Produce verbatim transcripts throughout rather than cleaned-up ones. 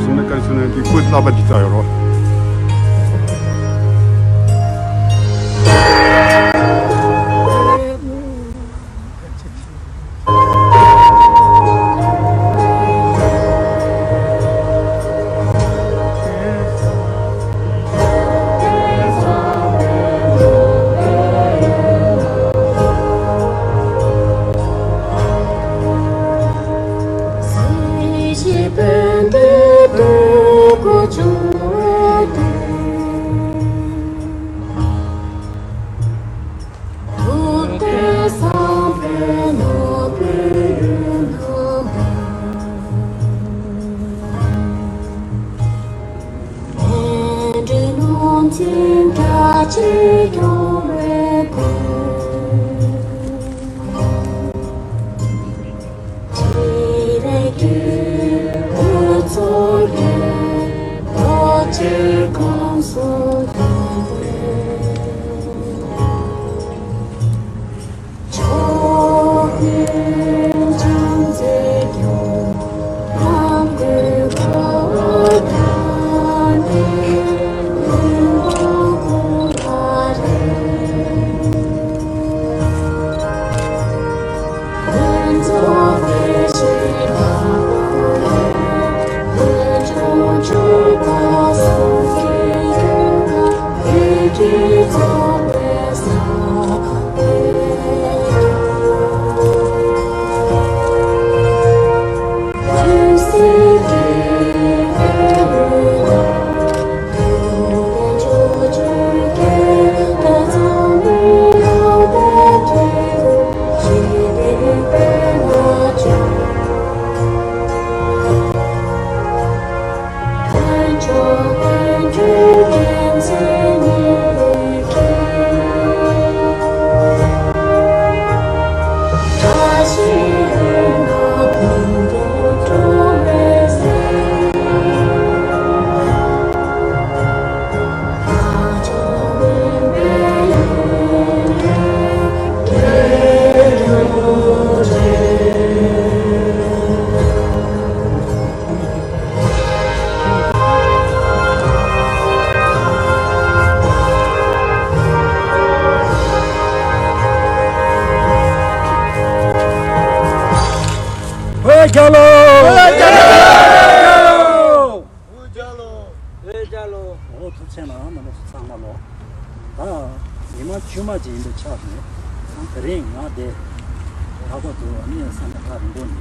སོང་ན་བཀའ་སོང་ན་དེ་བཀོད་བསླབ་པ་ཅིག་བྱ་ཡོད་རོགས། བོད་རྒྱལ་ལོ། བོད་རྒྱལ་ལོ། བོད་རྒྱལ་ལོ། བོད་རྒྱལ་ལོ། འོ་ཐུགས་ཆེ་ན་མི་ལོ་ཚང་མ་ལོ། ད་ཉི་མ་བཅུ་མ་ཅིག་ཡིན་པའི་ཆ་ནས་དེ་རིང་ང་དེ་ལྷག་པར་དུ་ཨ་ནི་ས་གནས་ཐག་རིང་པོ་ནས་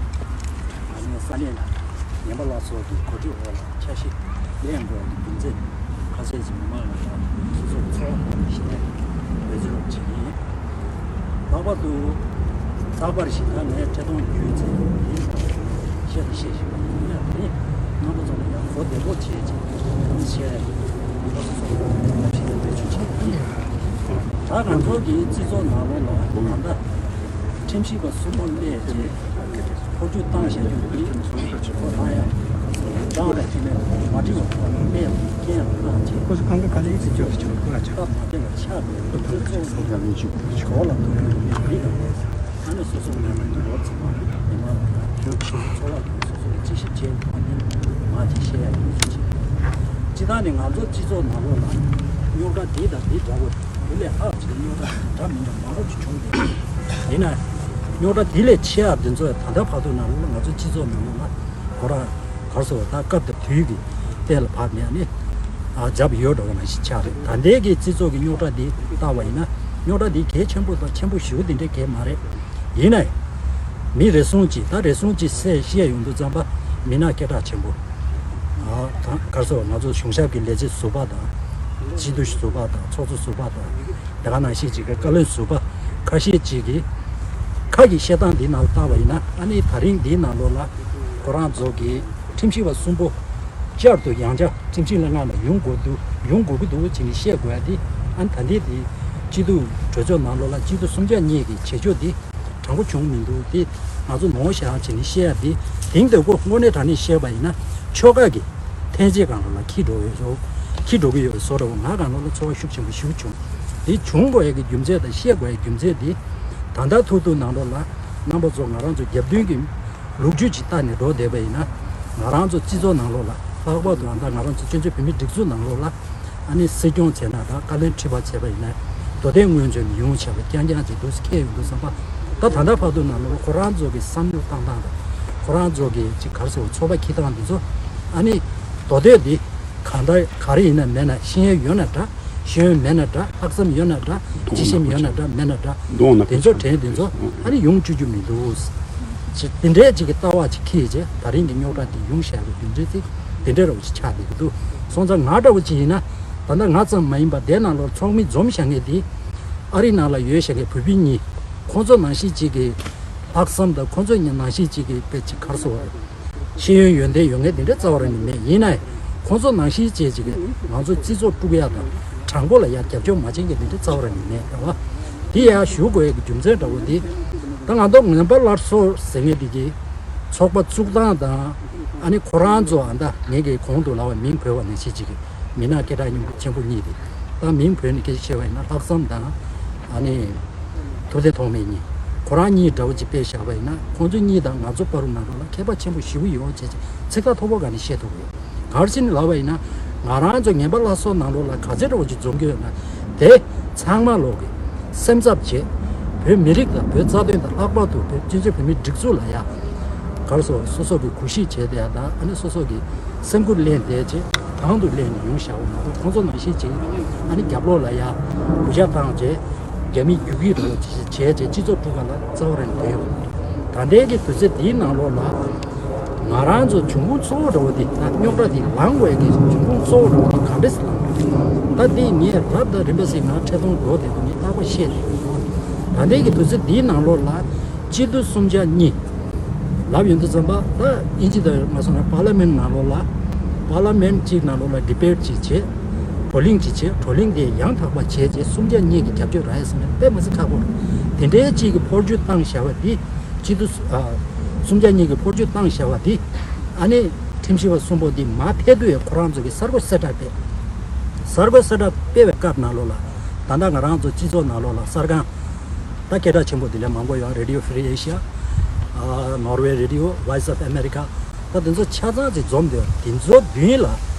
ཨ་ནི་ས་གནས་ནས་ཉན་པ་ལ་སོགས་ཀྱི་གོ་སྒྲིག་འོག་ལ་འཆར་གཞི་ལེན་དགོས་པའི་རྒྱུ་མཚན་ཁ་ཤས་ཀྱིས་མི་མང་ལ་སོ་སོའི་འཚོ་བ་ཐོག་ནས་ཤེས་ནས་འབད་བརྩོན་བྱེད་ཀྱི་ཡིན། ལྷག་པར་དུ་རྟག་པར་ཞིག་ཁ་ནས་འཕྲལ་གཏོང་རྒྱུ་ཚེ་ཡིན་པ་ཤེས་དང་ཤེས་བཞིན་པ་ཡིན་ཡང་དེ་རྣམ་པ་ཚོ་ལ་ཡང་གོ་བདེ་པོ་བྱེད་ཅིང་ཤེས་ཡ་ཡིན་པ་སོ་སོ་ལ་ཐབས་ཤེས་དང་འབད་བརྩོན་བྱེད་ཀྱི་ཡིན། ད་ང་ཚོ་གི་སྤྱི་ཚོགས་ནང་ལོགས་ལ་ད་ལྟ་ཁྲིམས་ཞིབ་པ་གསུམ་པོ་སླེབས་རྗེས། འཁོར་རྒྱུག་བཏང་བཞག་རྒྱུ་འདི་ཁོ་ཐང་ཡང་ཀྲང་ལ་ཁྱེད་ནས་མ་འགྲིག་པ་ཁོ་ནས་སླེབས་རྐྱེན་ལ་བཏང་རྗེས། ཁོ་ཚོ་གང་ག་ག་ལེ་ཚིག་ཅོག་ཅོག་ཁོ་ལ་ཅོག་སྟབས་མ་བདེ་བ་ཆགས་པའི་ཁོ་ཚོ་ཚོ་གོ་ལ་ཐུག་ཡོད་པའི་མི་དང་ཨ་ནི་སོ་སོ་ལ་ལོ་ཚིག་པ་མི་མང་ལ་ཡང་ཁྱོད་ཚོ་ཚོ་ལ་ཐུག་སོ་སོ་ལ་ཅི་ཞིག་བྱེད་དགོས་པ་ནི་མ་ཅིག་བཤད་ཡ་ཡོད་ཅིག་སྤྱི་བཏང་ནས་ང་ཚོ་སྤྱི་ཚོགས་ནང་ལོགས་ལ་རྙོག་དྲ་འདི་དང་འདི་འདྲ་བོ་དེ་ལས་ལྷག་ཅིག་རྙོག་དྲ་འདྲ་མི་འདྲ་མང་པོ་ཅིག་བྱུང་བསྡད་ཡིན་ན། རྙོག་དྲ་དེ་ལས་ཆེ་བ་འདི་ཚོ་ད་ལྟ་བར་དུ་ནང་ལོགས་ལ་ང་ཚོ་སྤྱི་ཚོགས་ནང་ལོགས་ལ་ཁོ་རང་གར་སོང་བ་ད་སྐབས་དང་དུས་ཀྱི་གཏན་ལ་ཕབ་ནས་ནི་ཨ་འཇབ་ཡོད་འགྲོ་བ་ནང་བཞིན་ཆགས་རེད། ད་ལྟའི་གི་སྤྱི་ཚོགས་ཀྱི་རྙོག་དྲ་འདི་བལྟ་བ་ཡིན་ན་རྙོག་དྲ་འདི་གལ་ཆེན་པོ་དང་ཆེན་པོ་ཞེ་པོ་འདི་འདྲའི་གལ་མ་རེད། ཡིན་ནའི་མི་རེ་ཟུང་གིས་ད་རེ་ཟུང་གིས་བཤད་བཤད་ཡོང་དུས་ཙམ་པ་མི་སྣ་སྐད་གྲགས་ཆེན་པོ་ཨ་ད་གར་སོང་བ་ང་ཚོ་གཞུང་ཞབས་ཀྱི་ལས་བྱེད་ཟུར་པ་དང་སྤྱི་འཐུས་ཟུར་པ་དང་ཚོགས་གཙོ་ཟུར་པ་དང་། དེ་ག་ནང་བཞིན་ཅིག་གི་བཀའ་བློན་ཟུར་པ་ཁ་ཤས་ཅིག་གིས་ཁ་གི་བཤད་སྟངས་འདི་ནང་ལ་བལྟ་བ་ཡིན་ན་ཨ་ནི་ད་རིང་འདིའི་ནང་ལོགས་ལ་ཁོ་རང་ཚོ་གི་ཁྲིམས་ཞིབ་པ་གསུམ་པོ་བསྐྱར་དུ་ཡང་བསྐྱར་ཁྲིམས་ཞིབ་ལྷན་ཁང་ནང་ཡོང་དགོས་འདུག་ཡོང་དགོས་ཀྱི་འདུག་ཅེས་ནས་བཤད་དགོས་ཡ་འདི་ཨ་ནི་ད་ལྟའི་འདི་སྤྱི་འཐུས་གྲོས་ཚོགས་ནང་ལོགས་ལ་སྤྱི་འཐུས་གསུམ་ཆ་གཉིས་ཀྱི་བྱེད་ཕྱོགས་འདི་དྲང་པོ་བྱུང་མི་འདུག་དེ་ང་ཚོ་ནོར་བཞག་ཅེས་ནས་བཤད་ཡ་འདི་དེང་དུས་ཁོ་དངོས་གནས་དྲང་གནས་བཤད་པ་ཡིན་ན་ཆོལ་ཁ་གི་ཐེན་ཅེ་གང་རུ་ལ་འཁྱིད་འགྲོ་ཡོད་ཟོ། འཁྱིད་འགྲོ་གི་ཡོད་བཟོ་འདྲ་བོ་ང་གང་རུ་ལ་ཚོར་བ་ཤུགས་ཆེན་པོ་ཞིག་བྱུང་། དེ་བྱུང་དགོས་ཡ་གི་རྒྱུ་མཚན་དང་བཤད་དགོས་ཡ་རྒྱུ་མཚན་དེ་ད་ལྟ་ཐུག་ཐུག་ནང་ལོགས་ལ་རྣམ་པ་ཚོ་ང་རང་ཚོ་རྒྱབ་མདུན་གྱི་ལོ་རྒྱུས་ཅིག་ལྟ་ནས་འགྲོ་བསྡད་པ་ཡིན་ན་ང་རང་ཚོ་སྤྱི་ཚོགས་ནང་ལོགས་ལ་ ལྷག་པར་དུ་ཨ་ད་ང་རང་ཚོ་སྤྱི་ཚོགས་བོད་མིའི་སྒྲིག་འཛུགས་ནང་ལོགས་ལ་ཨ་ནི་སྲིད་སྐྱོང་བྱས་ན་ད་བཀའ་བློན་ཁྲི་པ་བྱས་པ་ཡིན་ན་མདོ་སྟོད་སྔོན་བྱོན་ནས་ཡོང་བྱས་པ་རྐྱང་རྐྱང་ཅིག་འདུག་སེ་འཁེལ་ཡོང་འདུག་བསམ་པ། ད་ད་ལྟ་བར་དུ་ནང་ལོགས་ཁོ་རང་ཚོ་གི་བསམ་བློ་བཏང་སྟངས་དང་ཁོ་རང་ཚོ་གི་ཅིག་ག་རེ་ཟེར་བ་ཚོགས་པ་འཁྱེར་སྟངས་འདི་ཚོ་ཨ་ནི་མདོ་སྟོད་འདི་གང་ལྟར་ག་རེ་ཡིན་ན་མེད་ན་ཤེས་ཡོན་ཡོད་ན་འདྲ། ཤེས་ཡོན་མེད་ན་འདྲ། ལྷག་བསམ་ཡོད་ན་འདྲ། གདོང་ཅི་ཞིམ་ཡོད་ན་འདྲ་མེད་ན་འདྲ། གདོང་ནག་པོ་དེ་ཚོ་བྱས་དྲན་དེ་ཚོ་ཨ་ནི་ཡོང་བཅུག་རྒྱུ་མི་འདུག་ཅེས་དེ་འདྲའི་ཅིག་གི་ལྟ་བ་ཅིག་འཁྱེར་བྱས་ད་རིང་གི་རྙོག་དྲ་དེ་ཡོང་བཞག་པའི་རྒྱུ་མཚན་ཅིག་དེ་འདྲའི་རོགས་ཅིག་ཆགས་བསྡད་ཀྱི་འདུག་སོང་ཙང་ང་འདྲ་བོ་ཅིག་ཡིན་ན་ད་ལྟ་ང་ཙམ་མ་ཡིན་པར་དེ་ནང་ལོགས་ཚོགས་མི་འཛོམས་བཞག་མཁན་དེ་ཨ་རི་ནང་ལ་ཡོད་བཞག་མཁན་བོད་པ་གཉིས་ཁོང་ཚོ་ནང་བཞིན་ཅིག་གི་ལྷག་བསམ་དང་ཁོང་ཚོ་ནང་བཞིན་ཅིག་གི་དཔེ་ཅིག་ག་རེ་ཟེར་བ་རེད། ཤེས་ཡོན་ཡོན་ཏན་ཡོད་མཁན་དེ་འདྲ་རྩ་བ་རང་ནས་མེད། ཡིན་ནའི་ཁོང་ཚོ་ནང་བཞིན་བྱས་ཅིག་ང་ཚོ་སྤྱི་ཚོགས་དཀྲུག་ཡག་དང་དྲང་པོ་ལ་ཡ་རྒྱབ་སྐྱོར་མ་བྱེད་མཁན་དེ་འདྲ་རྩ་བ་རང་ནས་མེད་རེད་བ། དེ་ཡ་ཞུ་དགོས་ཡག་གི་རྒྱུ་མཚན་འདྲ་བོ་དེ་ད་ང་ཚོ་ངན་པ་སླར་གསོ་ཟེར་མཁན་དེ་གི་ཚོགས་པ་བཙུགས་སྟངས་དང་ཨ་ནི་ཁོ་རང་ཚོ་ཨ་ད་ངེད་ཀྱི་གོང་དུ་ལབ་པ་མིང་འབོད་པ་ནང་བཞིན་ཅིག་གི་མི་སྣ་སྐད་གྲགས་ཆེན་པོ་གཉིས་དེ་ད་མིང་འབོད་ནས་སྐད་ཆ་བཤད་པ་ཡིན་ན་ལྷག་བསམ་དང་ཨ་ནི། ཐུབ་བསྟན་ཐོགས་མེད་གཉིས། ཁོ་རང་གཉིས་འདྲ་བོ་ཅིག་དཔེ་བཞག་པ་ཡིན་ན་ཁོང་ཚོ་གཉིས་དང་ང་ཚོ་བར་དུ་ནང་ལོགས་ལ་ཁྱད་པར་ཆེན་པོ་ཞེ་པོ་ཡོད་ཅེས་ཚིག་ཐག་མཐོ་པོ་སྒང་ནས་བཤད་ཐུབ་ཀྱི་ཡོད། ག་རེ་ཟེར་ནས་ལབ་པ་ཡིན་ན་ང་རང་ཚོ་ངན་པ་སླར་གསོ་ནང་ལོགས་ལ་ག་ཚོད་འདྲ་བོ་ཅིག་འཛོམས་ཀྱི་ཡོད་ན་དེ་ཚང་མ་ལོག་གི་སེམས་འཚབ་བྱེད། བོད་མི་རིགས་དང་བོད་རྩ་དོན་དང་ལྷག་པར་དུ་བོད་སྤྱི་ཚོགས་བོད་མིའི་སྒྲིག་འཛུགས་ལ་ཡ་ག་རེ་ཟེར་སོ་སོ་གི་གུས་ཞབས་བྱས་ཏེ་ཡ་དང་ཨ་ནི་སོ་སོ་གི་སེམས་ཁུར་ལེན་བསྡད་ཅེས་དང་དུ་ལེན་ནས་ཡོང་བཞག་པ་མ་གཏོགས་ཁོང་ཚོ་ནང་བཞིན་བྱས་ཨ་ནི་རྒྱབ་ལོགས་ལ་ཡ་གུས་ཞབས་བཏང་བྱས། རྒྱ་མི་རྒྱུག་ཡིག་རོགས་བྱས་བྱས་སྤྱི་ཚོགས་དཀྲུག་ག་ལ་རྩ་བ་རང་བསྡད་ཡོད། ད་ལྟའི་གི་དུས་ཚོད་འདིའི་ནང་ལོགས་ལ་ང་རང་ཚོ་འབྱུང་ཁུངས་གཙོ་བོ་འདྲ་བོ་འདི་ད་རྙོག་དྲ་འདི་ལངས་དགོས་ཀྱི་འབྱུང་ཁུངས་གཙོ་བོ་འདྲ་བོ་འདི་ག་འདྲས་སེ་ལངས་དགོས། ད་འདི་ངས་རབ་དང་རིམ་པ་ཞིག་ང་འཕྲལ་གཏོང་འགྲོ་བསྡད་འདུག་ངས་རྟག་པར་བཤད་བསྡད་ཡོད། ད་ལྟའི་གི་དུས་ཚོད་འདིའི་ནང་ལོགས་ལ་སྤྱི་འཐུས་སུམ་བརྒྱ་གཉིས་ལབ་ཡོང་དུས་ཙམ་པ་ད་ཨིན་ཇི་དང་མ་སོང་ན་པར་ལི་མེན་ནང་ལོགས་ལ་པར་ལི་མེན་གཅིག་ནང་ལོགས་ལ་ཌི་བེཊ་གཅིག་བྱས། བགྲོ་གླེང་གཅིག་བྱས། བགྲོ་གླེང་དེ་ཡང་དག་པ་བྱས་རྗེས་སུམ་བརྒྱ་གཉིས་ཀྱི་རྒྱབ་སྐྱོར་རག་ཡ་ཟེར་ན་དཔེ་མི་སྲིད་ཁག་པོ་རེད། དེ་འདྲའི་གཅིག་གི་འཕོ་འགྱུར་བཏང་བཞག་པ་འདི་སྤྱི་འཐུས་ཨ་སུམ་བརྒྱ་གཉིས་ཀྱི་འཕོ་འགྱུར་བཏང་བཞག་པ་འདི་ཨ་ནི་ཁྲིམས་ཞིབ་པ་གསུམ་པོ་འདི་མར་ཕེབས་དུས་ཡང་ཁོ་རང་ཚོ་གི་གསར་འགོད་གསལ་བསྒྲགས་སྤེལ། གསར་འགོད་གསལ་བསྒྲགས་སྤེལ་བའི་སྐབས་ནང་ལོགས་ལ་ད་ལྟ་ང་རང་ཚོ་སྤྱི་ཚོགས་ནང་ལོགས་ལ་གསར་ཁང་ད་སྐད་གྲགས་ཆེན་པོ་འདི་ལས་མང་པོ་ཡོད། Radio Free Asia། ཨ་Norway Radio། Voice of America། ད་དེ་ཚོ་ཆ་ཚང་ཅིག་འཛོམས་འདུག་དེ་ཚོ་མདུན་ལ་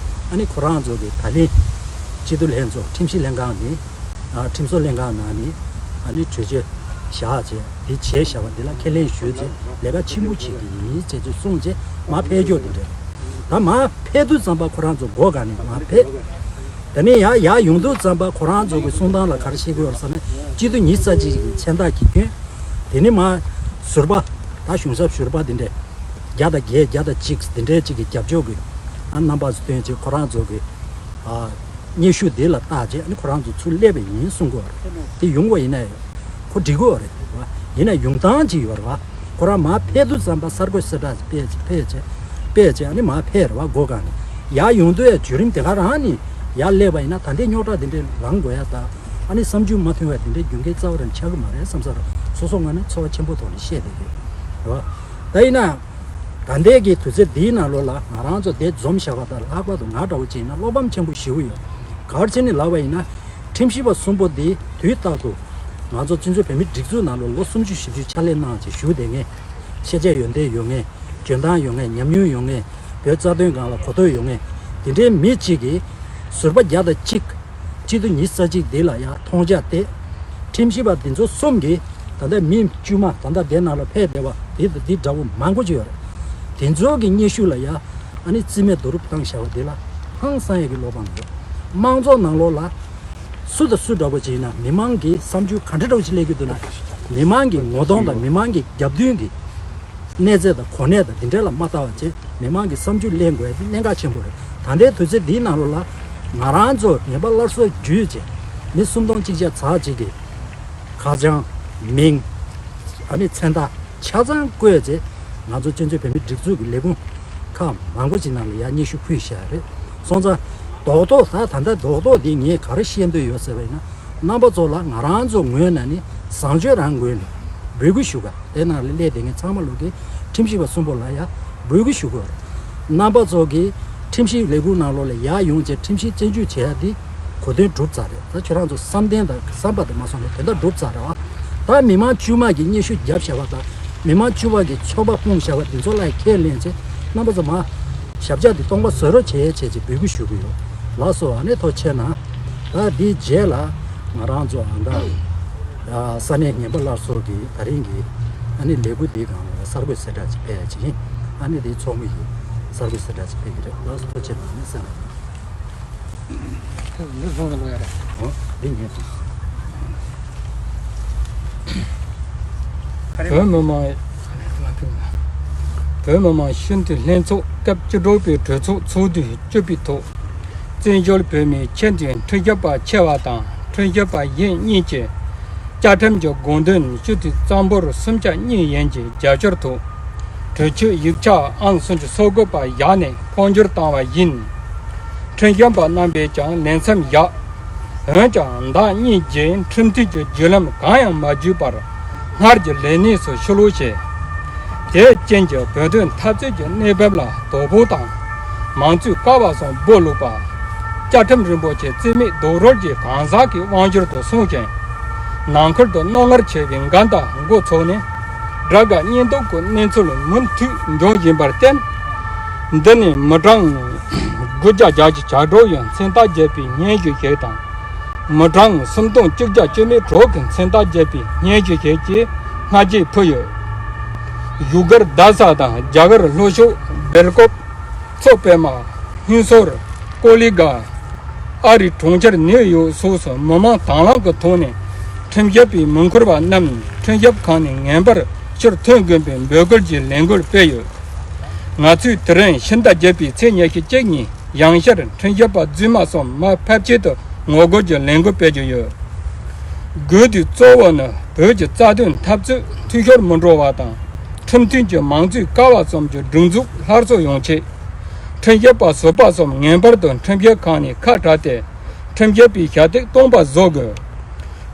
ཨ་ནི་ཁོ་རང་ཚོ་གི་ད་ལན་སྤྱི་འཐུས་ལྷན་ཚོགས་ཁྲིམས་ཞིབ་ལྷན་ཁང་ནས་ཨ་ཁྲིམས་བཟོ་ལྷན་ཁང་ནང་ནས་ཨ་ནི་གྲོས་ཆོད་བཞག་བྱས་དེ་བྱས་བཞག་པ་འདི་ལ་ཁས་ལེན་ཞུས་བྱས་ལས་ཀ་ཆེན་པོ་བྱེད་ཀྱི་ཡིན་བྱས་ཚུལ་གསུངས་བྱས་མར་ཕེབས་རྒྱུ་དེ་འདྲ། ད་མར་ཕེབས་དུས་ཙམ་པ་ཁོ་རང་ཚོ་སྒོ་སྒང་ནས་མར་ཕེབས། དེ་ནས་ཡར་ཡར་ཡོང་དུས་ཙམ་པ་ཁོ་རང་ཚོ་གི་གསུང་སྟངས་ལ་ག་རེ་བཤད་ཀྱི་ཡོད་རེད་ཟེར་ན་སྤྱི་འཐུས་ཉི་ཤུ་རྩ་གཅིག་གི་མཚན་རྟགས་ཀྱིས་བསྐྱོན། དེ་ནས་མར་ཟུར་པ་ད་གཞུང་ཚབ་ཟུར་པ་དེ་འདྲས་བརྒྱ་དང་བརྒྱད་བརྒྱ་དང་གཅིག་དེ་འདྲས་གཅིག་གི་རྒྱབ་སྐྱོར་གྱི་ཨ་རྣམ་པ་ཚོ་སྟོན་བྱས་ཁོ་རང་ཚོ་གི་ཨ་སྙན་ཞུ་དེ་ལ་བལྟས་བྱས་ཨ་ནི་ཁོ་རང་ཚོ་ཚུར་སླེབས་པ་ཡིན་གསུང་གི་ཡོད་རེད། དེ་ཡོང་བ་ཡིན་ན་ཡང་ཁོ་འགྲིག་གི་ཡོད་རེད་བ། ཡིན་ན་ཡོང་སྟངས་ཅིག་ཡོད་རེད་བ། ཁོ་རང་མར་ཕེབས་དུས་ཙམ་པ་གསར་འགོད་གསལ་བསྒྲགས་ཕེབས་བྱས་ཕེབས་བྱས་ཕེབས་བྱས་ཨ་ནི་མར་ཕེབས་རེད་བ། སྒོ་སྒང་ནས་ཡར་ཡོང་དུས་ཡང་བརྒྱུད་རིམ་དེ་ག་རང་ནས་ཡར་སླེབས་པ་ཡིན་ན་ད་ལྟའི་རྙོག་དྲ་དེ་འདྲས་ལངས་དགོས་ཡ་ད་ཨ་ནི་བསམ་ཚུལ་མ་མཐུན་པ་དེ་འདྲའི་རྒྱུ་འགལ་རྩ་བ་རང་ཆགས་ཀྱི་མ་རེད་བསམ་ས་རེད། སོ་སོ་ངོས་ནས་ཚོར་བ་ཆེན་པོ་ཐོག་ནས་བཤད་བསྡད་ཀྱི་རེད་བ། ད་ཡིན་ན། ད་ལྟའི་གི་དུས་ཚོད་འདིའི་ནང་ལོགས་ལ་ང་རང་ཚོ་འདིར་འཛོམས་བཞག་པ་དང་ལྷག་པར་དུ་ང་འདྲ་བོ་ཅིག་ཡིན་ན་བློ་ཕམ་ཆེན་པོ་ཞེ་པོ་ཡོད། ག་རེ་བྱས་ནས་ལབ་པ་ཡིན་ན། ཁྲིམས་ཞིབ་པ་གསུམ་པོ་འདི་དུས་རྟག་ཏུ་ང་ཚོ་བཙན་བྱོལ་བོད་མིའི་སྒྲིག་འཛུགས་ནང་ལོགས་ལོ་སུམ་ཅུ་བཞི་བཅུ་ཕྱག་ལས་གནང་བྱས་བཞུགས་བསྡད་མཁན། ཤེས་བྱ་ཡོན་ཏན་ཡོད་མཁན། འཇོན་ཐང་ཡོད་མཁན། ཉམས་མྱོང་ཡོད་མཁན། བོད་རྩ་དོན་སྒང་ལ་གོ་རྟོགས་ཡོད་མཁན། དེ་འདྲའི་མི་གཅིག་གིས་ཟུར་པ་བརྒྱ་དང་གཅིག་སྤྱི་འཐུས་ཉི་ཤུ་རྩ་གཅིག་འདི་ལ་ཡང་མཐོང་རྒྱ་སྟེ། ཁྲིམས་ཞིབ་པ་འདི་ཚོ་གསུམ་གྱིས་ད་ལྟ་མི་དཀྱུས་མ་ད་ལྟ་དེ་ནང་ལ་ཕེབས་བསྡད་པ་འདི་དང་འདི་འདྲ་བོ་མང་པོ་ཅིག་ཡོད་རེད། དེ་ཚོ་གི་སྙན་ཞུ་ལ་ཡང་ཨ་ནི་རྩིས་མེད་བསྡུ་རུབ་བཏང་བཞག་པ་འདི་ལ་ཧང་སང་ཡས་ཀྱི་བློ་ཕམ་ཡོད། དམངས་གཙོ་ནང་ལོགས་ལ་སུ་དང་སུ་འདྲ་བོ་ཅིག་ཡིན་ན་མི་མང་གི་བསམ་ཚུལ་ག་འདྲ་འདྲ་བོ་ཅིག་སླེབས་ཀྱི་འདུག་ན་མི་མང་གི་ངོ་གདོང་དང་མི་མང་གི་རྒྱབ་མདུན་གྱི་གནས་ཚད་དང་གོ་གནས་དང་འདི་འདྲ་ལ་མ་ལྟ་བ་བྱས་མི་མང་གི་བསམ་ཚུལ་གླེང་དགོས་ཡ་དེ་གནད་འགག་ཆེན་པོ་རེད། ད་ལྟའི་དུས་ཚོད་འདིའི་ནང་ལོགས་ལ་ང་རང་ཚོ་ངན་པ་སླར་གསོ་བརྒྱུད་བྱས་མི་སུམ་སྟོང་གཅིག་བརྒྱ་ཙམ་ཅིག་གི་ཁ་བྱང་མིང་ཨ་ནི་མཚན་རྟགས་ཆ་ཚང་བཀོད་བྱས་ང་ཚོ་སྤྱི་ཚོགས་བོད་མིའི་སྒྲིག་འཛུགས་ཀྱི་ལས་ཁུངས་ཁག་མང་པོ་ཅིག་ནང་ལ་ཡ་སྙན་ཞུ་ཕུལ་བཞག་རེད། སོང་ཙང་རྡོག་རྡོག་ད་ད་ལྟ་རྡོག་རྡོག་འདི་ངས་ག་རེ་བཤད་འདོད་ཡོད་ཟེར་བ་ཡིན་ན། རྣམ་པ་ཚོ་ལ་ང་རང་ཚོ་ངོས་ནས་ནི་བཟང་སྤྱོད་རང་ངོས་ནས་འབོད་སྐུལ་ཞུ་ག་དེ་ནང་ལ་སླེབས་བསྡད་མཁན་ཚང་མ་ལོག་གི་ཁྲིམས་ཞིབ་པ་གསུམ་པོ་ལ་ཡ་འབོད་སྐུལ་ཞུ་དགོས་རེད། རྣམ་པ་ཚོ་གི་ཁྲིམས་ཞིབ་ལས་ཁུངས་ནང་ལོགས་ལ་ཡར་ཡོང་བྱས་ཁྲིམས་ཞིབ་སྤྱི་འཇུག་བྱེད་ཡ་འདི་གོ་དོན་གྲུབ་ཚར་རེད། ད་ཁྱོད་རང་ཚོ་བསམ་གཏན་དང་བསམ་པ་དང་མ་སོང་ལ་དོན་དག་གྲུབ་ཚར་རེད་བ། ད་མི་མང་དཀྱུས་མ་གི་སྙན་ཞུ་བརྒྱབ་བཞག་པ་དང་མི་མང་དཀྱུས་མ་གི་ཚོགས་པ་སྤུངས་བཞག་པ་འདི་ཚོ་ལ་ཡ་ཁས་ལེན་བྱས་རྣམ་པ་ཚོ་མ་ ཞབས་བཀྱག་འདི་སྟོང་པ་བཟོ་རོགས་བྱེད་བྱས་ཅིག་འབོད་སྐུལ་ཞུ་གི་ཡོད། ལགས་སོ། ཨ་ནི་ཐུགས་རྗེ་གནང་། ད་འདིའི་རྗེས་ལ་ང་རང་ཚོ་ཨ་ད་ས་གནས་ངན་པ་སླར་གསོ་གི་ད་རིང་གི་ཨ་ནི་ལས་འགུལ་འདིའི་སྒང་ལ་གསར་འགོད་གསལ་བསྒྲགས་ཅིག་སྤེལ་ཡ་ཅིག་ཡིན། ཨ་ནི་འདིའི་ཚོགས་མི་ཡིས་གསར་འགོད་གསལ་བསྒྲགས་ཅིག་སྤེལ་གི་རེད། ལགས་སོ། ཐུགས་རྗེ་གནང་། ཨ་ནི་གསན་རོགས། འདི་བཟུང་གི་ལོ་ཡ་རེད། ཨོ། འདི་ངས་བཟུང་། བོད་མི་མང་། བོད་མི་མང་སྤྱི་འཐུས་ལྷན་ཚོགས་སྐབས་བཅུ་དྲུག་པའི་གྲོས་ཚོགས་ཚོགས་དུས་བཅུ་པའི་ཐོག་བཙན་བྱོལ་བོད་མིའི་ཆེས་མཐོའི་ཁྲིམས་ཞིབ་པ་ཆེ་བ་དང་ཁྲིམས་ཞིབ་པ་གཞན་གཉིས་ཀྱི་བཅའ་ཁྲིམས་ཀྱི་དགོངས་དོན་སྤྱི་འཐུས་གཙང་པོར་སུམ་ཆ་གཉིས་ཡན་གྱི་རྒྱབ་སྐྱོར་ཐོག་གྲོས་ཆོད་ཡིག་ཆ་ཨང་སུམ་ཅུ་སོ་དགུ་པ་བཞག་ནས་འཕོ་འགྱུར་བཏང་བ་ཡིན། ཁྲིམས་ཞིབ་པ་རྣམ་པས་ཀྱང་ལས་མཚམས་བཞག་འོན་ཀྱང་ཟླ་གཉིས་རྗེས་ཁྲིམས་མཐུན་གྱི་བརྒྱུད་ལམ་གང་ཡང་མ་བརྒྱུད་པར་སྔར་གྱི་ལས་གནས་སུ་ཕྱིར་ལོག་བྱས། དེའི་རྐྱེན་གྱིས་བོད་དོན་འཐབ་རྩོད་ཀྱི་གནས་བབ་ལ་དོ་ཕོག་དང་། མང་གཙོའི་ཀ་བ་གསུམ་སྦོ་ལུག་པ། བཅའ་ཁྲིམས་རིན་པོ་ཆེ་རྩིས་མེད་རྡོག་རོལ་གྱི་གང་ཟག་གི་དབང་སྒྱུར་དུ་སོང་ཞིང་། ནང་ཁུལ་དུ་རྣོ་ངར་ཆེ་བའི་འགལ་ཟླ་འགོ་ཚུགས་ནས། དགྲ་དགའ་གཉེན་སྡུག་གི་གནས་ཚུལ་མུ་མཐུད་འབྱུང་བཞིན་པར་བརྟེན། འདི་ནི་མི་གྲངས་དགུ་བརྒྱ་བརྒྱད་ཅུ་གྱ་དྲུག་ཡི་མཚན་རྟགས་བརྒྱད་པའི་སྙན་ཞུ་ཞིག་དང་། མི་གྲངས་སུམ་སྟོང་གཅིག་བརྒྱ་བཅུ་མེད་དྲུག་གི་མཚན་རྟགས་བརྒྱད་པའི་སྙན་ཞུ་ཞིག་གི་སྔ་རྗེས་ཕུལ་ཡོད། བཞུགས་སྒར་རྡ་ས་དང་རྒྱ་གར་ལྷོ་ཕྱོགས་སྦེལ་ཀོབ། མཚོ་པདྨ། ཧིན་སོར། ཀོ་ལི་གྷལ། ཨ་རིའི་གྲོང་ཁྱེར་ནིའུ་ཡོག་སོགས་སུ་མི་མང་དྭང་བླངས་ཀྱི་ཐོག་ནས་ཁྲིམས་ཞིབ་པའི་མི་འཁུར་བ་རྣམས་ཁྲིམས་ཞིབ་ཁང་ནས་ངེས་པར་ཕྱིར་ཐོན་དགོས་པའི་འབོད་སྐུལ་གྱི་ལས་འགུལ་སྤེལ་ཡོད། ང་ཚོས་དེ་རིང་ཕྱི་ཟླ་བརྒྱད་པའི་ཚེས་ཉི་ཤུ་གཅིག་ཉིན་ཡང་བསྐྱར་ཁྲིམས་ཞིབ་པ་རྫུན་མ་གསུམ་མར་ཕབ་ཆེད་དུ་ངོ་རྒོལ་གྱི་ལས་འགུལ་སྤེལ་རྒྱུ་ཡོད། དགོས་དུས་གཙོ་བོ་ནི་བོད་ཀྱི་རྩ་དོན་འཐབ་རྩོད་འཐུས་ཤོར་མི་འགྲོ་བ་དང་། ཁྲིམས་མཐུན་གྱི་མང་གཙོའི་ཀ་བ་གསུམ་གྱི་སྒྲིག་འཛུགས་སླར་གསོ་ཡོང་ཆེད། ཁྲིམས་ཞིབ་པ་ཟུར་པ་གསུམ་ངེས་པར་དུ་ཁྲིམས་ཞིབ་ཁང་ནས་ཁ་བྲལ་ཏེ། ཁྲིམས་ཞིབ་པའི་ཞལ་ཏིག་སྟོང་པ་བཟོ་དགོས།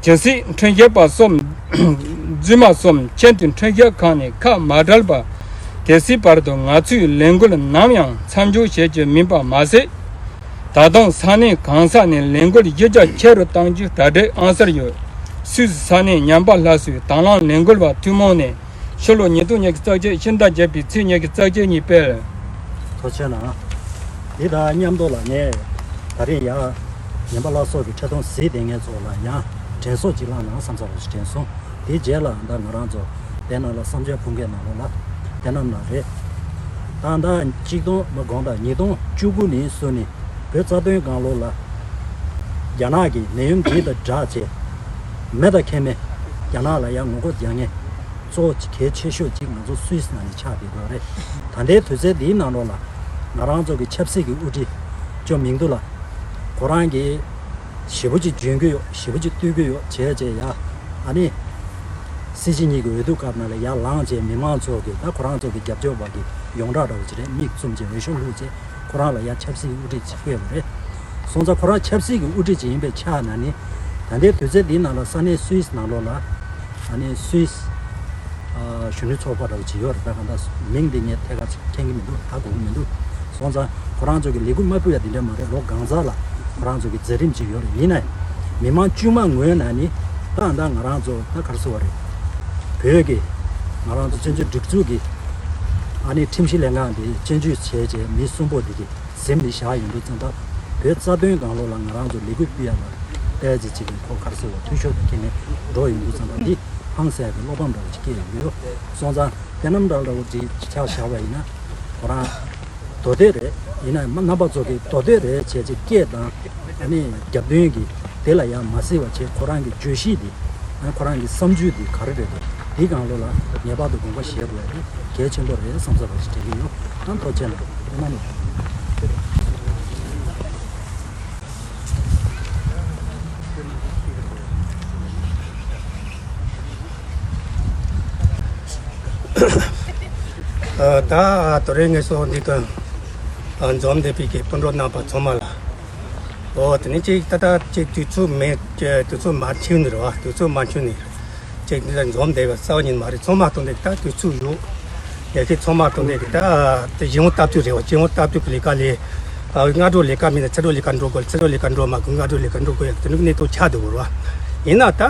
གལ་སྲིད་ཁྲིམས་ཞིབ་པ་གསུམ། རྫུན་མ་གསུམ་ཁྱེད་ཀྱི་ཁྲིམས་ཞིབ་ཁང་ནས་ཁ་མ་བྲལ་བར། གལ་སྲིད་བར་དུ་ང་ཚོའི་ལས་འགུལ་ནམ་ཡང་མཚམས་འཇོག་བྱེད་རྒྱུ་མིན་པ་མ་ཟད། ད་དུང་ས་གནས་གང་ས་ནས་ལས་འགུལ་གཞི་རྒྱ་ཆེ་རུ་གཏང་རྒྱུའི་གྲ་སྒྲིག་ཨང་གསར་ཡོད། སུད་སི་ས་གནས་ཉམས་པ་སླར་གསོའི་དང་བླངས་ལས་འགུལ་བ་ཐུན་མོང་ནས་ཕྱི་ལོ་ཉིས་སྟོང་ཉི་ཤུ་རྩ་གཅིག་ཕྱི་ཟླ་བརྒྱད་པའི་ཚེས་ཉི་ཤུ་རྩ་གཅིག་ཉིན་སྤེལ། ཐུགས་རྗེ་གནང་། འདི་དང་མཉམ་དུ་ལ་ངས་ད་རེས་ཡང་ཉམས་པ་སླར་གསོ་གི་འཕྲིན་གཏོང་གཟིགས་བསྡད་མཁན་ཚོ་ལ་ཡང་དྲན་གསོ་ཅིག་བསླངས་ན་བསམ་ཚར་བ་ཞིག་དྲན་སོང་། དེའི་རྗེས་ལ་ད་ང་རང་ཚོ་དེ་ནང་ལ་བསམ་འཆར་ཕུལ་མཁན་ནང་ལོགས་ལ་དེ་རྣམས་ལ་རེད། ད་ད་གཅིག་སྟོང་མ་དགོངས་དག་ཉིས་སྟོང་བཅུ་དགུ་ནས་བཟུང་ནས་བོད་རྩ་དོན་སྒང་ལོགས་ལ་རྒྱ་ནག་གི་ནད་ཡམས་འདི་དང་སྦྲགས་བྱས་མེ་དང་ཁྱེར་མེ་རྒྱ་ནག་ལ་ཡང་ངོ་རྒོལ་རྒྱག་མཁན་གཙོ་བོ་གལ་ཆེ་ཤོས་གཅིག་ང་ཚོ་སུད་སི་ནང་ནས་ཆགས་བསྡད་ཡོད་རེད། ད་ལྟའི་དུས་ཚོད་འདིའི་ནང་ལོགས་ལ་ང་རང་ཚོ་གི་ཆབ་སྲིད་ཀྱི་དབུ་ཁྲིད་ཇོ་མིང་ཏུ་ལ་ཁོ་རང་གིས་ཞེ་པོ་ཅིག་འཇོན་གྱི་ཡོད། ཞེ་པོ་ཅིག་བཏུལ་གྱི་ཡོད་བྱས་བྱས་ཡ། ཨ་ནི་སྲིད་སྤྱི་གཉིས་ཀྱི་འོས་བསྡུ་སྐབས་ནང་ལ་ཡར་ལངས་བྱས་མི་མང་ཚོ་གིས་ད་ཁོ་རང་ཚོ་གི་རྒྱབ་སྐྱོར་བ་གི་ཡོངས་གྲགས་འདྲ་བོ་ཅིག་རེད། མིག་བཙུམ་བྱས་འོས་ཤོག་བླུགས་བྱས་ཁོ་རང་ལ་ཡར་ཆབ་སྲིད་ཀྱི་དབུ་ཁྲིད་ཅིག་བསྐོས་པ་རེད། སོང་ཙང་ཁོ་རང་ཆབ་སྲིད་ཀྱི་དབུ་ཁྲིད་ཅིག་ཡིན་པའི་ཆ་ནས་ནི་ད་ལྟའི་དུས་ཚོད་འདིའི་ནང་ལ་ས་གནས་སུད་སི་ནང་ལོགས་ལ་ཨ་ནི་སུད་སི་ཨ་གཞོན་ནུ་ཚོགས་པ་འདྲ་བོ་ཅིག་ཡོད་རེད། ད་གང་ལྟར་མིང་འདི་ངས་ཐད་ཀར་ཅིག་མཁྱེན་གྱི་མི་འདུག་ད་གོ་གི་མི་འདུག་སོང་ཙང་ཁོ་རང་ཚོ་གི་ལས་འགུལ་མ་སྤེལ་ཡ་དེ་འདྲ་མ་རེད། ལོ་གང་ཚང་ལ་ཁོ་རང་ཚོ་གི་མཛད་རིམ་ཅིག་ཡོད་རེད། ཡིན་ན་ཡང་མི་མང་དཀྱུས་མ་ངོས་ནས་ནི་ད་ད་ང་རང་ཚོ་ད་ག་རེ་ཟེར་བ་རེད། བོད་ཀྱི་ང་རང་ཚོ་བཙན་བྱོལ་སྒྲིག་འཛུགས་ཀྱི་ཨ་ནི་ཁྲིམས་ཞིབ་ལྷན་ཁང་དེ་སྤྱི་འཐུས་བྱས་བྱས་མི་གསུམ་པོ་དེ་གི་གཟིམ་ནས་བཞག་ཡོང་དུས་ཙམ་པ། བོད་རྩ་དོན་སྒང་ལོགས་ལ་ང་རང་ཚོ་ལས་འགུལ་སྤེལ་ཡ་ལ་ཏོག་ཙམ་ཅིག་གི་ཁོ་ག་རེ་ཟེར་བ་འཐུས་ཤོར་དུ་འཁྱེར་ནས་འགྲོ་ཡོང་དུས་ཙམ་པ་འདི་ཧང་སངས་ཀྱི་བློ་ཕམ་འདྲ་བོ་ཅིག་སྐྱེ་ཡོང་གི་ཡོད། སོང་ཙང་དེ་རྣམས་འདྲ་འདྲ་བོ་ཅིག་ཆ་བཞག་པ་ཡིན་ན་ཁོ་རང་མདོ་སྡེ་རེད། ཡིན་ན་ཡང་རྣམ་པ་ཚོ་གི་མདོ་སྡེ་རེད་བྱས་ཅིག་སྐད་དང་ཨ་ནི་རྒྱབ་མདུན་གྱི་དེ་ལ་ཡང་མ་གསལ་བ་བྱས་ཁོ་རང་གི་བརྗོད་གཞི་འདི། ཨ་ཁོ་རང་གི་བསམ་ཚུལ་འདི་ག་རེ་རེད་འདུག་འདི་སྒང་ལོགས་ལ་ངེས་པར་དུ་དགོངས་པ་བཞེས་དགོས་ཡ་དེ་གལ་ཆེན་པོ་རེད་བསམ་ས་རོགས་ཞེས་དྲན་གྱི་ཡོད། ཨ་ཐུགས་རྗེ་གནང་། ཨ་མ་ནི། ཨ་ད་དོ་རེ་ངེས་སོ་འདི་ག་ཨ་འཛོམས་བསྡད་པའི་གི་སྤུན་གྲོགས་རྣམ་པ་ཚང་མ་ལ། ཨོ་དེ་ནས་ཅིག་ད་ལྟ་ཅིག་དུས་ཚོད་མེད། དུས་ཚོད་མ་འཁྱོལ་ནི་རེད་བ། དུས་ཚོད་མ་འཁྱོལ་ནི། ཅིག་འདི་ལ་འཛོམས་བསྡད་པ་རྩ་བ་ཉིད་མ་རེད། ཚང་མ་སྟོང་དེ་ད་དུས་ཚོད་ཡོད། ཡ་གི་ཚང་མ་སྟོང་དེ་ད་དེ་གཞུང་ལྟ་དུས་རེད་བ། གཞུང་ལྟ་དུས་ཀྱི་ལས་ཀ་ལས། ཨ་སྔ་དྲོ་ལས་ཀ་མིན་ན་ཚ་དྲོ་ལས་ཀ་འགྲོ་དགོས། ཚ་དྲོ་ལས་ཀ་འགྲོ་མ་དགོས་སྔ་དྲོ་ལས་ཀ་འགྲོ་དགོས་ཡ་དེ་ནི་གནས་སྟངས་ཆགས་འདུག་རེད་བ། ཡིན་ན་ད་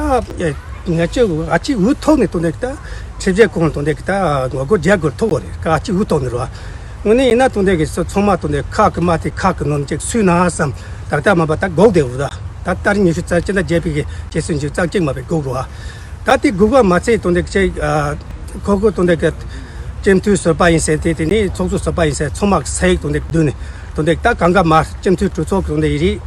ང་ཅི་ཨ་ཅི་འུ་ཐོག་ནས་སྟོང་དེ་ད་ཁྲིམས་ཞིབ་ཁང་སྟོང་དེ་ད་ངོ་རྒོལ་རྒྱག་དགོས་ཐོག་བ་རེད། ཀ་ཨ་ཅི་འུ་ཐོག་ནས་རེད་བ། དངོས་གནས་ཡིན་ན་དོན་དེ་གི་ཚོ་ཚང་མ་དོན་དེ་ཁག་གི་མ་དེ་ཁག་གི་ནོར་གཅིག་སུས་ན་བསམ། ད་ལྟ་མ་པ་ད་སྒུག་བསྡད་འུར་ད། ད་ལྟར་ཉི་ཤུ་རྩ་གཅིག་ན་བརྒྱད་པའི་གི་རྗེས་སུ་ཉི་ཤུ་རྩ་གཅིག་མ་པའི་སྒུག་རུ་བ། ད་དེ་སྒུག་པ་མ་ཚད་དོན་དེ་གཅིག་ཁོ་ཁོ་དོན་དེ་གི་སྤྱི་འཐུས་ཟུར་པ་ཡིན་ཟེར་དེ་དེ་ནི་ཚོགས་གཙོ་ཟུར་པ་ཡིན་ཟེར་ཚང་མ་གི་ས་ཡིག་དོན་དེ་བསྡུས་ནས་དོན་དེ་ད་གང་ག་མ་སྤྱི་འཐུས་གྲོས་ཚོགས་གི་དོན་དེ་ཡི་རིགས་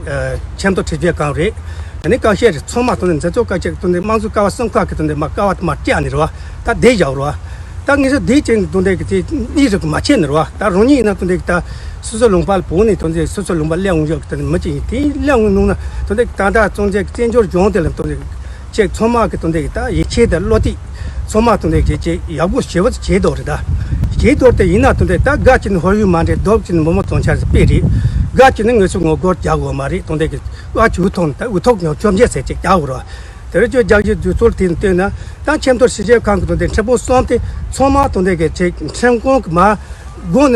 ཆེས་མཐོ་ཁྲིམས་ཞིབ་ཁང་རེད། ཨ་ནི་བཀའ་བཤད་རེད། ཚང་མ་དོན་དེ་འཛིན་སྐྱོང་བཀའ་བཤད་དོན་དེ་དམངས་གཙོ་ཀ་བ་གསུམ་ཁག་གི་དོན་དེ་མ་ཀ་བ་དེ་མ་བཅག་ནས་རེད་བ། ད་བསྡད་བཞག་རེད་བ། ད་ངེད་ཚོ་བསྡད་ཅིང་དོན་དེ་གི་དེ་གཉིས་རིགས་མ་ཆད་ནས་རེད་བ། ད་རང་ཉིད་ཡིན་ན་དོན་དེ་གི་ད་སོ་སོ་ལུང་པ་ལ་བུད་ནས་དོན་དེ་སོ་སོ་ལུང་པ་སླེབས་འོང་ཡོད་གི་དོན་དེ་མི་གཅིག་ཡིན། དེ་སླེབས་འོང་ནུང་ན་དོན་དེ་གི་ད་ད་བཙོང་རྒྱག་གི་བཙན་བྱོལ་གཞུང་དེ་ལ་དོན་དེ་གི་ཅེས་ཚང་མ་གི་དོན་དེ་གི་ད་ཡིད་ཆེས་དང་བློ་གཏད་ཚང་མ་དོན་དེ་གི་ཅེས་ཡག་པོ་ཞེ་པོ་བྱེད་དོ་རེད། ད་བྱེད་དོ་དེ་ཡིན་ན་དོན་དེ་ད་ག་ཅི་ནི་ཧོར་ཡུལ་མ་འདྲེ་རྡོབ་ཅི་ནི་མོ་མོ་བཙོང་ཆ་རེད་དཔེ་རེད། ག་ཅི་ནི་ངོས་སུ་ངོ་རྒོལ་རྒྱག་དགོས་མ་རེད། དོན་དེ་གི་ཨ་ཆུ་ཐོང་ད་འུ་ཐོག་ཉོ་ཆོམ་རྒྱག་ཟེར་ཅིག་རྒྱག་དགོས་རེད། དེ་རིང་ཁྱོད་རྒྱག་རྒྱུ་དུས་ཚོད་དེ་བལྟས་ན་ད་ཆེས་མཐོ་ཁྲིམས་ཞིབ་ཁང་གི་དོན་དེ་ཁྲིམས་དཔོན་གསུམ་དེ་ཚང་མ་དོན་དེ་གི་ཅེས་ཁྲིམས་ཁང་གི་མ། སྒོ་ནས་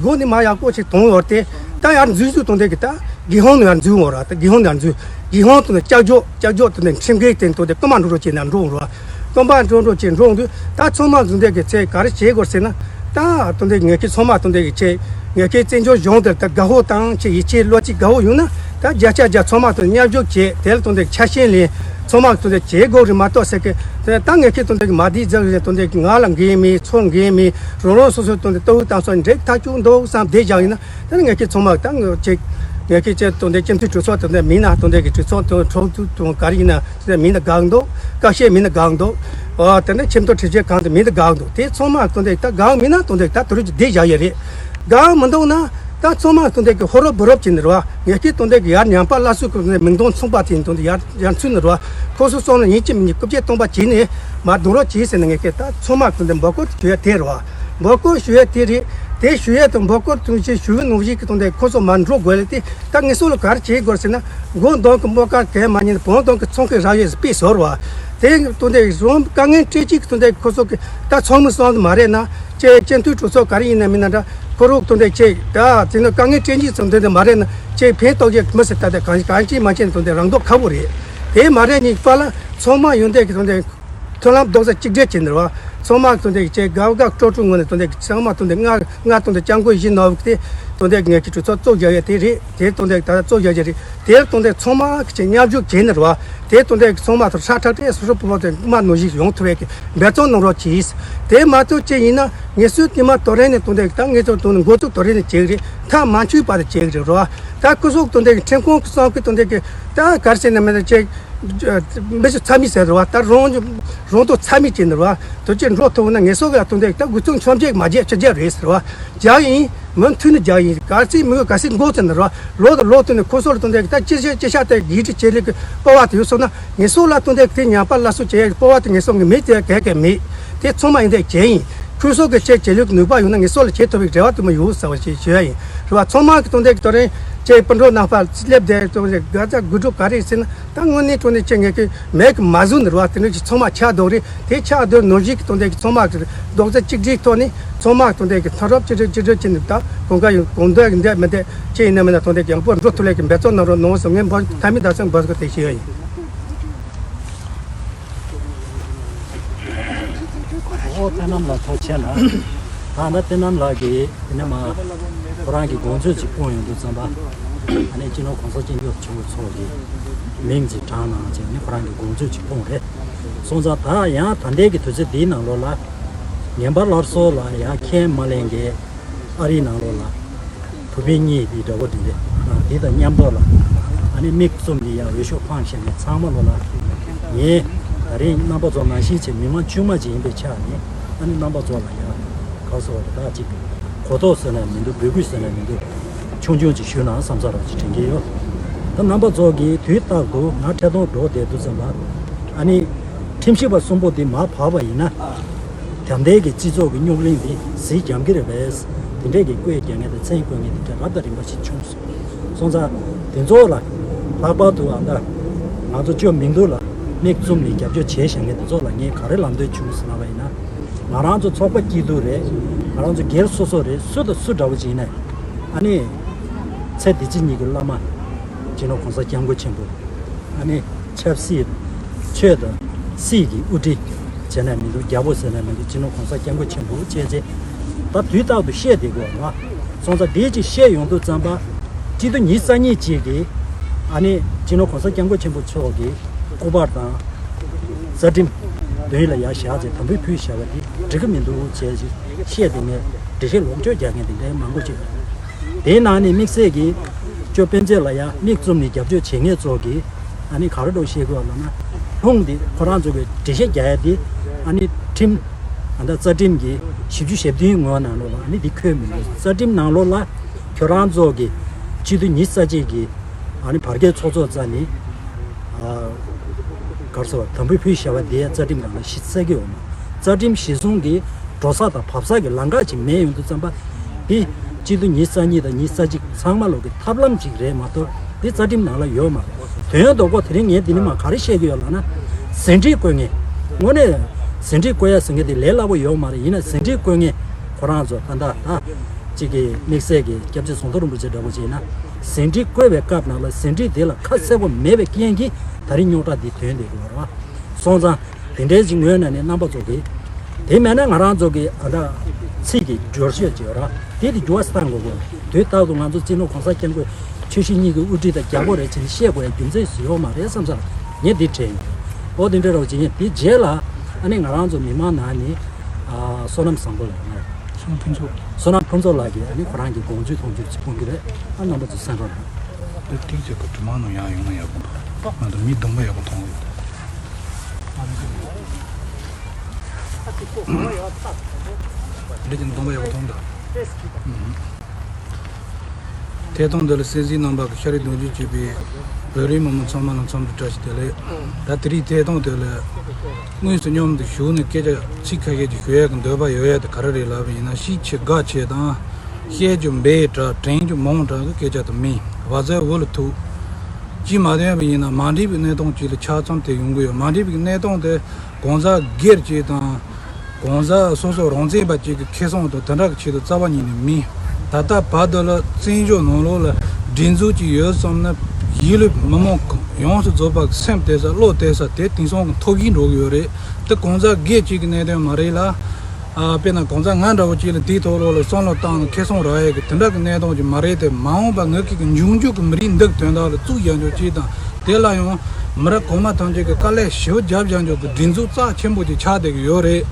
སྒོ་ནས་མ་ཡག་པོ་ཞིག་མཐོང་ཡོད་དེ། ད་ཡར་འཛུལ་འཛུལ་དོན་དེ་གི་ད་སྒེར་ཧོང་ནས་ཡར་འཛུལ་འོང་ར། ད་སྒེར་ཧོང་ནས་ཡར་འཛུལ། སྒེར་ཧོང་དོན་དེ་ལྕགས་ཇོག་ལྕགས་ཇོག་དོན་དེ་ཁྲིམས་འགལ་དེ་དོན་དེ་སྐུ་མ་འགྲོ་རོགས་བྱས་ནས་འགྲོ་འོང་ར། སྐུ་མ་འགྲོ་འགྲོ་བྱས་འགྲོ་འོང་དུས་ད་ཚང་མ་དོན་དེ་གི་ཚེ་ག་རེ་བྱེད་དགོས་ཟེར་ན། ད་དོན་དེ་ངེད་ཀྱི་ཚང་མ་དོན་དེ་གི་ཚེ་ངེད་ཀྱི་བཙན་བྱོལ་གཞུང་དེར་ད་དགའ་ཧོ་དང་ཆེ་ཡིད་ཆེས་བློ་གཅིག་དགའ་ཧོ་ཡོང་ན། ད་བརྒྱ་ཆ་བརྒྱ་ཚང་མ་དོན་མཉམ་ཞུགས་བྱས་དེ་ལ་དོན་དེ་ཆ་ཤས་ལེན། ཚང་མ་དོན་དེ་བྱེད་དགོས་རེད་མ་གཏོགས་ཟེར་གི། དེ་ད་ངས་ཁྱེད་དོན་དེ་མ་བསྡད་ཟེར་རེད། དོན་དེ་ང་ལ་འགན་མེད་ཚོ་འགན་མེད། རང་རང་སོ་སོའི་དོན་དེ་ལྟ་བུ་དང་སོགས་འགྲིག་ཐག་ཆོད་འདུག་བསམ་བསྡད་བཞག་ཡིན་ན། དེ་ནི་ངས་ཁྱེད་ཚང་མ་ད་ངས་ཅིག་ངས་ཁྱེད་ཅེས་དོན་དེ་སྤྱི་འཐུས་གྲོས་ཚོགས་དོན་དེ་མིན་ན་དོན་དེ་གི་གྲོས་ཚོགས་དོན་ཁྲོམ་ཐུག་དོན་ག་རེ་ཡིན་ན་དེ་མིན་ན་དགའ་འདུག་བཀའ་བཤད་མིན་ན་དགའ་འདུག་ཨ་དེ་ནི་ཆེས་མཐོ་ཁྲིམས་ཞིབ་ཁང་དེ་མིན་ན་དགའ་འདུག་དེ་ཚང་མ་དོན་དེ་ད་དགའ་མིན་ན་དོན་དེ་ད་དུ་རུ་ཅིག་བསྡད་བཞག་ཡོད་རེད། དགའ་མི་འདུག་ན། ད་ཚང་མ་དོན་དེ་གི་ཧོ་རོབ་བུ་རོབ་ཅིག་ནི་རེད་བ། ངས་ཁྱེད་དོན་དེ་གི་ཡར་ཉམས་པ་སླར་གསོ་གི་མིང་དོན་མཚུངས་པ་དེ་དོན་དེ་ཡར་ཡར་ཚུད་ནི་རེད་བ། ཁོ་ཚོ་སོང་ན་ཡིན་གཅིག་མིན་གཉིས་རྐུབ་བཀྱག་སྟོང་པ་བྱས་ནས་མར་རྡུང་རོགས་བྱས་ཟེར་ནས་ངས་ཁྱེད་ད་ཚང་མ་དོན་དེ་འབོད་སྐུལ་ཞུ་ཡ་དེ་རེད་བ། འབོད་སྐུལ་ཞུ་ཡ་དེ་རེད། དེ་ཞུ་ཡ་དང་འབོད་སྐུལ་དོན་ཆེ་ཞུ་བའི་ནང་བཞིན་གི་དོན་དེ་ཁོ་ཚོ་མར་འགྲོ་དགོས་ལེ་དེ་ད་ངས་སོ་ལ་ག་རེ་བྱེད་དགོས་ཟེར་ན། མགོ་འདོན་གི་སྨོ་ཀ་གས་མ་ཉན་བོང་འདོན་གི་ཚོང་གི་ར་ཡོད་དཔེ་ཟོར་བ། དེ་དོན་དེ་རོམ་དཀའ་ངལ་སྤྲད་ཅིག་དོན་དེ་ཁོ་ཚོ་གི་ད་ཚོགས་མི་སོང་མ་རེད་ན། ཅེས་སྤྱི་འཐུས་གྲོས་ཚོགས་ག་རེ་ཡིན་ན་མིན་ན་འདྲ། ཁོ་རོགས་དོན་དེ་ཅེས་ད་དེ་ནི་དཀའ་ངལ་སྤྲད་ཅིག་ཚོང་དོན་དེ་མ་རེད་ན་ཅེས་ཕན་ཐོགས་ཀྱི་མི་སྲིད། ད་དེ་གང་གང་ཅིག་མ་བྱས་ན་དོན་དེ་རང་ཐོག་ཁ་བོ་རེད། དེ་མ་རེད་ཉིད་པ་ལ་ཚང་མ་ཡོན་ཏན་གི་དོན་དེ་མཐུན་ལམ་རྡོག་རྩ་གཅིག་སྒྲིལ་བྱས་ནས་རེད་བ། ཚང་མ་དོན་དེ་ཅེས་དགའ་དགའ་སྤྲོ་སྤྲོ་ངང་ནས་དོན་དེ་ཚང་མ་དོན་དེ་ང་ང་དོན་དེ་སྐྱབས་མགོན་ཡིན་ནོ་བ་དེ་དོན་དེ་ངས་ཀྱི་གྲོས་ཚོགས་གཙོ་རྒྱག་ཡ་དེ་རེད། དེ་དོན་དེ་ད་གཙོ་རྒྱག་ཡ་རེད། དེར་དོན་དེ་ཚང་མ་གི་ཆེད་མཉམ་ཞུགས་བྱས་ནས་རེད་བ། དེ་དོན་དེ་ཚང་མ་ཐོར་ཧྲ་ཁྲག་ཁྲེ་སོ་སོ་པོ་པོ་དེ་མ་ནོར་ཞིག་ཡོང་ཐུབ་ཡ་གི་འབད་བརྩོན་གནང་རོགས་གྱིས། དེ་མ་གཏོགས་ཅི་ཡིན་ན་ངེད་ཚོའི་དེ་མ་དོ་རེ་ནས་དོན་དེ་ད་ངེད་ཚོ་དོན་འགོ་ཚུགས་དོ་རེ་ནས་བྱེད་གི་རེད། མཐའ་མ་འཆུས་པ་དེ་བྱེད་གི་རེད་རེད་བ། ད་སྐུ་སྲོག་དོན་དེ་གི་ཁྲིམས་ཁང་གི་གསང་གི་དོན་དེ་གི་ད་གར་ཟེར་ན་མེད་ན་ཅེ། མི་ཚོ་ཚ་མི་ཟེར་རེད་བ། ད་རང་རང་དོ་ཚ་མི་བྱེད་ནི་རེད་བ། དོ་ཅེ་འགྲོ་ཐུབ་ན་ངེད་ཚོ་གི་དོན་དེ་གི་ད་དགུ་ཚོང་ཆོམ་བྱེད་མ་བྱེད་ཆ་བྱེད་རེད་ཟེར་བ། རྒྱག་ཡིན། མུ་མཐུད་ནས་རྒྱག་ཡིན། ག་ཚིག་མི་ག་ཚིག་འགོ་ཚུགས་ནས་རོ། ལོ་དང་ལོ་ཐུག་ནས་ཁོ་ཚོར་དོན་དེ་ད་ཅི་བྱེད་ཅི་བྱ་དེ་གི་ཏི་ཆེ་ལི་གི་སྤོ་བ་དེ་ཡོད་སོང་ན་ངེད་ཚོ་ལ་དོན་དེ་དེ་ཉམས་པ་སླར་གསོ་བྱེད་ཡ་གི་སྤོ་བ་དེ་ངེད་ཚོ་གི་མེད་དེ་ག་ག་མེད། དེ་ཚང་མ་ཡིན་དེ་བྱེད་ཡིན། ཁོ་ཚོ་གི་ཆེད་བྱེད་ལུགས་ནུས་པ་ཡོད་ན་ངེད་ཚོ་ལ་བྱེད་ཐུབ་པའི་རེ་བ་དུ་མ་ཡོད་ཟེར་བ་ཞིག་ཞུ་ཡ་ཡིན། རེ་བ་ཚང་མ་གི་དོན་དེ་གི་དོ་རེན་ཅེ་སྤུན་གྲོགས་རྣམ་པ་སླེབས་དེ་དོན་དེ་དགའ་ཚ་དགུ་སྒྲུབ་ག་རེ་ཟེར་ན། ད་དངོས་གནས་དྲང་གནས་ཅན་ངེད་ཀྱི་མེད་ཀྱི་མ་བཟོ་ནི་རེད་བ། དེ་འདྲ་ཅིག་ཚང་མ་ཆགས་འདུག་རེད། དེ་ཆགས་འདུག་ནོར་གཞི་གི་དོན་དེ་གི་ཚང་མ་གི་རྡོག་རྩ་གཅིག་སྒྲིལ་ཐོག་ནས་ཚང་མ་གི་དོན་དེ་གི་མཐུན་རབས་གཅིག་སྒྲིལ་གཅིག་སྒྲིལ་བྱས་ནས་ད་གང་ག་ཡོད་གང་འདོད་ཀྱི་འདོད་མི་འདོད་ཅི་ཡིན་ན་མིན་ན་དོན་དེ་ཡང་པོ་འགྲོ་ཐུབ་ལས་ཀྱི་འབད་བརྩོན་གནང་རོགས་གནང་སོང་། ངས་འབོད་མཐའ་མའི་བརྡ་སེམས་འབོད་སྐུལ་དེ་ཞུ་ཡ་ཡིན། ཨོ་བསོད་ནམས་ལགས་ཐུགས་རྗེ་ཆེ་ལ། ད་ལྟ་བསོད་ནམས་ལགས་ཀྱིས་དེ་ནས་མ་ཁོ་རང་གི་དགོངས་ཚུལ་ཅིག་སྤུངས་ཡོང་དུས་ཙམ་པ། ཨ་ནི་སྤྱི་ནོར་གོང་ས་སྐྱབས་མགོན་ཆེན་པོ་མཆོག་གི་མིང་ཅིག་དྲངས་གནང་བྱས་ནས་ཁོ་རང་གི་དགོངས་ཚུལ་ཅིག་སྤུངས་རེད། སོང་ཙང་ད་ཡང་ད་ལྟའི་གི་དུས་ཚོད་འདིའི་ནང་ལོགས་ལ་ངན་པ་སླར་གསོ་ལ་ཡང་ཁས་མ་ལེན་མཁན་ཨ་རིའི་ནང་ལོགས་ལ། བུ་སྤུན་གཉིས་དེ་འདྲ་བོ་དེ་རེད། དེ་དང་མཉམ་དུ་ལ་ཨ་ནི་མིག་བཙུམ་ནས་ཡང་འོས་ཤོག་འཕངས་བཞག་མཁན་ཚང་མ་ལོ་ལ་ངས་ད་རེས་རྣམ་པ་ཚོ་ནང་བཞིན་བྱས་མི་མང་དཀྱུས་མ་ཅིག་ཡིན་པའི་ཆ་ནས་ཨ་ནི་རྣམ་པ་ཚོ་ལ་ཡང་ག་རེ་ཟེར་བ་རེད། ད་ཅིག་གོ་རྟོགས་ཟེར་ན་མི་འདུག་འབོད་སྐུལ་ཟེར་ན་མི་འདུག་ཆུང་ཆུང་ཅིག་ཞུས་ན་བསམ་ས་རང་ཅིག་དྲན་གྱི་ཡོད། ད་རྣམ་པ་ཚོ་གིས་དུས་རྟག་ཏུ་ང་འཕྲལ་གཏོང་འགྲོ་བསྡད་དུས་ཙམ་པ་ཨ་ནི་ཁྲིམས་ཞིབ་པ་གསུམ་པོ་འདི་མར་བབས་པ་ཡིན་ན། དེ་འདྲའི་གི་སྤྱི་ཚོགས་ཀྱི་རྙོག་གླེང་འདི་ཟིལ་འཇམ་གྱི་རེད་པས། དེ་འདྲའི་གི་བཀོད་རྒྱག་མཁན་དང་མཚན་བཀོད་མཁན་དེ་འདྲ་རབ་དང་རིམ་པ་ཞིག་བྱུང་སོང་། སོང་ཙང་དེ་ཚོ་ལ་ལྷག་པར་དུ་ཨ་ད་ང་ཚོ་ཅོ་མིང་དུ་ལ་མིག་བཙུམ་ནས་རྒྱབ་སྐྱོར་བྱས་བཞག་མཁན་དེ་ཚོ་ལ་ངས་ག་རེ་ལམ་སྟོན་བྱུང་ཟེར་ལབ་པ་ཡིན་ན། ང་རང་ཚོ་ཚོགས་པ་སྐྱིད་སྡུག་རེད། ང་རང་ཚོ་སྒེར་སོ་སོ་རེད། སུ་དང་སུ་འདྲ་བོ་ཅིག་ཡིན་ནའི་ཨ་ནི་ཚེ་འདི་ཕྱི་གཉིས་ཀྱི་བླ་མ་སྤྱི་ནོར་གོང་ས་སྐྱབས་མགོན་ཆེན་པོ། ཨ་ནི་ཆབ་སྲིད་ཆོས་དང་སྲིད་ཀྱི་དབུ་ཁྲིད་བྱས་ན་མི་འདུག་རྒྱལ་པོ་ཟེར་ན་མི་འདུག་སྤྱི་ནོར་གོང་ས་སྐྱབས་མགོན་ཆེན་པོ་བཅས་ཚེ་ ད་དུས་རྟག་ཏུ་བཤད་བསྡད་དགོས་པ། སོང་ཙང་འདི་ཅིག་བཤད་ཡོང་དུས་ཙམ་པ། སྤྱི་ཟླ་ཉི་ཤུ་རྩ་གཉིས་ཅིག་གི་ཨ་ནི་སྤྱི་ནོར་༸གོང་ས་༸སྐྱབས་མགོན་ཆེན་པོ་མཆོག་གི་སྐུ་པར་དང་རྩ་ཁྲིམས་མདུན་ལ་ཡར་བཞག་ཚེ་དམ་འབུལ་ཕུལ་བཞག་པ་འདི་འགྲིག་གི་མི་འདུག་བྱས་ཅིག་བཤད་དེ་ངས་འགྲེལ་བཤད་ལོག་སྤྱོད་རྒྱག་མཁན་དེ་འདྲའི་མང་པོ་ཅིག་དེའི་ནང་ནས་དམིགས་བསལ་གྱིས་ཅོ་སྤེན་ཚེ་ལ་ཡང་མིག་བཙུམ་ནས་རྒྱབ་སྐྱོར་བྱེད་མཁན་ཚོ་གིས་ཨ་ནི་ག་རེ་འདྲ་བཤད་དགོས་ལབ་ན། ལྷུང་དེ་ཁོ་རང་ཚོ་གི་འགྲེལ་བཤད་རྒྱག་ཡ་དེ་ཨ་ནི་ཁྲིམས་ཨ་ད་རྩ་ཁྲིམས་ཀྱི་བཞི་བཅུ་ཞེ་བདུན་ངོས་ནང་ལོགས་ལ་ཨ་ནི་འདི་འཁོད་མི་འདུག་རྩ་ཁྲིམས་ནང་ལོགས་ལ་ཁྱོད་རང་ཚོ་གི་སྤྱི་འཐུས་ཉི་ཤུ་རྩ་གཅིག་གི་ཨ་ནི་བར་བརྒལ་ཚོགས་གཙོ་རྩ་ནས་ཨ་ག་རེ་ཟེར་བ་དམ་འབུལ་ཕུལ་བཞག་པ་དེ་རྩ་ཁྲིམས་ནང་ལ་གཞི་བཙུགས་ཀྱི་ཡོད་མ། རྩ་ཁྲིམས་གཞི་བཟུང་གི་འགྲོ་ས་དང་བབས་ས་གི་ལམ་ཁ་ཅིག་མེད་ཡོང་དུས་ཙམ་པ། འདི་སྤྱི་འཐུས་ཉི་ཤུ་རྩ་གཉིས་དང་ཉི་ཤུ་རྩ་གཅིག་ཚང་མ་ལོག་གི་ཐབས་ལམ་ཅིག་རེད་མ་གཏོགས་འདི་རྩ་ཁྲིམས་ནང་ལ་ཡོད་མ་རེད། དོན་དག་པོ་དེ་རིང་ངས་འདི་ནས་མར་ག་རེ་བཤད་ཀྱི་ཡོད་ལབ་ན། ཟིན་བྲིས་བཀོད་མཁན། དངོས་གནས་ཟིན་བྲིས་བཀོད་ཡ་ཟེར་མཁན་དེ་ལས་སླ་པོ་ཡོད་མ་རེད། ཡིན་ན་ཟིན་བྲིས་བཀོད་མཁན་ཁོ་རང་ཚོ་ད་ལྟ་ད་གཅིག་གི་དམིགས་བསལ་གྱི་སྐྱབས་རྗེ་ཟམ་གདོང་རིན་པོ་ཆེ་འདྲ་པོ་བྱས་ན་ཟིན་བྲིས་བཀོད་པའི་སྐབས་ནང་ལ་ཟིན་བྲིས་དེ་ལ་ཁ་གསལ་པོ་མེད་པའི་རྐྱེན་གྱིས་ད་རིང་རྙོག་དྲ་འདི་ཐོན་བསྡད་ཀྱི་ཡོད་རེད་བ། སོང་ཙང་། དེ་འདྲའི་ཅིག་ངོས་ནས་ནི་རྣམ་པ་ཚོ་གིས། དེ་མེད་ན་ང་རང་ཚོ་གི་ཨ་ད་ཚིག་གི་སྦྱོར་བཤད་ཅིག་ཡོད་ར། དེ་དེ་འགྱུར་བ་བཏང་དགོས་དགོས། དུས་རྟག་ཏུ་ང་ཚོ་སྤྱི་ནོར་གོང་ས་སྐྱབས་མགོན་ཆེ་ཞི་གཉིས་ཀྱི་དབུ་ཁྲིད་དང་རྒྱལ་པོ་རེད་ཅེས་བཤད་དགོས་ཡ་རྒྱུ་མཚན་ཞིག་ཡོད་མ་རེད་བསམ་ས་ལ་ངས་འདི་དྲན་ཡོད། ཨོ་དེ་འདྲ་རོགས་ཅིག་ཡིན་དེ་རྗེས་ལ་ཨ་ནི་ང་རང་ཚོ་མི་མང་ནང་ནས་ཨ་བསོད་ནམས་བཟང་པོ་ལ་ཡོང་ཡ། བསོད་ནམས་ཕུན་ཚོགས། བསོད་ནམས་ཕུན་ཚོགས་ལགས་ཀྱིས་ཨ་ནི་ཁོ་རང་གི་དགོངས་ཚུལ་མཐོང་ཚུལ་ཅིག་གསུང་གི་རེད། ཨ་རྣམ་པ་ཚོ་གསན་རོགས་གནང་། འདི་ཏིག་ཙེ་གི་དྲི་མ་ནང་ཡང་ཡོང་ན་ཡག་པོ་འདུག་ང་ཚོ་མི་སྡོམ་པ་ཡག་པོ་མཐོང་གི་འདུག་འདི་ཀྱི་འདོམ་པ་ཡག་པོ་མཐོང་འདུག་ཐད་གཏོང་འདི་ལ་གསན་གཟིགས་གནང་བ་གི་ཤ་རི་གདུང་རྒྱུད་ཅེས་པའི་བོད་རིགས་མི་མང་ཚང་མ་ལ་འཚམས་འདྲི་བཀྲ་ཤིས་བདེ་ལེགས། ད་དེ་རིང་ཐད་གཏོང་དེ་ལ་དངོས་སུ་མཉམ་དུ་བཞུགས་ནས་སྐད་ཆ་ཚིག་ཁ་ཤས་ཀྱི་ཞུ་ཡག་གི་འདོད་པ་ཡོད་ཡག་དེ་ག་རེ་རེད་ལབ་པ་ཡིན་ན་ཤི་ཆེ་དགའ་ཆེ་དང་། བཤད་རྒྱུ་འབའ་དྲག་དྲན་རྒྱུ་མང་དྲག་གི་སྐད་ཆ་དེ་མིན་བ་ཟའི་འུ་ལ་ཐུག་ཅིས་མ་བསྟན་པ་ཡིན་ན་མ་འགྲིག་པའི་གནས་སྟངས་ཅིག་ལ་ཆགས་ཙམ་དེ་ཡོང་གི་ཡོད། མ་འགྲིག་པའི་གནས་སྟངས་དེ་གང་ཟག་སྒེར་གཅིག་དང་གང་ཟག་སོ་སོ་རང་བཙན་པ་གཅིག་གི་ཁེ་བཟང་དང་དེ་འདྲ་གི་ཆེད་དུ་རྩ་བ་ཉིད་ནས་མིན། ད་ལྟ་བར་དུ་ལ་བཙན་བྱོལ་ནང་ལོགས་ལ་སྒྲིག་འཛུགས་ཅིག་ཡོད་བསམ་ན་གཞིས་ལུས་མི་མང་ཡོངས་སུ་རྫོགས་པ་གི་སེམས་གཏད་ས་བློ་གཏད་ས་དེ་དེང་སང་གི་ཐོབ་ཀྱིན་འགྲོ་གི་ཡོད་རེད། དེ་གང་ཟག་སྒེར་གཅིག་གི་གནད་དོན་མ་རེད་ལ། ཨ་དཔེར་ན་གང་ཟག་ང་འདྲ་བོ་གཅིག་ལ་དེའི་ཐོག་ལོགས་ལ་བསམ་བློ་བཏང་ནས་ཁེ་བཟང་རག་ཡས་ཀྱི་དེ་འདྲ་གི་གནས་སྟངས་ཅིག་མ་རེད་དེ། མ་འོངས་པ་ངེད་ཀྱི་གི་འབྱུང་འགྱུར་གྱི་མི་རིགས་འདི་གི་དོན་དག་ལ་གཙུག་རྒྱབ་འཇོག་ཅིག་དང་དེ་ལ་ཡང་མི་རབས་གོང་མ་ཐམས་ཅད་ཀྱི་དཀའ་ལས་ཞེ་པོ་རྒྱབ་རྒྱབ་འཇོག་གི་སྒྲིག་འཛུགས་རྩ་ཆེན་པོ་ཅིག་ཆགས་བསྡད་ཀྱི་ཡོད་རེད།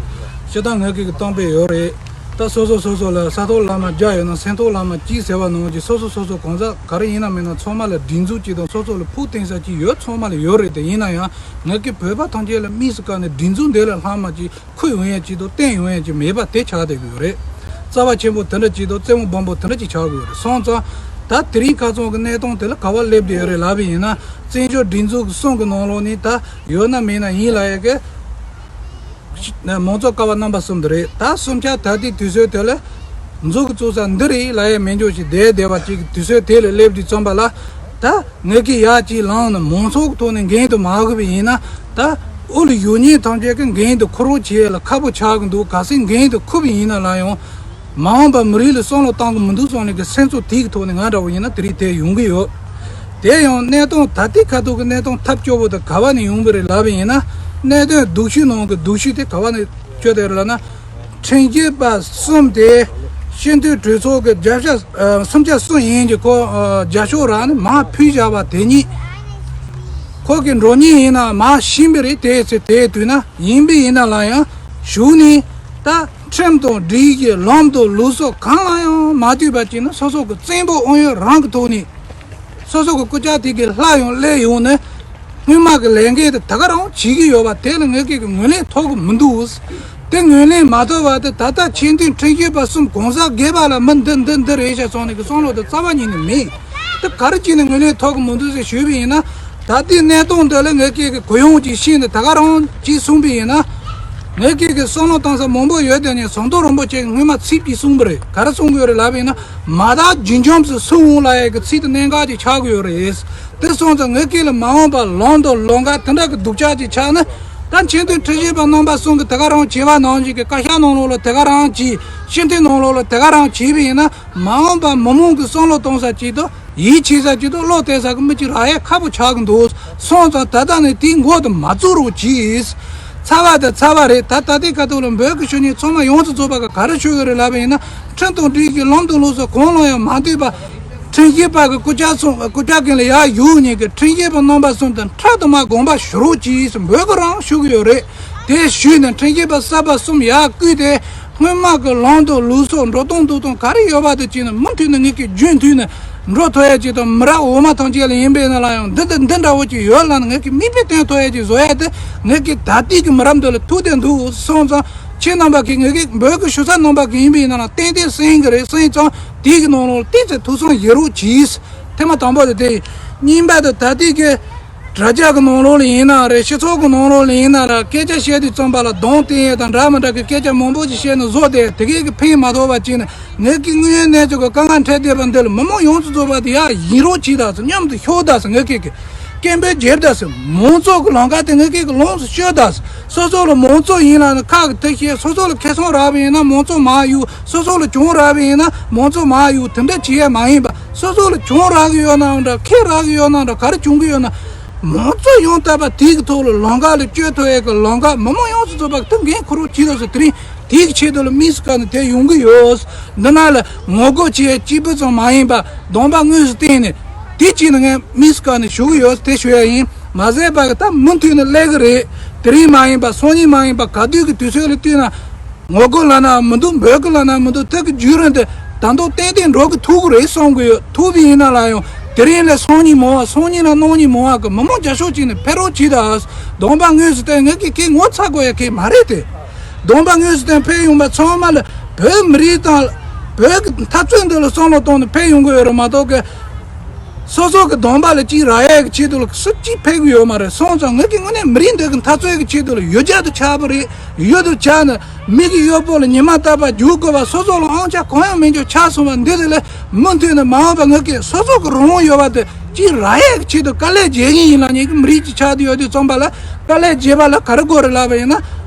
སྤྱིར་བཏང་ངེད་ཀྱི་གི་གཏམ་དཔེ་ཡོད་རེད། ད་སོ་སོ་སོ་སོ་ལ་ས་ཐོག་ལ་མ་རྒྱ་ཡོད་ན་སེམས་ཐོག་ལ་མ་གཅིག་ཟེར་བ་ནང་བཞིན་སོ་སོ་སོ་སོ་གང་ཟག་ག་རེ་ཡིན་ན་མིན་ན་ཚང་མ་ལ་སྒྲིག་འཛུགས་ཅིག་དང་སོ་སོ་ལ་ཕུགས་བརྟན་ས་ཅིག་ཡོད་ཚང་མ་ལ་ཡོད་རེད་དེ། ཡིན་ན་ཡང་ངེད་ཀྱི་བོད་པ་ཐམས་ཅད་ལ་དམིགས་སུ་བཀར་ནས་སྒྲིག་འཛུགས་འདི་ལ་ལྷག་མ་ཅིག་ཁུར་ཡོང་ཡས་ཅིག་དང་བརྟེན་ཡོང་ཡས་ཅིག་མེད་པ་དེ་ཆགས་བསྡད་ཀྱི་ཡོད་རེད། རྩ་བ་ཆེན་པོ་དེ་འདྲ་ཅིག་དང་རྩེ་མོ་སྦོམ་པོ་དེ་འདྲ་ཅིག་ཆགས་ཀྱི་ཡོད་རེད། སོང་ཙང་ད་དེ་རིང་ཁ་སང་གི་གནས་སྟངས་དེ་ལ་ག་བ་སླེབས་བསྡད་ཡོད་རེད་ལབ་པ་ཡིན་ན་བཙན་བྱོལ་སྒྲིག་འཛུགས་ཀྱི་གསུང་གི་ནང་ལོགས་ནས་ད་ཡོད་ན་མེད་ན་ཡིན་ལབ་ཡས་ཀྱི་མང་གཙོ་ཀ་བ་རྣམ་པ་གསུམ་དེ་རེད། ད་གསུམ་ཆ་ད་ལྟའི་དུས་ཚོད་དེ་ལ་མཛུབ་གུ་བཙུགས་ས་འདི་རེད་ལབ་ཡས་མེད་འཇོག་ཞིག་བསྡད་བསྡད་པ་ཅིག་གི་དུས་ཚོད་དེ་ལ་སླེབས་དུས་ཙམ་པ་ལ་ད། ངེད་ཀྱིས་ཡག་ཅིག་ལངས་ནས་མང་ཚོགས་ཀྱི་ཐོག་ནས་འགན་དུ་མ་འཁུར་བ་ཡིན་ན། ད་དབུ་ལ་བཞུགས་མཁན་ཐམས་ཅད་ཀྱིས་འགན་དུ་འཁུར་རོགས་བྱེད་ལ་ཁག་པོ་ཆགས་ཀྱི་འདུག་གལ་སྲིད་འགན་དུ་འཁུར་བ་ཡིན་ན་ལ་ཡང་། མ་འོངས་པ་མི་རིགས་ལ་བསམ་བློ་བཏང་གི་མི་འདུག་བསམ་ནས་ཀྱི་སེམས་ཚོར་དེ་གི་ཐོག་ནས་ང་འདྲ་བོ་ཡིན་ན་དེ་རིགས་དེ་ཡོང་གི་ཡོད། དེ་ཡང་གནས་སྟངས་ད་ལྟའི་ཁ་ཐུག་གི་གནས་སྟངས་ཐབས་སྐྱོ་བོ་དེ་ག་བ་ནས་ཡོང་གི་རེད་ལབ་པ་ཡིན་ན། གནད་དོན་སྡུག་ཤོས་ནང་གི་སྡུག་ཤོས་དེ་ག་བ་ནས་སྐྱོ་དེ་རེད་ལབ་ན། ཁྲིམས་ཞིབ་པ་གསུམ་དེ་སྤྱི་འཐུས་གྲོས་ཚོགས་ཀྱི་བརྒྱ་ཆ་ཨ་སུམ་ཆ་གསུམ་ཡན་གྱི་ཁོ་ཨ་རྒྱབ་སྐྱོར་རག་ནས་མར་ཕུད་བཞག་པ་དེ་ཉིད་ཁོ་གི་འགྲོ་ཉེན་ཡིན་ན་མར་ཕྱིན་པ་རེད། དེའི་ཚེ་དེའི་དུས་ན་ཡིན་པ་ཡིན་ན་ལ་ཡང་གཞུག་ནས་ད་ཁྲིམས་དང་སྒྲིག་གཞི་ལམ་དང་ལུགས་སྲོལ་གང་ལ་ཡང་མ་ལྟོས་པ་བྱས་ན་སོ་སོ་གི་བཙན་པོ་དབང་ཡོད་རང་གི་ཐོག་ནས། སོ་སོ་གི་སྐུ་ཕྱྭ་དེ་གི་ལྷ་ཡང་སླེབས་ཡོང་ནས་སྔོན་མ་གི་ལས་འགན་དེ་ད་ག་རང་བྱེད་ཀྱི་ཡོད་པ་དེ་ལ་ངེད་ཀྱིས་ངོས་ལེན་ཐོབ་གི་མི་འདུག་དེ་ངོས་ལེན་མ་ཐོབ་པ་དེ་ད་ལྟ་ཆེས་མཐོའི་ཁྲིམས་ཞིབ་པ་གསུམ་གང་ཟག་སྒེར་པ་ལ་མི་འདི་འདི་འདི་རེད་ཤག་སོང་ནས་གི་བསམ་བློ་དེ་རྩ་བ་ཉིད་ནས་མེད། དེ་ག་རེ་བྱས་ནས་ངོས་ལེན་ཐོབ་གི་མི་འདུག་ཟེར་ཞུས་པ་ཡིན་ན། ད་ལྟའི་གནས་སྟངས་འདི་ལ་ངེད་ཀྱིས་གི་གུ་ཡངས་ཅིག་ཤེས་ནས་ད་ག་རང་ཅིག་གསུངས་པ་ཡིན་ན། ངེད་ཀྱིས་གི་བསམ་བློ་བཏང་ས་མང་པོ་ཡོད་དེ་ནས་ཟམ་གདོང་རིན་པོ་ཆེ་གི་སྔོན་མ་ཚིག་ཅིག་གསུངས་པ་རེད། ག་རེ་གསུང་གི་ཡོད་རེད་ལབ་པ་ཡིན་ན། མ་དག་རྒྱུན་འཁྱོངས་སུ་སུ་འོང་ལབ་ཡས་ཀྱི་ཚིག་དེ་གནད་འགག་ཅིག་ཆགས་ཀྱི་ཡོད་རེད། དེ་སོང་ཙང་ངེད་ཀྱིས་ལ་མ་འོངས་པ་ལམ་དང་ལམ་ཁ་དེ་འདྲ་གི་སྡུག་ཅག་ཅིག་ཆགས་ན། ད་ཆེས་མཐོའི་ཁྲིམས་ཞིབ་པ་རྣམ་པ་གསུམ་གྱིས་དེ་ག་རང་བྱས་པ་ནང་བཞིན་གྱི་བཀའ་ཤག་ནང་ལོགས་ལ་དེ་ག་རང་བྱས། སྤྱི་འཐུས་ནང་ལོགས་ལ་དེ་ག་རང་བྱས་པ་ཡིན་ན། མ་འོངས་པ་མི་མང་གི་བསམ་བློ་གཏོང་ས་ཅིག་དང་ཡིད་ཆེས་ས་ཅིག་དང་བློ་གཏད་ས་གི་མི་ཅིག་རག་ཡས་ཁག་པོ་ཆགས་ཀྱི་འདུག་སོང་ཙང་ད་ལྟ་ནས་དེའི་འགོ་དེ་མ་བཙུགས་རོགས་གྱིས། ཐར་བ་དང་ཚར་བ་རེད། ད་ད་ལྟའི་ཁ་ཐུག་ལ་བོད་ཀྱི་གཞོན་སྐྱེས་ཚང་མ་ཡོངས་སུ་རྫོགས་པ་ག་ག་རེ་ཞུ་གི་རེད་ལབ་པ་ཡིན་ན། ཁྲིམས་དང་སྒྲིག་གཞི་ལམ་དུ་ལོག་སོང་། གང་ལ་ཡང་མ་ལྟོས་པ། ཁྲིམས་ཞིབ་པ་གི་སྐུ་ཕྱག་སོང་སྐུ་ཕྱག་གིན་ལ་ཡར་བཞུགས་ཉིན་གྱི་ཁྲིམས་ཞིབ་པ་རྣམ་པ་གསུམ་དང་ཕྲག་དུ་མ་དགོངས་པ་ཞུ་རོགས་གྱིས་བོད་ཀྱི་རང་ཞུ་གི་ཡོད་རེད། དེ་ཞུས་ནས་ཁྲིམས་ཞིབ་པ་གསར་པ་གསུམ་ཡར་བསྐོས་ཏེ། སྔོན་མ་གི་ལམ་དུ་ལུགས་སྲོལ་འགྲོ་སྟངས་འདུག་སྟངས་ག་རེ་ཡོད་པ་དེ་བྱས་ནས་མུ་མཐུད་ནས་ངེད་ཀྱིས་རྒྱུན་མཐུད་ནས་འགྲོ་ཐུབ་ཡ་ཅིག་དང་། མི་རབས་འོག་མ་ཐམས་ཅད་ལ་ཡིན་པས་ན་ལ་ཡང་འདི་འདི་འདི་འདྲ་བོ་ཅིག་ཡོད་ལ་ངེད་ཀྱིས་མིག་དཔེ་སྟོན་ཐུབ་ཡ་ཅིག་བཟོ་ཡ་དེ་ངེད་ཀྱི་ད་ལྟའི་གི་མི་རབས་འདི་ལ་ཐུག་བསྡད་འདུག་སོང་ཙང་། ཁྱེད་རྣམ་པ་གིས་ངེད་ཀྱི་བོད་ཀྱི་ཞུ་ས་རྣམ་པ་གི་ཡིན་པས་ན་ལ་ཏན་ཏན་གསན་གི་རེད། གསན་ཙང་དེའི་གི་ནང་ལོགས་ཏོག་ཙམ་ཐུགས་བསམ་བཞེས་རོགས་གྱིས། ཐེངས་མ་དང་པོ་དེ་དེ་ཡིན། གཉིས་པ་དེ་ད་ལྟའི་གི་དྲ་རྒྱ་གི་ནང་ལོགས་ལ་ཡིན་ན་རེད། སྤྱི་ཚོགས་གི་ནང་ལོགས་ལ་ཡིན་ན་ར། སྐད་ཆ་བཤད་དུས་ཙམ་པ་ལ་གདོང་བསྟན་ཡས་དང་འདྲ་མི་འདྲ་གི་སྐད་ཆ་མང་པོ་ཞིག་བཤད་ནས་བཟོ་སྟེ་དེ་གས་ཀྱི་ཕན་མ་ཐོགས་པ་བྱས་ནས། ངེད་ཀྱི་དངོས་ཡོད་གནས་ཚུལ་གྱི་དཀའ་ངལ་འཕྲད་བསྡད་པ་འདི་ལ་མི་མང་ཡོངས་སུ་རྫོགས་པ་དེ་ཡར་ཡིན་རོགས་གྱིས་དང་། མཉམ་དུ་ཤོག་དང་། ངེད་ཀྱི་གི་སྐད་འབོད་བྱེད་དང་། མང་གཙོ་གི་ལམ་ཁ་དེ་ངེད་ཀྱི་གི་ལོངས་སུ་སྤྱོད་དང་། སོ་སོ་ལ་མང་གཙོ་ཡིན་ལ་ནི་ཁག་གི་དེ་བཤད། སོ་སོ་ལ་ཁེ་བཟང་རག་པ་ཡིན་ན་མང་གཙོ་མར་གཡུག་སོ་སོ་ལ་གྱོང་རག་པ་ཡིན་ན་མང་གཙོ་མར་གཡུག་དེ་འདྲ་བྱེད་ཡ་མ་ཡིན་པ། སོ་སོ་ལ་གྱོང་རག་གི་ཡོད་ནའང་འདྲ། ཁེ་རག་གི་ཡོད་ནའང་འདྲ། ག་རེ་བྱུང་གི་ཡོད་ན། མང་གཙོ་ཡང་དག་པ་དེའི་གི་ཐོག་ལ་ལམ་ཁ་ལ་བསྐྱོད་ཐུབ་ཡས་གི་ལམ་ཁ་མི་མང་ཡོངས་སུ་རྫོགས་པ་གི་ཐུགས་འགན་འཁུར་རོགས་གྱིས་ལ་སོ། དེ་རིང་དེའི་གི་ཆེད་དུ་ལ་དམིགས་སུ་བཀར་ནས་དེ་ཡོང་གི་ཡོད། འདི་ན་ལ་ངོ་རྒོལ་བྱེད་ཡས་གཅིག་པུ་ཙམ་མ་ཡིན་པ་གདོང་པ་དངོས་སུ་བསྟན་ནས་དེ་གཅིག་ནི་ངས་དམིགས་སུ་བཀར་ནས་ཞུ་གི་ཡོད། དེ་ཞུ་ཡ་ཡིན། མ་ཟད་པ་གི་ད་མུ་མཐུད་ནས་སླེབས་གི་རེད། དེ་རིང་མ་ཡིན་པ་སང་ཉིན་མ་ཡིན་པ་ག་དུས་ཀྱི་དུས་ཚོད་ལ་བལྟས་ན། ངོ་རྒོལ་ལབ་ན་མི་འདུག་འབོད་སྐུལ་ལབ་ན་མི་འདུག་དེ་གི་བརྒྱུད་རིམ་དེ་ད་དུང་ཏན་ཏན་འགྲོ་གི་ཐུག་གི་རེད་བསམ་གི་ཡོད། ཐུག་པ་ཡིན་ན་ལ་ཡང་དེ་རིང་ལས་སང་ཉིན་མང་བ། སང་ཉིན་ལ་གནངས་ཉིན་མང་བ་གི་མི་མང་རྒྱ་ཤོག་ཅིག་ནས་ཕེབས་རོགས་གྱིས་དང་། གདོང་པ་དངོས་སུ་བསྟན། ངེད་ཀྱི་ཁྱེད་ངོ་ཚ་དགོས་ཡ་གི་མ་རེད་དེ། གདོང་པ་དངོས་སུ་བསྟན་ཕེབས་ཡོང་པ་ཚང་མ་ལ་བོད་མི་རིགས་དང་བོད་ཀྱི་འཐབ་རྩོད་འདི་ལ་བསམ་བློ་བཏང་ནས་ཕེབས་ཡོང་གི་ཡོད་རེད་མ་གཏོགས་གི་སོ་སོ་གི་གདོང་པ་ལ་གཅིག་རག་ཡས་ཀྱི་ཆེད་དུ་ལ་སུ་གཅིག་ཕེབས་ཀྱི་ཡོད་མ་རེད། སོང་ཙང་ངེད་ཀྱི་དངོས་གནས་མི་རིགས་འདི་གི་འཐབ་རྩོད་ཀྱི་ཆེད་དུ་ལ་ཡོད་རྒྱུ་དེ་ཆགས་པ་རེད། ཡོད་དུ་ཆགས་ནས་མི་གི་གཡོག་པོ་ལ་ཉི་མ་རྟག་པར་རྒྱུག་དགོས་པ། སོ་སོ་ལ་དབང་ཆ་གང་ཡང་མེད་རྒྱུ་ཆགས་སོང་བ་འདི་དེ་ལས་མུ་མཐུད་ནས་མ་འོངས་པ་ངེད་ཀྱི་སོ་སོ་གི་རང་དབང་ཡོད་པ་དེ་གཅིག་རག་ཡས་ཀྱི་ཆེད་དུ་དཀའ་ལས་རྒྱག་གི་ཡིན་ལ། ངེད་ཀྱི་མི་རིགས་གཅིག་ཆགས་བསྡད་ཡོད་དུས་ཙམ་པ་ལ་དཀའ་ལས་རྒྱག་པ་ལ་ག་རེ་དགོས་རེད་ལབ་པ་ཡིན་ན།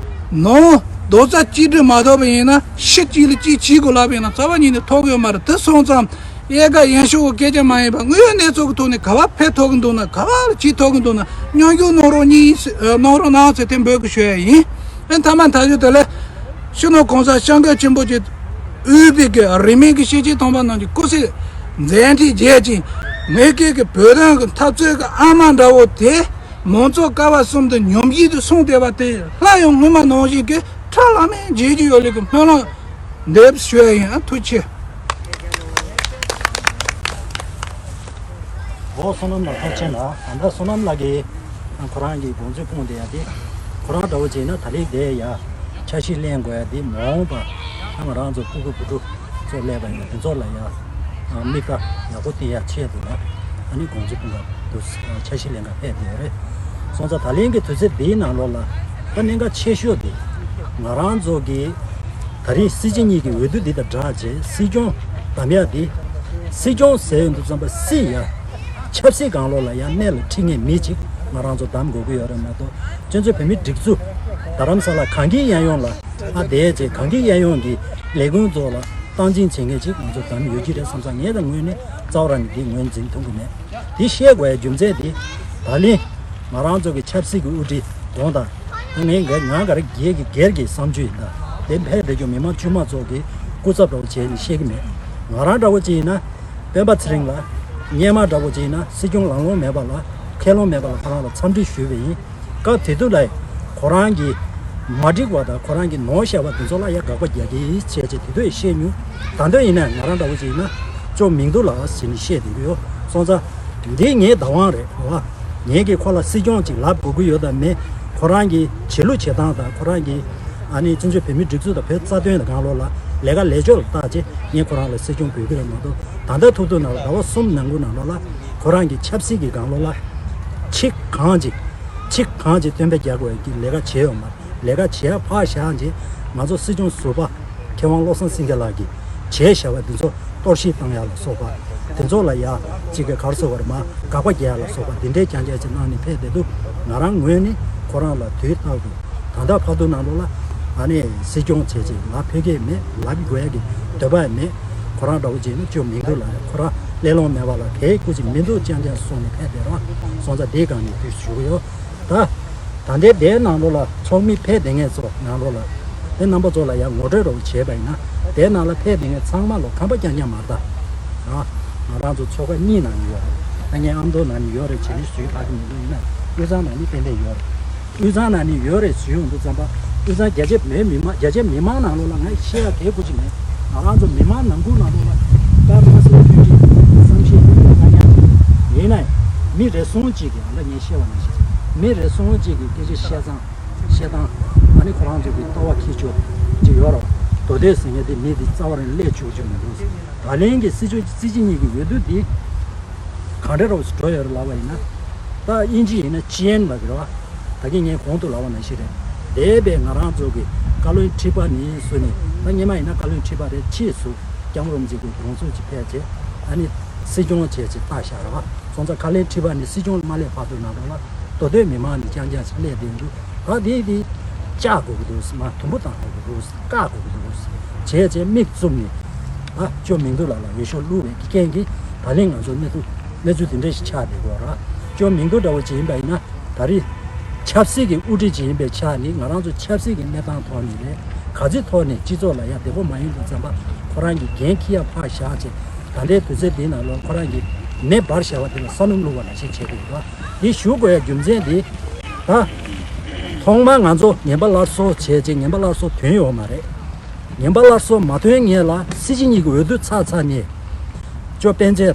ནང་རྡོག་རྩ་གཅིག་སྒྲིལ་མ་ཐོབ་པ་ཡིན་ན། ཕྱི་གཅིག་ལ་གཅིག་བྱེད་དགོས་ལབ་པ་ཡིན་ན་རྩ་བ་ཉིད་ནས་ཐོབ་ཡོད་མ་རེད། དེ་སོང་ཙང་། གཡས་ཁ་གཡས་ཤོག་གི་སྐད་ཆ་མ་ཡིན་པ་དངོས་ཡོད་གནས་ཚུལ་གྱི་ཐོག་ནས་ག་པར་ཕེབས་ཐུབ་ཀྱི་འདུག་ན། ག་པར་ལ་ཕྱིན་ཐུབ་ཀྱི་འདུག་ན། མཉམ་ཞུགས་གནང་རོགས་གཉིས། ཨ། གནང་རོགས་གནང་ཟེར་དེ་འབོད་སྐུལ་ཞུ་ཡ་ཡིན། ཨེ། མཐའ་མ་མཐའ་མཇུག་དེ་ལ་སྤྱི་ནོར་གོང་ས་སྐྱབས་མགོན་ཆེན་པོ་མཆོག་དབུས་པའི་གི་རིས་མེད་ཀྱི་སྐྱེས་ཆེན་ཚང་མ་རྣམས་ཀྱི་སྐུ་ཚེ་མཛད་འཕྲིན་རྒྱས་ཅིང་། ངེད་ཀྱི་གི་བོད་དོན་གྱི་འཐབ་རྩོད་ཀྱི་ཨ་མ་འདྲ་བོ་དེ། མང་གཙོ་ཀ་བ་གསུམ་དུ་ཉམས་ཞིབ་ཏུ་སོང་བསྡད་པ་དེ་སླར་ཡང་སྔོན་མ་ནང་བཞིན་གྱི་ཁྲ་ལམ་མེར་མཇལ་རྒྱུ་ཡོད་ལེ་གི་སྨོན་ལམ་འདེབས་ཞུ་ཡ་ཡིན། ཨ། ཐུགས་རྗེ་ཆེ། འོ། བསོད་ནམས་ལགས་ཐུགས་རྗེ་ཆེ་གནང་། ད་ལྟ་བསོད་ནམས་ལགས་ཀྱིས་ཁོ་རང་གི་དགོངས་ཚུལ་སྤུངས་བསྡད་ཡ་དེ། ཁོ་རང་འདྲ་བོ་བྱས་ན་ད་ལན་དེ་ཡ་འཆར་གཞི་ལེན་དགོས་ཡ་དེ་མ་འོངས་པ་ང་རང་ཚོ་སྤུ་གུ་བུ་ཕྲུག་ཚོ་སླེབས་པ་ཡིན་ན་དེ་ཚོ་ལ་ཡ་དམིགས་པ་ཡག་པོ་བསྟན་ཡ་ཆེད་དུ་ལ་ཨ་ནི་དགོངས་ཚུལ་སྤུངས་ག་དུ་འཆར་གཞི་ལེན་ག་ཕེབས་ཡོད་རེད། སོང་ཙང་ད་ལན་གྱི་དུས་ཚོད་འདིའི་ནང་ལོགས་ལ་ད་གནད་འགག་ཆེ་ཤོས་དེ་ང་རང་ཚོ་གི་ད་རིང་སྲིད་སྤྱི་གཉིས་ཀྱི་འོས་བསྡུ་འདི་དང་སྦྲགས་བྱས་སྲིད་སྐྱོང་བདམས་ཡ་དེ། སྲིད་སྐྱོང་ཟེར་ཡོང་དུས་ཙམ་པ་སྲིད་ཡ། ཆབ་སྲིད་སྒང་ལོགས་ལ་ཡ་གནད་ལ་འཁྲི་མཁན་མི་གཅིག་ང་རང་ཚོ་བདམས་དགོས་ཀྱི་ཡོད་རེད་མ་གཏོགས། སྤྱི་ཚོགས་བོད་མིའི་སྒྲིག་འཛུགས་རྡ་རམ་ས་ལ་གངས་སྐྱིད་གཡས་གཡོན་ལ་ཨ་བསྡད་བྱས་གངས་སྐྱིད་གཡས་གཡོན་གྱི་ལས་ཁུངས་ཚོ་ལ་སྟངས་འཛིན་བྱེད་མཁན་ཅིག་ང་ཚོ་བདམས་ཡོད་ཀྱི་རེད་བསམ་ཙང་། ངས་ད་ངོས་ནས་རྩ་བ་རང་ནས་འདི་ངོས་འཛིན་ཐུབ་ཀྱི་མེད། འདི་བཤད་དགོས་ཡ་རྒྱུ་མཚན་དེ། ད་ལན་ང་རང་ཚོ་གི་ཆབ་སྲིད་ཀྱི་དབུ་ཁྲིད་དགོངས་དག་ངས་ང་ག་རེ་སྒེར་གྱི་སྒེར་གྱི་བསམ་ཚུལ་ཡིན། ད་དེ་ཕེབས་བསྡད་རྒྱུ་མི་མང་དཀྱུས་མ་ཚོ་གི་སྐུ་ཚབ་འདྲ་བོ་བྱས་ནས་བཤད་ཀྱི་མེད། ང་རང་འདྲ་བོ་ཅིག་ཡིན་ན། སྤེན་པ་ཚེ་རིང་ལགས། སྔོན་མ་འདྲ་བོ་ཅིག་ཡིན་ན་སྲིད་སྐྱོང་ལམ་ལྷོང་མེད་པ་ལ་ཁས་ལེན་མེད་པ་ལ་ཁོ་རང་ལ་འཚམས་འདྲི་ཞུས་པ་ཡིན། སྐབས་དེ་དུས་ལ་ཁོ་རང་གི་མ་འགྲིག་པ་དང་ཁོ་རང་གི་ནོར་བཤད་པ་དེ་ཚོ་ལ་ཡ་དགག་པ་རྒྱག་གི་བྱས་བྱས་དེ་དུས་བཤད་མྱོང་། ད་དུང་ཡིན་ན་ང་རང་འདྲ་བོ་ཅིག་ཡིན་ན་ཅོ་མིང་དུ་ལ་ཟེར་ནས་བཤད་བསྡད་ཀྱི་ཡོད། སོང་ཙང་འདི་ངའི་བདག་དབང་རེད་བ། ངས་ཀྱིས་ཁོ་ལ་སྲིད་སྐྱོང་ཅིག་ལབ་དགོས་ཀྱི་ཡོད་དམ་མེད། ཁོ་རང་གི་བྱེད་ལུགས་བྱེད་སྟངས་དང་ཁོ་རང་གི་ཨ་ནི་བཙན་བྱོལ་བོད་མིའི་སྒྲིག་འཛུགས་དང་བོད་རྩ་དོན་དང་སྒང་ལོགས་ལ་ལས་ཀ་ལས་ཕྱོགས་ལ་བརྟག་བྱས་ངས་ཁོ་རང་ལ་སྲིད་སྐྱོང་འབུལ་གྱི་རེད་མ་གཏོགས། ད་ལྟ་ཐུག་ཐུག་ནང་ལ་ཟླ་བ་གསུམ་ནང་ལོགས་ནང་ལོགས་ལ་ཁོ་རང་གི་ཆབ་སྲིད་ཀྱི་སྒང་ལོགས་ལ་ཕྱི་གང་ཅིག་ཕྱི་གང་ཅིག་སྟོན་པ་རྒྱག་དགོས་ཀྱི་ལས་ཀ་བྱས་ཡོད་མ་རེད། ལས་ཀ་བྱས་ཕར་བཞག་རྗེས་ང་ཚོ་སྲིད་སྐྱོང་ཟུར་པ་མཁས་དབང་བློ་བཟང་སེང་གེ་ལགས་ཀྱིས་བྱས་བཞག་པ་འདི་ཚོ་གཏོར་བཤིག་བཏང་ཡ་ལ་སོགས་པ་དེ་ཚོ་ལ་ཡ་གཅིག་གི་ག་རེ་ཟེར་དགོས་རེད་མ། དགག་པ་རྒྱག་ཡ་ལ་སོགས་པ་འདི་འདྲའི་རྐྱང་རྐྱང་ཅིག་གནང་ནས་ཕེབས་བསྡད་འདུག་ང་རང་ངོས་ནས་ཁོ་རང་ལ་དུས་རྟག་ཏུ་ད་ལྟ་བར་དུ་ནང་ལོགས་ལ་ཨ་ནི་སྲིད་སྐྱོང་བྱས་ཅིག་ལབ་ཕོད་ཀྱི་མེད། ལབ་དགོས་ཡ་གི་འདོད་པ་ཡང་མེད། ཁོ་རང་འདྲ་བོ་བྱས་ན་ཅོ་མིང་དུ་ལ་ཁོ་རང་སླེབས་ལོང་མེད་པ་ལ་གའི་སྐུ་ཅིག་མི་འདུག་རྐྱང་རྐྱང་གསུངས་ནས་ཕེབས་བསྡད་རོགས། སོང་ཙང་དེའི་སྒང་ནས་དུས་ཞུ་གི་ཡོད། ད་ ད་ལྟའི་དེའི་ནང་ལོགས་ལ་ཚོགས་མི་ཕེབས་བསྡད་མཁན་ཚོ་ནང་ལོགས་ལ་དེ་རྣམ་པ་ཚོ་ལ་ཡང་ངོ་སྤྲོད་རོགས་བྱས་པ་ཡིན་ན། དེའི་ནང་ལ་ཕེབས་བསྡད་མཁན་ཚང་མ་ལོ་ཁམས་པ་རྐྱང་རྐྱང་མ་རེད་ད། ང་རང་ཚོ་ཚོགས་པ་གཉིས་ནང་ནས་ཡོད་རེད། ད་ངས་ཨ་མདོ་ནང་ནས་ཡོད་རེད་བྱས་ནས་ཞུས་ཕར་གི་མི་འདུག་ཡིན་ན་དབུས་གཙང་ནང་ནས་ཏན་ཏན་ཡོད་རེད། དབུས་གཙང་ནང་ནས་ཡོད་རེད་ཞུས་ཡོང་དུས་ཙམ་པ་དབུས་གཙང་རྒྱ་ཆེ་བའི་མི་མང་རྒྱ་ཆེ་མི་མང་ནང་ལོགས་ལ་ངས་བཤད་ཡ་གལ་དགོས་ཅིག་མེད། ང་རང་ཚོ་མི་མང་ནང་ཁུལ་ནང་ལོགས་ལ་ད་མ་སེ་མཐུན་སྒྲིལ་བསམ་ཤེས་ཡོད་པ་ཡིན་ན་མི་རེ་ཟུང་གཅིག་གིས་ཨ་ད་ངས་བཤད་པ་ནང་བཞིན་མི་རེ་ཟུང་གཅིག་གིས་སྐད་ཆ་བཤད་སྟངས་བཤད་སྟངས་ཨ་ནི་ཁོ་རང་ཚོ་གི་ལྟ་བ་འཁྱེར་ཕྱོགས་ཅིག་ཡོད་རེད། མདོ་སྟོད་ཟེར་མཁན་དེ་མི་དེ་རྩ་བ་རང་སླེབས་བཅུག་རྒྱུ་མི་འདུག་ད་ལན་གྱི་སྲིད་ཕྱོགས་སྲིད་སྤྱི་གཉིས་ཀྱི་འོས་བསྡུ་འདི་གང་འདྲ་རོགས་སུ་འགྲོ་ཡོད་རེད་ལབ་པ་ཡིན་ན། ད་དབྱིན་ཇི་ཡིན་ན་ཅི་ཨེན་ལབ་ཀྱི་རེད་བ། ད་གིན་ངས་གོང་དུ་ལབ་པ་ནང་བཞིན་རེད། འདས་པའི་ང་རང་ཚོ་གི་བཀའ་བློན་ཁྲི་པ་ནས་བཟུང་ནས་ད་སྔོན་མ་ཡིན་ན་བཀའ་བློན་ཁྲི་པ་རེད། ཕྱིས་སུ་སྐྱབས་མགོན་རིན་པོ་ཆེ་གི་དགོངས་ཚུལ་ཅིག་ཕེབས་བྱས་ཨ་ནི་སྲིད་སྐྱོང་བྱས་ཅིག་བཏགས་བཞག་རེད་བ། སོང་ཙང་བཀའ་བློན་ཁྲི་པ་ནས་སྲིད་སྐྱོང་ལ་མ་སླེབས་བར་དུ་ནང་ལོགས་ལ་མདོ་སྟོད་མི་མང་ནས་རྐྱང་རྐྱང་ཅིག་སླེབས་བསྡད་འདུག་ད་དེ་དེ་བཅག་དགོས་ཀྱི་འདུག་མ་དུམ་བུ་བཏང་དགོས་ཀྱི་འདུག་བཀག་དགོས་ཀྱི་འདུག་བྱས་བྱས་མིག་བཙུམ་ནས་ཨ་ཅོ་མིང་དུ་ལ་ལ་འོས་ཤོག་བླུགས་པའི་རྐྱེན་གྱིས་ད་ལན་ང་ཚོ་གནས་ཚུལ་གནས་ཚུལ་དེ་འདྲ་ཞིག་ཆགས་བསྡད་ཡོད་རེད། ཅོ་མིང་དུ་འདྲ་བོ་ཅིག་ཡིན་པ་ཡིན་ན་ད་རེས་ཆབ་སྲིད་ཀྱི་དབུ་ཁྲིད་ཅིག་ཡིན་པའི་ཆ་ནས་ང་རང་ཚོ་ཆབ་སྲིད་ཀྱི་གནས་སྟངས་ཐོག་ནས་རེད། ག་ཚོད་ཐོག་ནས་སྤྱི་ཚོགས་ལ་ཡ་བདེ་པོ་མ་ཡིན་དུས་ཙམ་པ་ཁོ་རང་གི་འགན་འཁྱེར་ཡ་ཕར་བཞག་བྱས་ད་ལྟའི་དུས་ཚོད་འདི་ནང་ལོགས་ཁོ་རང་གི་མེ་འབར་བཞག་པ་དེ་ལ་ས་སྣུམ་བླུགས་པ་ནང་བཞིན་བྱས་བསྡད་ཡོད་རེད། འདི་ཞུ་དགོས་ཡ་རྒྱུ་མཚན་འདི། ད། ཐོག་མར་ང་ཚོ་ངན་པ་སླར་གསོ་བྱས་རྗེས་ངན་པ་སླར་གསོ་ཐོན་ཡོད་མ་རེད། ངན་པ་སླར་གསོ་མ་ཐོན་སྔོན་ལ་སྲིད་སྤྱི་གཉིས་ཀྱི་འོས་བསྡུ་ཚར་ཚར་ནས། ཅོ་སྤེན་ཚེ།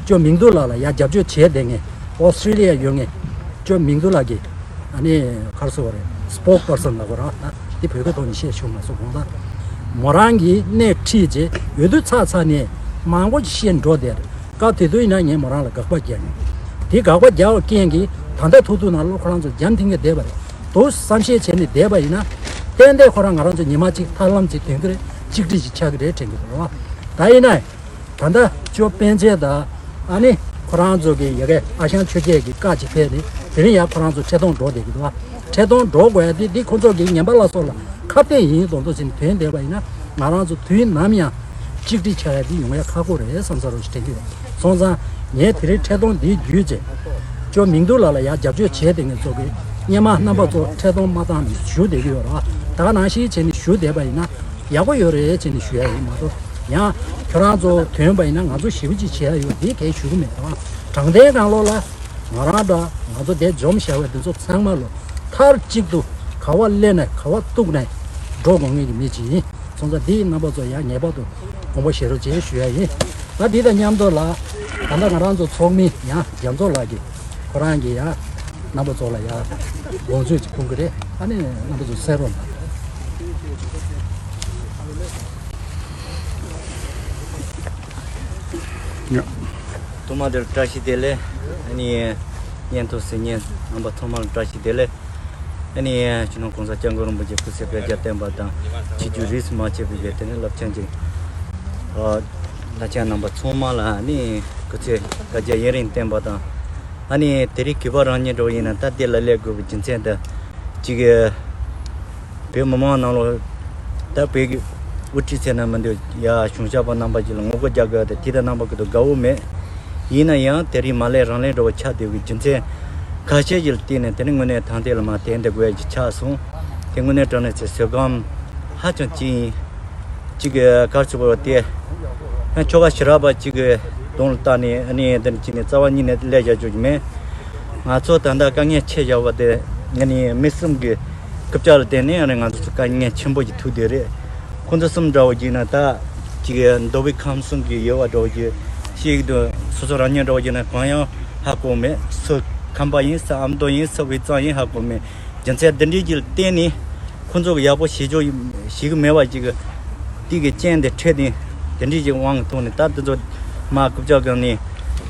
ཅོ་མིང་དུ་ལགས་ལ་ཡ་རྒྱབ་སྐྱོར་བྱས་བསྡད་མཁན་ཨོ་སི་ཀྲི་ལི་ཡ་ཡོད་མཁན། ཅོ་མིང་དུ་ལགས་ཀྱིས་ཨ་ནི་ག་རེ་ཟེར་བ་རེད། སི་པོག་པར་སོན་ལབ་དགོས་རེད་བ། འདི་བོད་སྐད་ཐོག་ནས་བཤད་ཆོག་མ་སོང་དགོངས་དག་མོ་རང་གིས་སྣེ་ཁྲིད་རྗེས་འོས་བསྡུ་ཚར་ཚར་ནས་མང་པོ་ཞིག་བཤད་འགྲོ་བསྡད་རེད། སྐབས་དེ་དུས་ཡིན་ན་ངས་མོ་རང་ལ་དགག་པ་རྒྱག་ཡིན། དེ་དགག་པ་རྒྱག་པའི་རྐྱེན་གྱིས་ད་ལྟ་ཐུག་ཐུག་ནང་ལོགས་ཁོ་རང་ཚོ་འཇམ་ཐིང་ངེ་བསྡད་པ་རེད། དུ་བསམ་ཤེས་བྱས་ནས་བསྡད་པ་ཡིན་ན། ཏན་ཏན་ཁོ་རང་ང་རང་ཚོ་ཉི་མ་གཅིག་ཐར་ལམ་གཅིག་ཐོན་གྱི་རེད། གཅིག་སྒྲིལ་ཞིག་ཆགས་ཀྱི་རེད་དྲན་གྱི་འདུག་རེད་བ། ད་ཡིན་ན། ད་ལྟ་ཅོ་སྤེན་ཚེ་དང་། ཨ་ནི་ཁོ་རང་ཚོ་གི་ཡ་གི་ཨ་ཞང་ཆོས་རྒྱལ་གྱི་བཀའ་ཅིག་ཕེབས་ནས་དེ་རིང་ཡ་ཁོ་རང་ཚོ་འཕྲལ་གཏོང་འགྲོ་བསྡད་ཀྱི་འདུག་བ། འཕྲལ་གཏོང་འགྲོ་དགོས་ཡ་དེ་འདི་ཁོ་ཚོ་གི་ངན་པ་སླར་གསོ་ལ་ཁ་གཏད་ཡིན་མདོག་མདོག་བྱས་ནས་ཐོན་བསྡད་པ་ཡིན་ན། ང་རང་ཚོ་དུས་ནམ་ཡང་གཅིག་སྒྲིལ་ཆགས་ཡ་འདི་ཡོང་ཡ་ཁག་པོ་རེད་བསམ་ས་རོ་ཞིག་དྲན་གྱི་རེད། སོང་ཙང་ངས་དེ་རིང་འཕྲལ་གཏོང་འདི་བརྒྱུད་རྗེས་ཅོ་མིང་དུ་ལགས་ལ་ཡ་རྒྱབ་སྐྱོར་བྱས་བསྡད་མཁན་ཚོ་གི་སྔོན་མ་རྣམ་པ་ཚོ་འཕྲལ་གཏོང་མ་བཏང་ནས་ཞུ་བསྡད་ཀྱི་ཡོད་རེད་བ། ད་ག་ནང་བཞིན་བྱས་ནས་ཞུ་བསྡད་པ་ཡིན་ན་ཡག་པོ་ཡོད་རེད་བྱས་ནས་ཞུ་ཡ་ཡིན་མ་གཏོགས། ཡང་ཁྱོད་རང་ཚོ་ཐོན་པ་ཡིན་ན་ང་ཚོ་ཞེ་པོ་ཅིག་བྱེད་ཡ་ཡོད་དེ་གལ་ཞུ་གི་མེད་དང་། དྲང་བདེན་ནང་ལོགས་ལ་ང་རང་འདྲ་ང་ཚོ་དེ་འཇོམས་བཞག་པའི་འདི་ཚོ་ཚང་མ་ལོ་མཐར་གཅིག་ཏུ་ག་བ་སླེབས་ནས་ག་བ་གཏུགས་ནས་འགྲོ་དགོས་ངེས་ཀྱི་མི་ཅིག་ཡིན། སོང་ཙང་འདི་རྣམ་པ་ཚོ་ཡང་ངེས་པར་དུ་དགོངས་པ་བཞེས་རོགས་བྱེད་ཞུ་ཡ་ཡིན། ད་འདི་དང་མཉམ་དུ་ལ་ད་ལྟ་ང་རང་ཚོ་ཚོགས་མི་ཡང་རྒྱ་མཚོ་ལགས་ཀྱིས་ཁོ་རང་གིས་ཡང་རྣམ་པ་ཚོ་ལ་ཡང་དགོངས་ཚུལ་ཅིག་ཕུལ་གི་རེད། ཨ་ནི་རྣམ་པ་ཚོ་གསན་རོགས་གནང་། ཡ། ཐོག་མ་དེར་བཀྲ་ཤིས་བདེ་ལེགས། ཨ་ནི་སྙན་ཐོ་ཟེར་མཁན་རྣམ་པ་ཚང་མར་བཀྲ་ཤིས་བདེ་ལེགས། ཨ་ནི་སྤྱི་ནོར་༸གོང་ས་༸སྐྱབས་མགོན་རིན་པོ་ཆེ་སྐུ་ཚེ་བསྐལ་བརྒྱར་བརྟན་པ་དང་། ཆིག་བརྒྱུད་རིས་སུ་མ་ཆད་པའི་གི་དེ་ནས་རླབས་ཆེན་གྱི་ཨ་བླ་ཆེན་རྣམ་པ་ཚང་མ་ལ་ཨ་ནི་སྐུ་ཚེ་བསྐལ་བརྒྱར་ཡུན་རིང་བརྟན་པ་དང་། ཨ་ནི་དེ་རིང་གུས་པ་རང་ཉིད་འགྲོ་ཡིན་ན་ད་དེ་ལ་སླེབས་དགོས་པའི་རྒྱུ་མཚན་དེ་གཅིག་གི་བོད་མི་མང་ནང་ལོགས་ད་བོད་ཀྱི་དབུ་ཁྲིད་ཟེར་ན་མི་འདུག་ཡ། གཞུང་ཞབས་པ་རྣམ་པ་ཅིག་ལ་ངོ་རྒོལ་རྒྱག་དགོས་ཏེ་དེ་དང་རྣམ་པ་ཀུན་ཏུ་དགའ་བོ་མེད། ཡིན་ན་ཡང་དེ་རིང་མ་སླེབས་རང་སླེབས་འགྲོ་བ་ཆགས་བསྡད་པའི་རྒྱུ་མཚན་ཁ་ཤས་ཀྱི་ལ་བརྟེན་ནས་དེ་ནི་དངོས་གནས་ད་ལྟའི་ལ་མ་དེ་འདི་དགོས་ཡ་ཅིག་ཆགས་སོང་། དེ་དངོས་གནས་དྲང་གནས་ཚེ་བཟོད་སྒོམ་ཧ་ཅང་ཅི་ཡིན། གཅིག་གི་གར་ཚུགས་པ་དེ། ཁྱོ་ག་ཞི་རག་པ་གཅིག་གི་གདོང་ལ་བལྟ་ནས་ཨ་ནི་དེ་ནི་གཅིག་ནས་རྩ་བ་ཉིད་ནས་སླེབས་བཞག་རྒྱུ་མེད། ང་ཚོ་ད་ལྟ་དཀའ་ངལ་ཆེ་བཞག་པ་དེ་ཨ་ནི་མི་གསུམ་གི་རྐུབ་བཀྱག་ལ་བརྟེན་ནས་ཨ་ནི་ང་ཚོ་དཀའ་ངལ་ཆེན་པོ་ཞིག་ཐུག་བསྡད་རེད། ཁོང་ཚོ་གསུམ་འདྲ་བོ་ཅིག་ན་ད་གཅིག་གི་མདོ་དབུས་ཁམས་གསུམ་གི་ཡོད་པ་འདྲ་བོ་ཅིག་ཤེས་ཀྱི་འདུག་སོ་སོ་རང་ཉིད་འདྲ་བོ་ཅིག་ན་གང་ཡང་ཧ་གོ་མེད། སུ་ཁམས་པ་ཡིན་ས་ཨ་མདོ་ཡིན་ས་དབུས་གཙང་ཡིན་ཧ་གོ་མེད། རྒྱུ་མཚན་འདི་འདྲའི་ཅིག་ལ་བརྟེན་ནས་ཁོང་ཚོ་གི་ཡག་པོ་བྱེད་ཆོག་ཡིན་ཞིག་མེད་པ་ཅིག་གི་དེ་གི་རྐྱེན་དེ་འཕྲད་དེ་འདི་འདྲའི་ཅིག་དབང་གི་ཐོག་ནས་ད་དེ་ཚོ་མ་རྐུབ་བཀྱག་སྒང་ནས་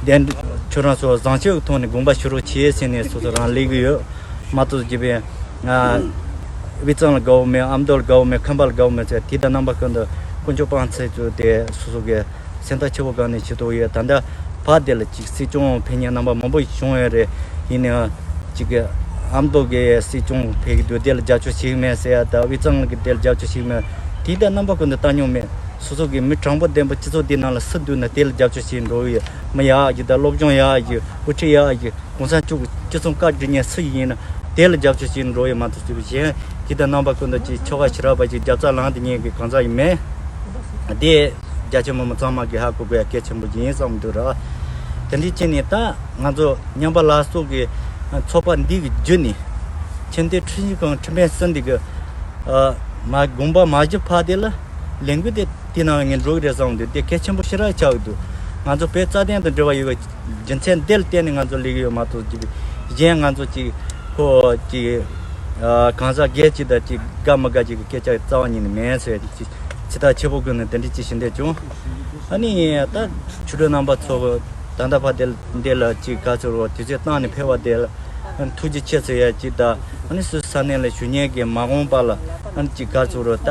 བདེན་ཁྱོད་རང་ཚོ་བཟང་སྤྱོད་ཀྱི་ཐོག་ནས་དགོངས་པ་ཞུ་རོགས་བྱེད་ཟེར་ནས་སོ་སོ་རང་སླེབས་གི་ཡོད་མ་གཏོགས་ཅིག་པས་ང་དབུས་གཙང་ལ་དགའ་བོ་མེད། ཨ་མདོ་ལ་དགའ་བོ་མེད། ཁམས་པ་ལ་དགའ་བོ་མེད་ཟེར་དེ་དང་རྣམ་པ་ཀུན་ཏུ་དཀོན་མཆོག་དཔང་ཚད་ཚོ་དེ་སོ་སོ་གི་སེམས་ཐག་ཆོད་པོ་སྒང་ནས་བྱེད་ཐུབ་ཡོད། ད་ལྟ་བར་དེ་ལ་ཅིག་སྲིད་སྐྱོང་ཕེབས་མཁན་རྣམ་པ་མང་པོ་ཞིག་བྱུང་ཡོད་རེད། ཡིན་ནའང་ཅིག་གི་ཨ་མདོ་གི་སྲིད་སྐྱོང་ཕེབས་ཀྱི་འདུག་དེ་ལ་རྒྱབ་སྐྱོར་བྱེད་ཀྱི་མེད་ཟེར་ཡ་དང་དབུས་གཙང་གི་དེ་ལ་རྒྱབ་སྐྱོར་བྱེད་ཀྱི་མེད། དེ་ལྟར་རྣམ་པ་ཀུན་ཏུ་བལྟ་མྱོང་མེད། སོ་སོ་གི་མི་དྲང་པོ་ལྡན་པ་སྤྱི་ཚོགས་འདི་ནང་ལ་སུ་འདུག་ན་དེ་ལ་རྒྱབ་སྐྱོར་བྱེད་འགྲོ་གི་ཡོད། མི་ཡག་གི་དང་སློབ་སྦྱོང་ཡག་གི་དབུ་ཁྲིད་ཡག་གི་གོང་ས་མཆོག་གི་སྤྱི་ཚོགས་བཀའ་སྒྲིག་མཁན་སུ་ཡིན་ན་ དེ་ལ་རྒྱབ་སྐྱོར་བྱེད་འགྲོ་ཡི་མ་གཏོགས་ཅིག་གཞན་གྱི་དང་རྣམ་པ་ཀུན་ཏུ་ཅིག་ཆོ་ག་ཞེ་དྲག་པ་ཅིག་རྒྱབ་རྩ་ལངས་ཏེ་ཉན་གི་གང་ཟག་ཡིན་མེད། དེ་རྒྱ་ཆེ་མི་མང་ཚང་མ་གི་ཧ་གོ་དགོས་ཡ་གལ་ཆེན་པོ་ཡིན་བསམ་འདུག་ར། དེ་འདྲའི་ཅི་ནས་ད་ང་ཚོ་ཉམས་པ་སླར་གསོ་གི་ཚོགས་པ་འདི་གི་བརྒྱུད་ནས་ཁྱིམ་སྡེ་ཁྲི་བཞི་ཁང་ཁྲི་པའི་སྲིད་འདི་གི་མ་དགོངས་པ་མ་བཞི་ཕ་དེ་ལ་ལས་འགུལ་དེ་དེ་ནང་ངས་འགྲོ་གི་རེད་བསམ་འདུག་དེ་གལ་ཆེན་པོ་ཞེ་དྲག་ཆགས་ཀྱི་འདུག་ང་ཚོ་བོད་རྩ་དོན་དང་འབྲེལ་བ་ཡོད་པའི་རྒྱུ་མཚན་འདི་ལ་བརྟེན་ནས་ང་ཚོ་ལས་ཀྱི་ཡོད་མ་གཏོགས་ཅིག་གཞན་ང་ཚོ་ཅིག་ཁོ་ཅིག་གང་ཟག་སྒེར་གཅིག་དང་ཅིག་དགའ་མི་དགའ་ཅིག་གི་སྐད་ཆ་རྩ་བ་ཉིད་ནས་མེད་ཟེར་ཅིག་ཇི་ལྟར་ཆེ་བོ་ཀུན་ནས་དེ་འདྲ་ཅིག་བྱེད་འདོད་བྱུང་། ཨ་ནི་ད་ཆོས་གྲོགས་རྣམ་པ་ཚོ་ད་ལྟ་བར་དེ་འདི་ལ་ཅིག་ག་ཚོད་རོགས་དུས་ཚོད་བཏང་ནས་ཕེབས་པ་དེ་ལ་ཐུགས་རྗེ་ཆེ་ཟེར་ཡ་ཅིག་དང་ཨ་ནི་སུ་ས་གནས་ལ་བཞུགས་མཁན་གྱི་མ་འོངས་པ་ལ་ཨ་ནི་ཅིག་ག་ཚོད་རོགས་ད་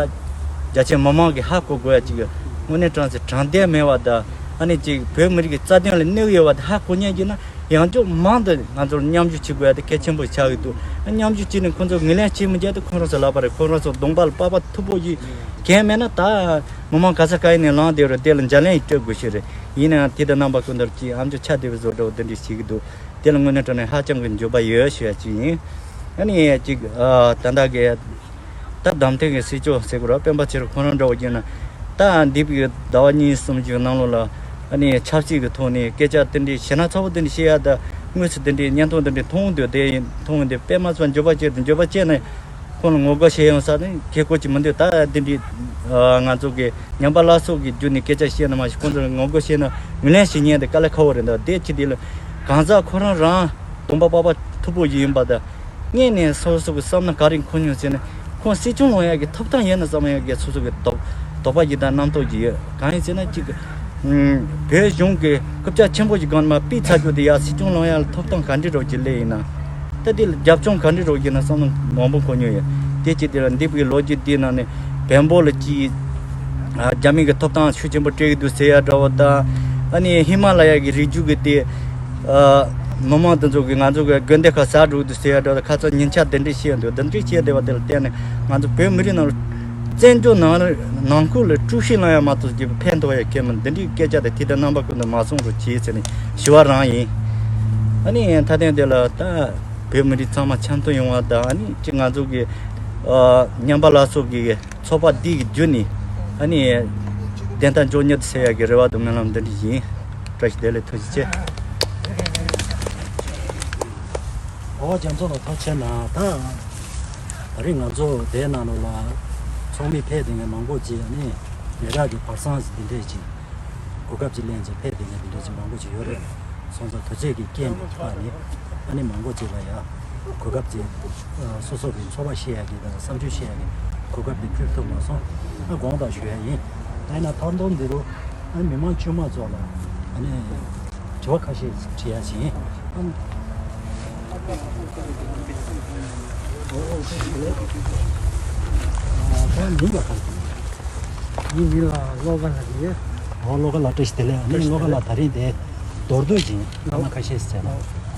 རྒྱ་ཆེ་མི་མང་གིས་ཧ་གོ་དགོས་ཡ་ཅིག་དངོས་གནས་དྲང་གནས་དྲང་བདེན་མེད་པ་དང་ཨ་ནི་ཅིག་བོད་མི་རིགས་ཀྱི་རྩ་དོན་ལ་གནོད་ཡོད་པ་དེ་ཧ་གོ་མཁན་ཅིག་ན། ཡང་ཅུང་མང་དུ་ང་ཚོར་མཉམ་ཞུགས་བྱེད་དགོས་ཡ་དེ་གལ་ཆེན་པོ་ཆགས་ཀྱི་འདུག་མཉམ་ཞུགས་བྱས་ནས་ཁོང་ཚོ་ངོས་ལེན་བྱེད་མི་བྱེད་དེ་ཁོང་རང་ཚོ་ལབ་པ་རེད། ཁོང་རང་ཚོ་གདོང་པ་ལ་པགས་པ་མཐུག་པོ་ཞིག་གང་མེད་ན་ད་མི་མང་ག་ས་ག་ཡིན་ནས་ལངས་བསྡད་རེད། དེ་ལ་འཇར་ལན་ཡིས་སྤྲོད་དགོས་ཤེས་རེད། ཡིན་ནའང་དེ་དང་རྣམ་པ་ཀུན་ཏུ་ཀྱིས་ཨ་མཆོག་ཆ་བདེ་བའི་བཟོ་འདྲ་བོ་འདི་འདྲ་བྱེད་ཀྱི་འདུག་དེ་ལ་དངོས་གནས་དྲང་གནས་ཧ་ཅང་གི་འགྱོད་པ་ཡོད་ཞུ་ཡ་ཅིག་ཡིན། ཨ་ནི་ཅིག་ད་ལྟ་གི་ད་བདམས་ཐོན་གྱི་སྲིད་སྐྱོང་ཟེར་དགོས་ར། སྤེན་པ་ཚེ་རིང་ཁོ་རང་འདྲ་བོ་བྱས་ན་ད་འདས་པའི་ཟླ་བ་གཉིས་གསུམ་ཞིག་ནང་ལོགས་ལ་ཨ་ནི་ཆབ་སྲིད་ཀྱི་ཐོག་ནས་སྐད་ཆ་དེ་འདྲའི་ཞེ་ན་ཚ་བོ་དེ་འདྲ་བཤད་ཡ་ད་དངོས་སུ་དེ་འདྲའི་བརྙན་ཐུང་དེ་འདྲའི་མཐོང་འདུག་དེ་མཐོང་དེ་སྤེན་པ་ཚོ་འགྱོད་པ་སྐྱེས་དེ་འགྱོད་པ་སྐྱེས་ནས་ཁོང་ལ་ངོ་རྒོལ་བྱེད་ཡོང་ས་ནི་ཁེ་ཁོ་ཅིག་མི་འདུག་ད་དེ་འདྲའི་ང་ཚོ་གི་ཉམས་པ་སླར་གསོ་གི་བརྒྱུད་ནས་སྐད་ཆ་བཤད་ན་མ་གཞི་ཁོང་ཚོ་ལ་ངོ་རྒོལ་བྱས་ན་ངོས་ལེན་བྱེད་མཁན་དེ་དཀའ་ལས་ཁག་པོ་རེད། ད་དེ་ཅི་དེ་ལ་གང་ཟག་ཁོ་རང་རང་གདོང་པ་པགས་པ་མཐུག་པོ་ཡིན་པ་དང་། སྔོན་ནས་སོ་སོ་གི་བསམ་ན་ག་རེ་འཁོར་མྱོང་ཟེར་ན། ཁོང་སྲིད་སྐྱོང་ལངས་ཡག་གི་ཐོབ་ཐང་ཡོད་ན་བསམ་ཡག་གི་སོ་སོ་གི་དོགས་དོགས་པ་ཞིག་དང་རྣམ་རྟོག་ཅིག་ཡོད། གང་ཡིན་ཟེར་ན་གཅིག་གི་བོད་གཞུང་གི་རྐུབ་བཀྱག་ཆེན་པོ་ཞིག་སྒང་ནས་མར་ཕུད་ཚར་རྒྱུ་དེ་ཡ་སྲིད་སྐྱོང་ལངས་ཡག་ལ་ཐོབ་ཐང་ག་འདྲ་རོགས་ཀྱི་སླེབས་ཡིན་ན། ད་དེ་ལ་རྒྱབ་ལྗོངས་ག་འདྲ་རོགས་ཀྱི་ན་བསམ་བློ་མང་པོ་འཁོར་མྱོང་ཡོད། དེ་གཅིག་དེ་ལ་འདས་པའི་ལོ་རྒྱུས་དེའི་ནང་ནས་བོན་པོ་ལ་གཅིག་རྒྱ་མི་གི་ཐོབ་ཐང་ཤུགས་ཆེན་པོ་སྤྲད་ཀྱི་འདུག་ཟེར་ཡ་འདྲ་བོ་དང་། ཨ་ནི་ཧི་མ་ལ་ཡ་གི་རི་རྒྱུད་གི་དེ། མི་མང་དེ་ཚོ་གིས་ང་ཚོ་གི་དགོན་སྡེ་ཁག་ཟ་འགྲོ་གི་འདུག་ཟེར་ཡ་འདྲ་བོ་དང་ཁ་ཚ་ཉིན་ཆ་དེ་འདྲ་བཤད་འདུག་དེ་འདྲ་བཤད་བསྡད་པ་དེ་ལ་བརྟེན་ནས་ང་ཚོ་བོད་མི་རིགས་ནང་ལ་བཙན་བྱོལ་ནང་ནང་ཁུལ་ལ་དཀྲུག་ཤིང་ལངས་ཡ་མ་གཏོགས་ཀྱི་ཕན་ཐོགས་ཡ་གང་མི་འདི་འདྲའི་སྐད་ཆ་དེ་དེ་ལྟར་རྣམ་པ་ཀུན་ཏུ་མ་གསུང་རོགས་གྱིས་ཟེར་ནས་ཞུ་བ་རང་ཡིན། ཨ་ནི་མཐའ་དོན་དེ་ལ་ད་བོད་མི་རིགས་ཚང་མ་འཆམ་མཐུན་ཡོང་བ་དང་ཨ་ནི་ཅིག་ང་ཚོ་གི་ཉམས་པ་སླར་གསོ་གི་ཚོགས་པ་འདི་གི་བརྒྱུད་ནས་ཨ་ནི་བདེན་མཐའ་མགྱོགས་མྱུར་དུ་སེལ་ཡག་གི་རེ་བ་དང་སྨོན་ལམ་འདི་འདྲ་ཡིན། བཀྲ་ཤིས་བདེ་ལེགས། ཐུགས་རྗེ་ཆེ། ཨོ་རྒྱ་མཚོ་ལ་ཐུགས་རྗེ་གནང་། ད་ད་རེས་ང་ཚོ་དེའི་ནང་ལོགས་ལ་ཚོགས་མི་ཕེབས་བསྡད་མཁན་མང་པོ་ཅིག་ནི་ལས་རག་གི་བར་སང་འདི་འདྲས་ཅིག་གོ་སྐབས་ཅིག་ལེན་ཅིག་ཕེབས་བསྡད་མཁན་འདི་འདྲས་ཅིག་མང་པོ་ཅིག་ཡོད་རེད། སོང་ཙང་དུས་ཚོད་ཀྱི་རྐྱེན་པས་ནི་ཨ་ནི་མང་པོ་ཅིག་ལ་ཡ་གོ་སྐབས་ཅིག་སོ་སོ་གི་ཚོར་བ་བཤད་ཡ་གི་དང་བསམ་ཚུལ་བཤད་ཡ་གི་གོ་སྐབས་དེ་ཕུལ་ཐུབ་མ་སོང་། ཨ་དགོངས་དག་ཞུ་ཡ་ཡིན། ད་ཡིན་ན་མཐའ་སྡོམ་འདི་རུ་ཨ་ནི་མི་མང་དཀྱུས་མ་ཚོ་ལ་ཨ་ནི་དྲི་བ་ཁ་ཤས་དྲི་ཡ་ཞིག་ཡིན། ཨ་ནི་ད་མིང་ལ་ག་རེ་ངའི་མིང་ལ་བློ་དགའ་ལགས་རེད། ཨོ་བློ་དགའ་ལགས་བཀྲ་ཤིས་བདེ་ལེགས། ཨ་ནི་བློ་དགའ་ལགས་ད་རིང་དེ་མདོར་བསྡུས་ཅིག་སྐར་མ་ཁ་ཤས་ཟེར་ན་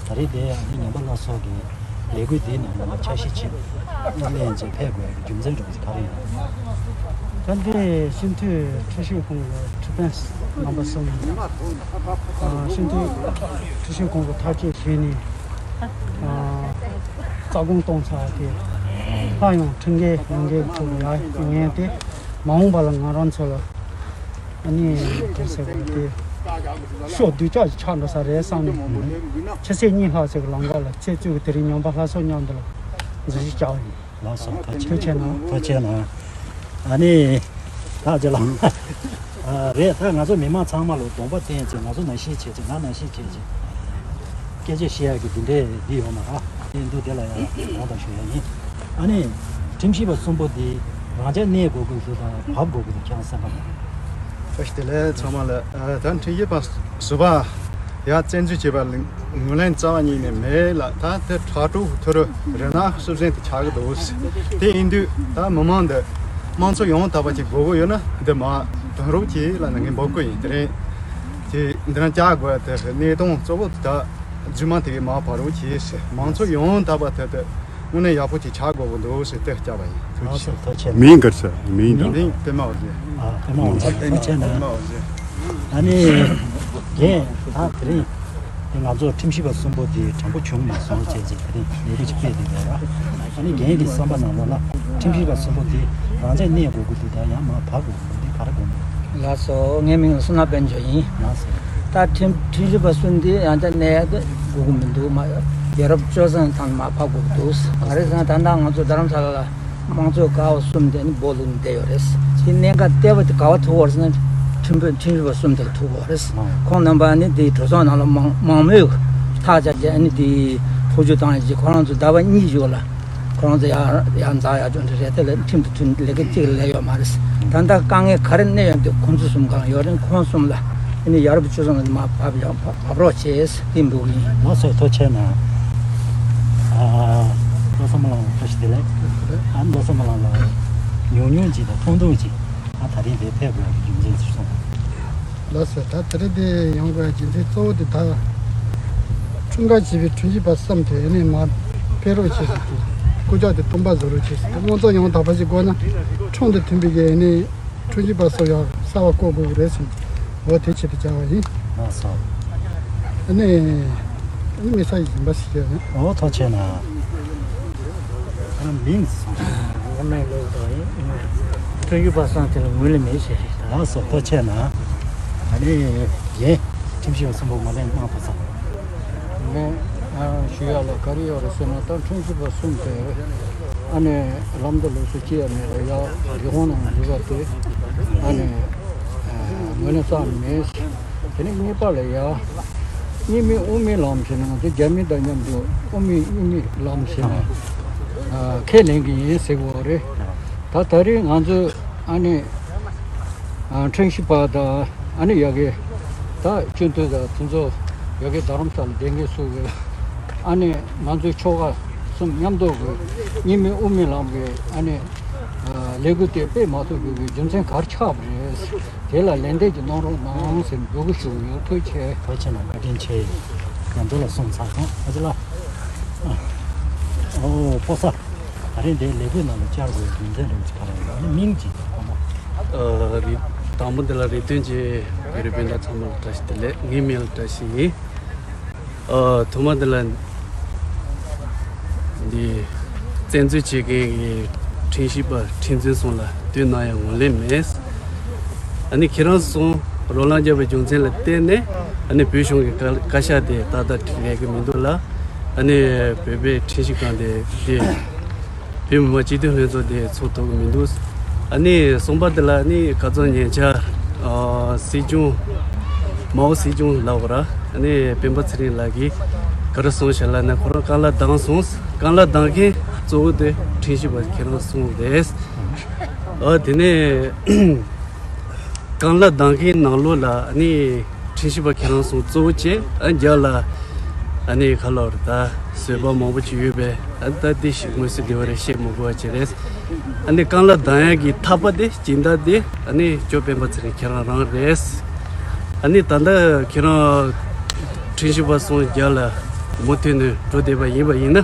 ད་རིང་དེ་ཨ་ནི་ཉམས་པ་སླར་གསོ་གི་ལས་འགུལ་འདིའི་ནང་ལ་འཆར་གཞི་ཅིག་གླེང་བྱས་ཕེབས་དགོས་ཀྱི་རྒྱུ་མཚན་འདྲ་བོ་ཅིག་ག་རེ་ཡིན། ད་ལྟའི་སྤྱི་འཐུས་ཁྲི་བཞི་ཁོང་གི་ཁྲི་པན་རྣམ་པ་གསུམ། ཨ་སྤྱི་འཐུས་ཁྲི་བཞི་ཁོང་གི་ཐག་གཅོད་བྱས་ནས་ཨ་རྩ་དགོངས་གཏོང་ཚར་ཏེ་སླར་ཡང་ཁྲི་འགན་ཡོང་འགན་ཐོག་ལ་ཡར་ངེས་ཏེ་མ་འོངས་པ་ལ་ང་རང་ཚོ་ལ་ཨ་ནི་དེ་ཟེར་བ་དེ་ཤོག་སྡུག་ཅག་ཅིག་ཆགས་འགྲོ་ས་རེད་བསམ་ནས་ཆུ་ཚོད་གཉིས་ལྷག་ཙམ་གྱི་ལམ་ཁ་ལ་ཚེ་བཙུན་གྱི་དེ་རིང་ཉམས་པ་སླར་གསོ་མཉམ་དུ་ལ་འཛུལ་ཞུགས་བྱ་བ་ཡིན། ལགས་སོ། ཐུགས་རྗེ་ཆེ་གནང་། ཐུགས་རྗེ་གནང་། ཨ་ནི་ད་ཅི་ལ་ཨ་རེད། ད་ང་ཚོ་མི་མང་ཚང་མ་ལ་གདོང་པ་བསྟན་བྱས་ང་ཚོ་ནང་བཞིན་བྱས་བྱས་ང་ནང་བཞིན་བྱས་བྱས་སྐད་ཆ་བཤད་ཡག་གི་འདི་འདྲས་འདི་ཡོད་མ་རེད། དེ་འདུག་དེ་ལ་ཡང་དགོངས་དག་ཞུ་ཡ་ཡིན། ཨ་ནི་ཁྲིམས་ཞིབ་པ་གསུམ་པོ་འདི་རང་འཇགས་གནས་དགོས་ཀྱི་འདུག་དང་བབས་དགོས་ཀྱི་འདུག་ཁྱེད་རང་བསམ་པ་ལ། བཀྲ་ཤིས་བདེ་ལེགས་ཚང་མ་ལ། ཨ་ད་ཁྲིམས་ཞིབ་པ་ཟུར་པ་ཡར་བཙན་འཛུལ་བྱས་པ་ལ་ངོས་ལེན་རྩ་བ་ཉིད་ནས་མེད་ལ། ད་དེ་དྲག་དྲག་ཐུ་རུ་རེ་ན་སུབ་ཟིན་དུ་ཆགས་ཀྱི་འདུག་དེ་ཡིན་དུས་ད་མི་མང་འདི་དམངས་གཙོ་ཡང་དག་པ་ཅིག་དགོས་ཀྱི་ཡོད་ན་འདི་མ་དོན་རུབ་ཀྱིས་ལ་ནི་ངས་འབོད་སྐུལ་ཡིན། དེ་རིང་དེ་འདི་རང་བཅར་དགོས་དེ་གནས་སྟངས་གཙོ་བོ་ད་རྫུན་མ་དེ་གི་མ་བར་རུབ་ཀྱིས་མང་གཙོ་ཡང་དག་པ་དེ་དེ་དངོས་གནས་ཡག་པོ་ཅིག་ཆགས་དགོས་ཀྱི་འདུག་ཟེར་དེ་བསྐྱར་བ་ཡིན། ཐུགས་རྗེ་ཆེ། ཐུགས་རྗེ་ཆེ། མིང་ག་རེ་ཟེར། མིང་དང་། མིང་པད་མ་འོད་ཟེར། ཨ་པད་མ་འོད་ཟེར། ཐུགས་རྗེ་ཆེ་གནང་། པད་མ་འོད་ཟེར། ཨ་ནི་རྒན་ད་དེ་རིང་ ང་ཚོ་ཁྲིམས་ཞིབ་པ་གསུམ་པོ་དེ་དྲང་པོ་བྱུང་མ་སོང་བྱས་བྱས་དེ་རིང་ལས་འགུལ་ཅིག་སྤེལ་བསྡད་ཡོད་ར། ཨ་ནི་རྒན་གྱི་བསམ་པ་ནང་ལོགས་ལ་ཁྲིམས་ཞིབ་པ་གསུམ་པོ་དེ་རང་འཇགས་གནས་དགོས་ཀྱི་འདུག་ད་ཡང་མར་བབས་དགོས་ཀྱི་འདུག་དེ་ག་རེ་དགོངས་པ། ལགས་སོ། ངའི་མིང་ལ་བསོད་ནམས་དཔལ་འབྱོར་ཡིན། ལགས་སོ། ད་ཁྲིམས་ཁྲིམས་ཞིབ་པ་གསུམ་དེ་ཡང་བསྐྱར་གནས་ཡག་དེ་དགོས་ཀྱི་མི་འདུག་མ་ཡོ་རོབ་སྤྱོད་བཟང་དང་མར་བབས་དགོས་ཀྱི་འདུག་ག་རེ་ཟེར་ན་ད་ལྟ་ང་ཚོ་རྡ་རམ་ས་ལ་ལ། དམངས་གཙོའི་ཀ་བ་གསུམ་དེ་ནི་སྦོ་ལུག་བསྡད་ཡོད་རེད། དེ་གནད་འགག་ལྟེ་བ་དེ་ག་བ་ཐུག་པ་རེད་ཟེར་ན་ཁྲིམས་དཔོན་ཁྲིམས་ཞིབ་པ་གསུམ་དེར་ཐུག་པ་རེད། ཁོང་རྣམ་པ་ནི་དེའི་གྲོས་ཚོགས་ནང་ལ་མང་མང་མོས་ཐག་བཅད་རྗེས་ནི་དེའི་ཐུགས་རྒྱུ་བཏང་རྗེས་ཁོ་རང་ཚོ་ཟླ་བ་གཉིས་བཞུགས་ལ་ཁོ་རང་ཚོ་ཡང་ཡང་འཛག་ཡག་ཅོག་འདྲ་རེད། དེ་ལ་ཁྲིམས་དང་མཐུན་ལས་ཀ་གཅིག་ལས་ཡོད་མ་རེད། ད་ལྟ་དཀའ་ངལ་ག་རེ་གནས་ཡོད་འདུག་ཁོང་ཚོ་གསུམ་གང་ཡོད་རེད། ཁོང་གསུམ་ལ་ཨ་ནི་ཡ་རབས་སྤྱོད་བཟང་ལ་མར་བབས་ཡག་བབས་རོགས་བྱས་ཟེར་འབོད་ཀྱི་ཡིན། ལགས་སོ། ཐུགས་རྗེ་གནང་། ཨ། བློ་བཟང་མོ་ལགས་བཀྲ་ཤིས་བདེ་ལེགས། ཨ་ནི་བློ་བཟང་མོ་ལགས་ལ་ཉུང་ཉུང་ཅིག་དང་ཐུང་ཐུང་ཅིག་ཨ་ད་རིང་འདིར་ཕེབས་དགོས་ཀྱི་རྒྱུ་མཚན་ཚུར་གསུངས། ལགས་སོ། ད་དེ་རིང་འདིར་ཡོང་དགོས་རྒྱུ་མཚན་གཙོ་བོ་དེ་ད་ཁྲིམས་འགལ་བྱས་པའི་ཁྲིམས་ཞིབ་པ་གསུམ་དེ་ཨ་ནི་མར་ཕེབས་རོགས་བྱས་ཟེར་གྱི་སྐུལ་ལྕག་དེ་སྟོན་པ་བཟོ་རོགས་བྱས་ཟེར། དབང་ཚད་ཡང་དག་པ་ཞིག་དགོས་ན་ཁྲིམས་དང་མཐུན་པའི་གི་ཨ་ནི། ཁྲིམས་ཞིབ་པ་སོགས་ཡང་གསར་པ་བསྐོ་དགོས་ཀྱི་རེད་ཟེར། འོ་དེ་ཆེད་དུ་བཅར་བ་ཡིན། ལགས་སོ། ཨ་ནི། ཨ་ནི་མི་ས་ཡིན་པ་ཞིག་ཡོད་ན། འོ་ཐུགས་རྗེ་གནང་། ཁྱེད་རང་མིང་སོང་། ཝར་ནའི་ལོ་དང་ཡིན། ཁྲིམས་ཞིབ་པ་སང་དེ་ལ་ངོས་ལེན་མེད་ཞེས་རེད། ལགས་སོ། ཐུགས་རྗེ་གནང་། ཨ་ནི། ཡེ། ཁྲིམས་ཞིབ་པ་གསུམ་པོ་ངོས་ལེན་གནང་ཐུབ་ས། ངས་ཨ་ཞུ་ཡག་ལ་ག་རེ་ཡོད་རེད་ཟེར་ན། ད་ཁྲིམས་ཞིབ་པ་གསུམ་དེ་ཨ་ནི་ལམ་དུ་ལུགས་སྲོལ་ཅི་ཡང་མེད་པ་ཡག་སྒེར་ཁོངས་ནང་འདུས་པ་དེ་ཨ་ནི་ཨ་ངོས་ལེན་རྩ་ནས་མེད། དེ་ནས་གཉིས་པ་ལ་ཡ་གཉིས་མིན་དབུ་མའི་ལམ་ཟེར་ན། ང་ཚོ་རྒྱ་མི་དང་མཉམ་དུ་དབུ་མའི་གཉིས་མིན་ལམ་ཟེར་ན་ཨ་ཁས་ལེན་གྱི་ཡིན་ཟེར་གྱི་ཡོད་རེད། ད་ད་རེས་ང་ཚོས་ཨ་ནི་ཨ་ཁྲིམས་ཞིབ་པ་དང་ཨ་ནི་ཡ་གི་ད་སྤྱི་འཐུས་དང་དེ་ཚོ་ཡ་གི་རྡ་རམ་ས་ལ་བསྡད་མཁན་ཚོ་གི་ཨ་ནི་ང་ཚོའི་ཆོལ་ཁ་གསུམ་མཉམ་དུ་གི་གཉིས་མིན་དབུ་མའི་ལམ་གི་ཨ་ནི་ཨ་ལས་འགུལ་དེ་སྤེལ་མ་ཐུབ་རྒྱུ་གི་རྒྱུ་མཚན་ག་རེ་ཆགས་པ་རེད། དེ་ལ་ལན་འདེབས་ཀྱི་གནང་རོགས་གནང་ཟེར་འབོད་སྐུལ་ཞུ་གི་ཡོད། ཐུགས་རྗེ་ཆེ། ཐུགས་རྗེ་ཆེ་གནང་། བཀའ་དྲིན་ཆེ། ཡང་འགྲོ་ལ་སོང་ཚར་སོང་། ཨ་ཅེ་ལགས། ཨོ་ཕོ་གསར། ད་རིང་འདིའི་ལས་འགུལ་ནང་ལ་བཅར་དགོས་པའི་རྒྱུ་མཚན་རིམ་གྱིས་ག་རེ་ཡིན། ཨ་ནི་མིང་ཅིག་དང་པོ། ཨ་རི། དང་པོ་འདི་ལ་རེ་ལྟོས་ཀྱི་བོད་རིགས་སྤུན་ཟླ་ཚང་མ་ལ་བཀྲ་ཤིས་བདེ་ལེགས། ངའི་མིང་ལ་བཀྲ་ཤིས་ཡིན། ཨ་ཐོག་མ་འདི་ལ་འདི་བཙན་འཛུལ་བྱེད་མཁན་གྱི་ཁྲིམས་ཞིབ་པ་ཁྲིམས་འཛིན་སོང་ལ་དུས་ནམ་ཡང་ངོས་ལེན་མེད། ཨ་ནི་ཁྱེད་རང་ཚོ་རོགས་རམ་བརྒྱབ་པའི་རྒྱུ་མཚན་ལ་བརྟེན་ནས་ཨ་ནི་བོད་གཞུང་གི་བཀའ་བཀའ་ཤག་དེ་ཏག་ཏག་ལས་ཀྱི་མི་འདུག་ལ། ཨ་ནི་བོད་པའི་ཁྲིམས་ཞིབ་ཁང་དེ་དེ་བོད་མི་མང་སྤྱི་འཐུས་ལྷན་ཚོགས་དེ་ཚོགས་ཐུབ་ཀྱི་མི་འདུག། ཨ་ནི་གསུམ་པ་དེ་ལ་ཨ་ནི་ཁ་སང་ཉེ་ཆར་ཨ་སྲིད་སྐྱོང་མའོ་སྲིད་སྐྱོང་ལབ་པ་ར། ཨ་ནི་སྤེན་པ་ཚེ་རིང་ལགས་ཀྱིས་ག་རེ་གསུངས་ཤག་ལབ་ན། ཁོ་རང་རྐང་ལག་བརྡུངས་སོང་། རྐང་ལག་བརྡུངས་མཁན་གཙོ་བོ་དེ་ཁྲིམས་ཞིབ་པ་ཁྱེད་རང་གསུམ་རེད། ཨ་དེ་ནས་རྐང་ལག་བརྡུངས་མཁན་ནང་ལོགས་ལ་ཨ་ནི་ཁྲིམས་ཞིབ་པ་ཁྱེད་རང་གསུམ་གཙོ་བོ་བྱས། ཨ་རྒྱབ་ལ་ཨ་ནི་ག་ལབ་རེད། ད་བཟོད་པ་མང་པོ་ཅིག་ཡོད་པས། ཨ་ད་དེ་ཞིག་དངོས་སུ་དེ་བ་རེ་བཤད་མི་དགོས་པ་ཅིག་རེད། ཨ་ནི་རྐང་ལག་བརྡུངས་ཡག་གི་ཐག་པ་དེ་སྦྱིན་བདག་དེ་ཨ་ནི་ཇོ་སྤེན་པ་ཚེ་རིང་ཁྱེད་རང་རང་རེད། ཨ་ནི་ད་ལྟ་ཁྱེད་རང་ཁྲིམས་ཞིབ་པ་གསུམ་རྒྱབ་ལ་མུ་མཐུད་ནས་འགྲོ་བསྡད་པ་ཡིན་པ་ཡིན་ན།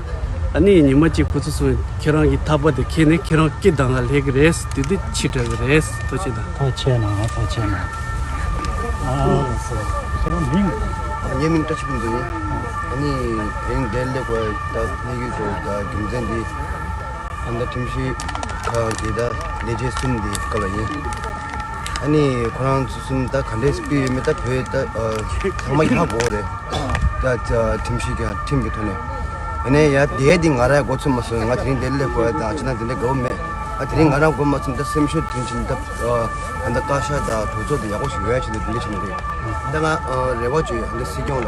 ཨ་ནི་ཉི་མ་གཅིག་ཁོ་ཚོ་གསུམ་ཁྱེད་རང་གི་ཐག་པ་དེ་ཁྱེར་ནས་ཁྱེད་རང་སྐེ་བརྡུང་ག་སླེབས་ཀྱི་རེད། དེ་དུས་ཕྱི་དྲགས་ཀྱི་རེད། ཐུགས་རྗེ་གནང་། ཐུགས་རྗེ་གནང་། ཐུགས་རྗེ་གནང་། ཨ་ལགས་སོ། ཁྱེད་རང་མིང་། ངའི་མིང་བཀྲ་ཤིས་ཕུན་ཚོགས་ཡིན། ཨ་ནི་དེ་རིང་འདིར་སླེབས་དགོས་ད་གནས་ཡུལ་དུ་ད་རྒྱུ་མཚན་འདི། ཨ་ད་ཁྲིམས་ཞིབ་ཁང་གི་ད་ལས་བྱེད་གསུམ་འདི་སྐབས་ལ་ཡིན། ཨ་ནི་ཁོ་རང་ཚོ་གསུམ་ད་ག་འདྲས་སྤེལ་ཡོད་མེད་ད་བོད་ད་ཚང་མ་ཧ་གོ་རེད། ད་ཁྲིམས་ཞིབ་ཀྱང་ཁྲིམས་ཀྱི་ཐོག་ནས། ཨ་ནི་ཡ་དེ་འདི་ང་རང་མགོ་ཚོད་མ་སོང་། ང་དེ་རིང་འདིར་སླེབས་དགོས་ད་ཅི་ན་དེ་འདྲ་དགའ་བོ་མེད། ཨ་དེ་རིང་ང་རང་མགོ་མ་ཚོད་ད་སེམས་ཤུགས་དྲན་ཕྱིན་ད་ཨ་ད་བཀའ་ཤག་ད་གྲོས་ཚོགས་དེ་ཡག་པོ་ཞིག་ཡོད་ཡ་ཆེད་དུ་དེ་འདྲ་བྱས་ནས་རེད། ད་ང་རེ་བ་བཅོལ་ཡ་ད་སྲིད་སྐྱོང་ལ།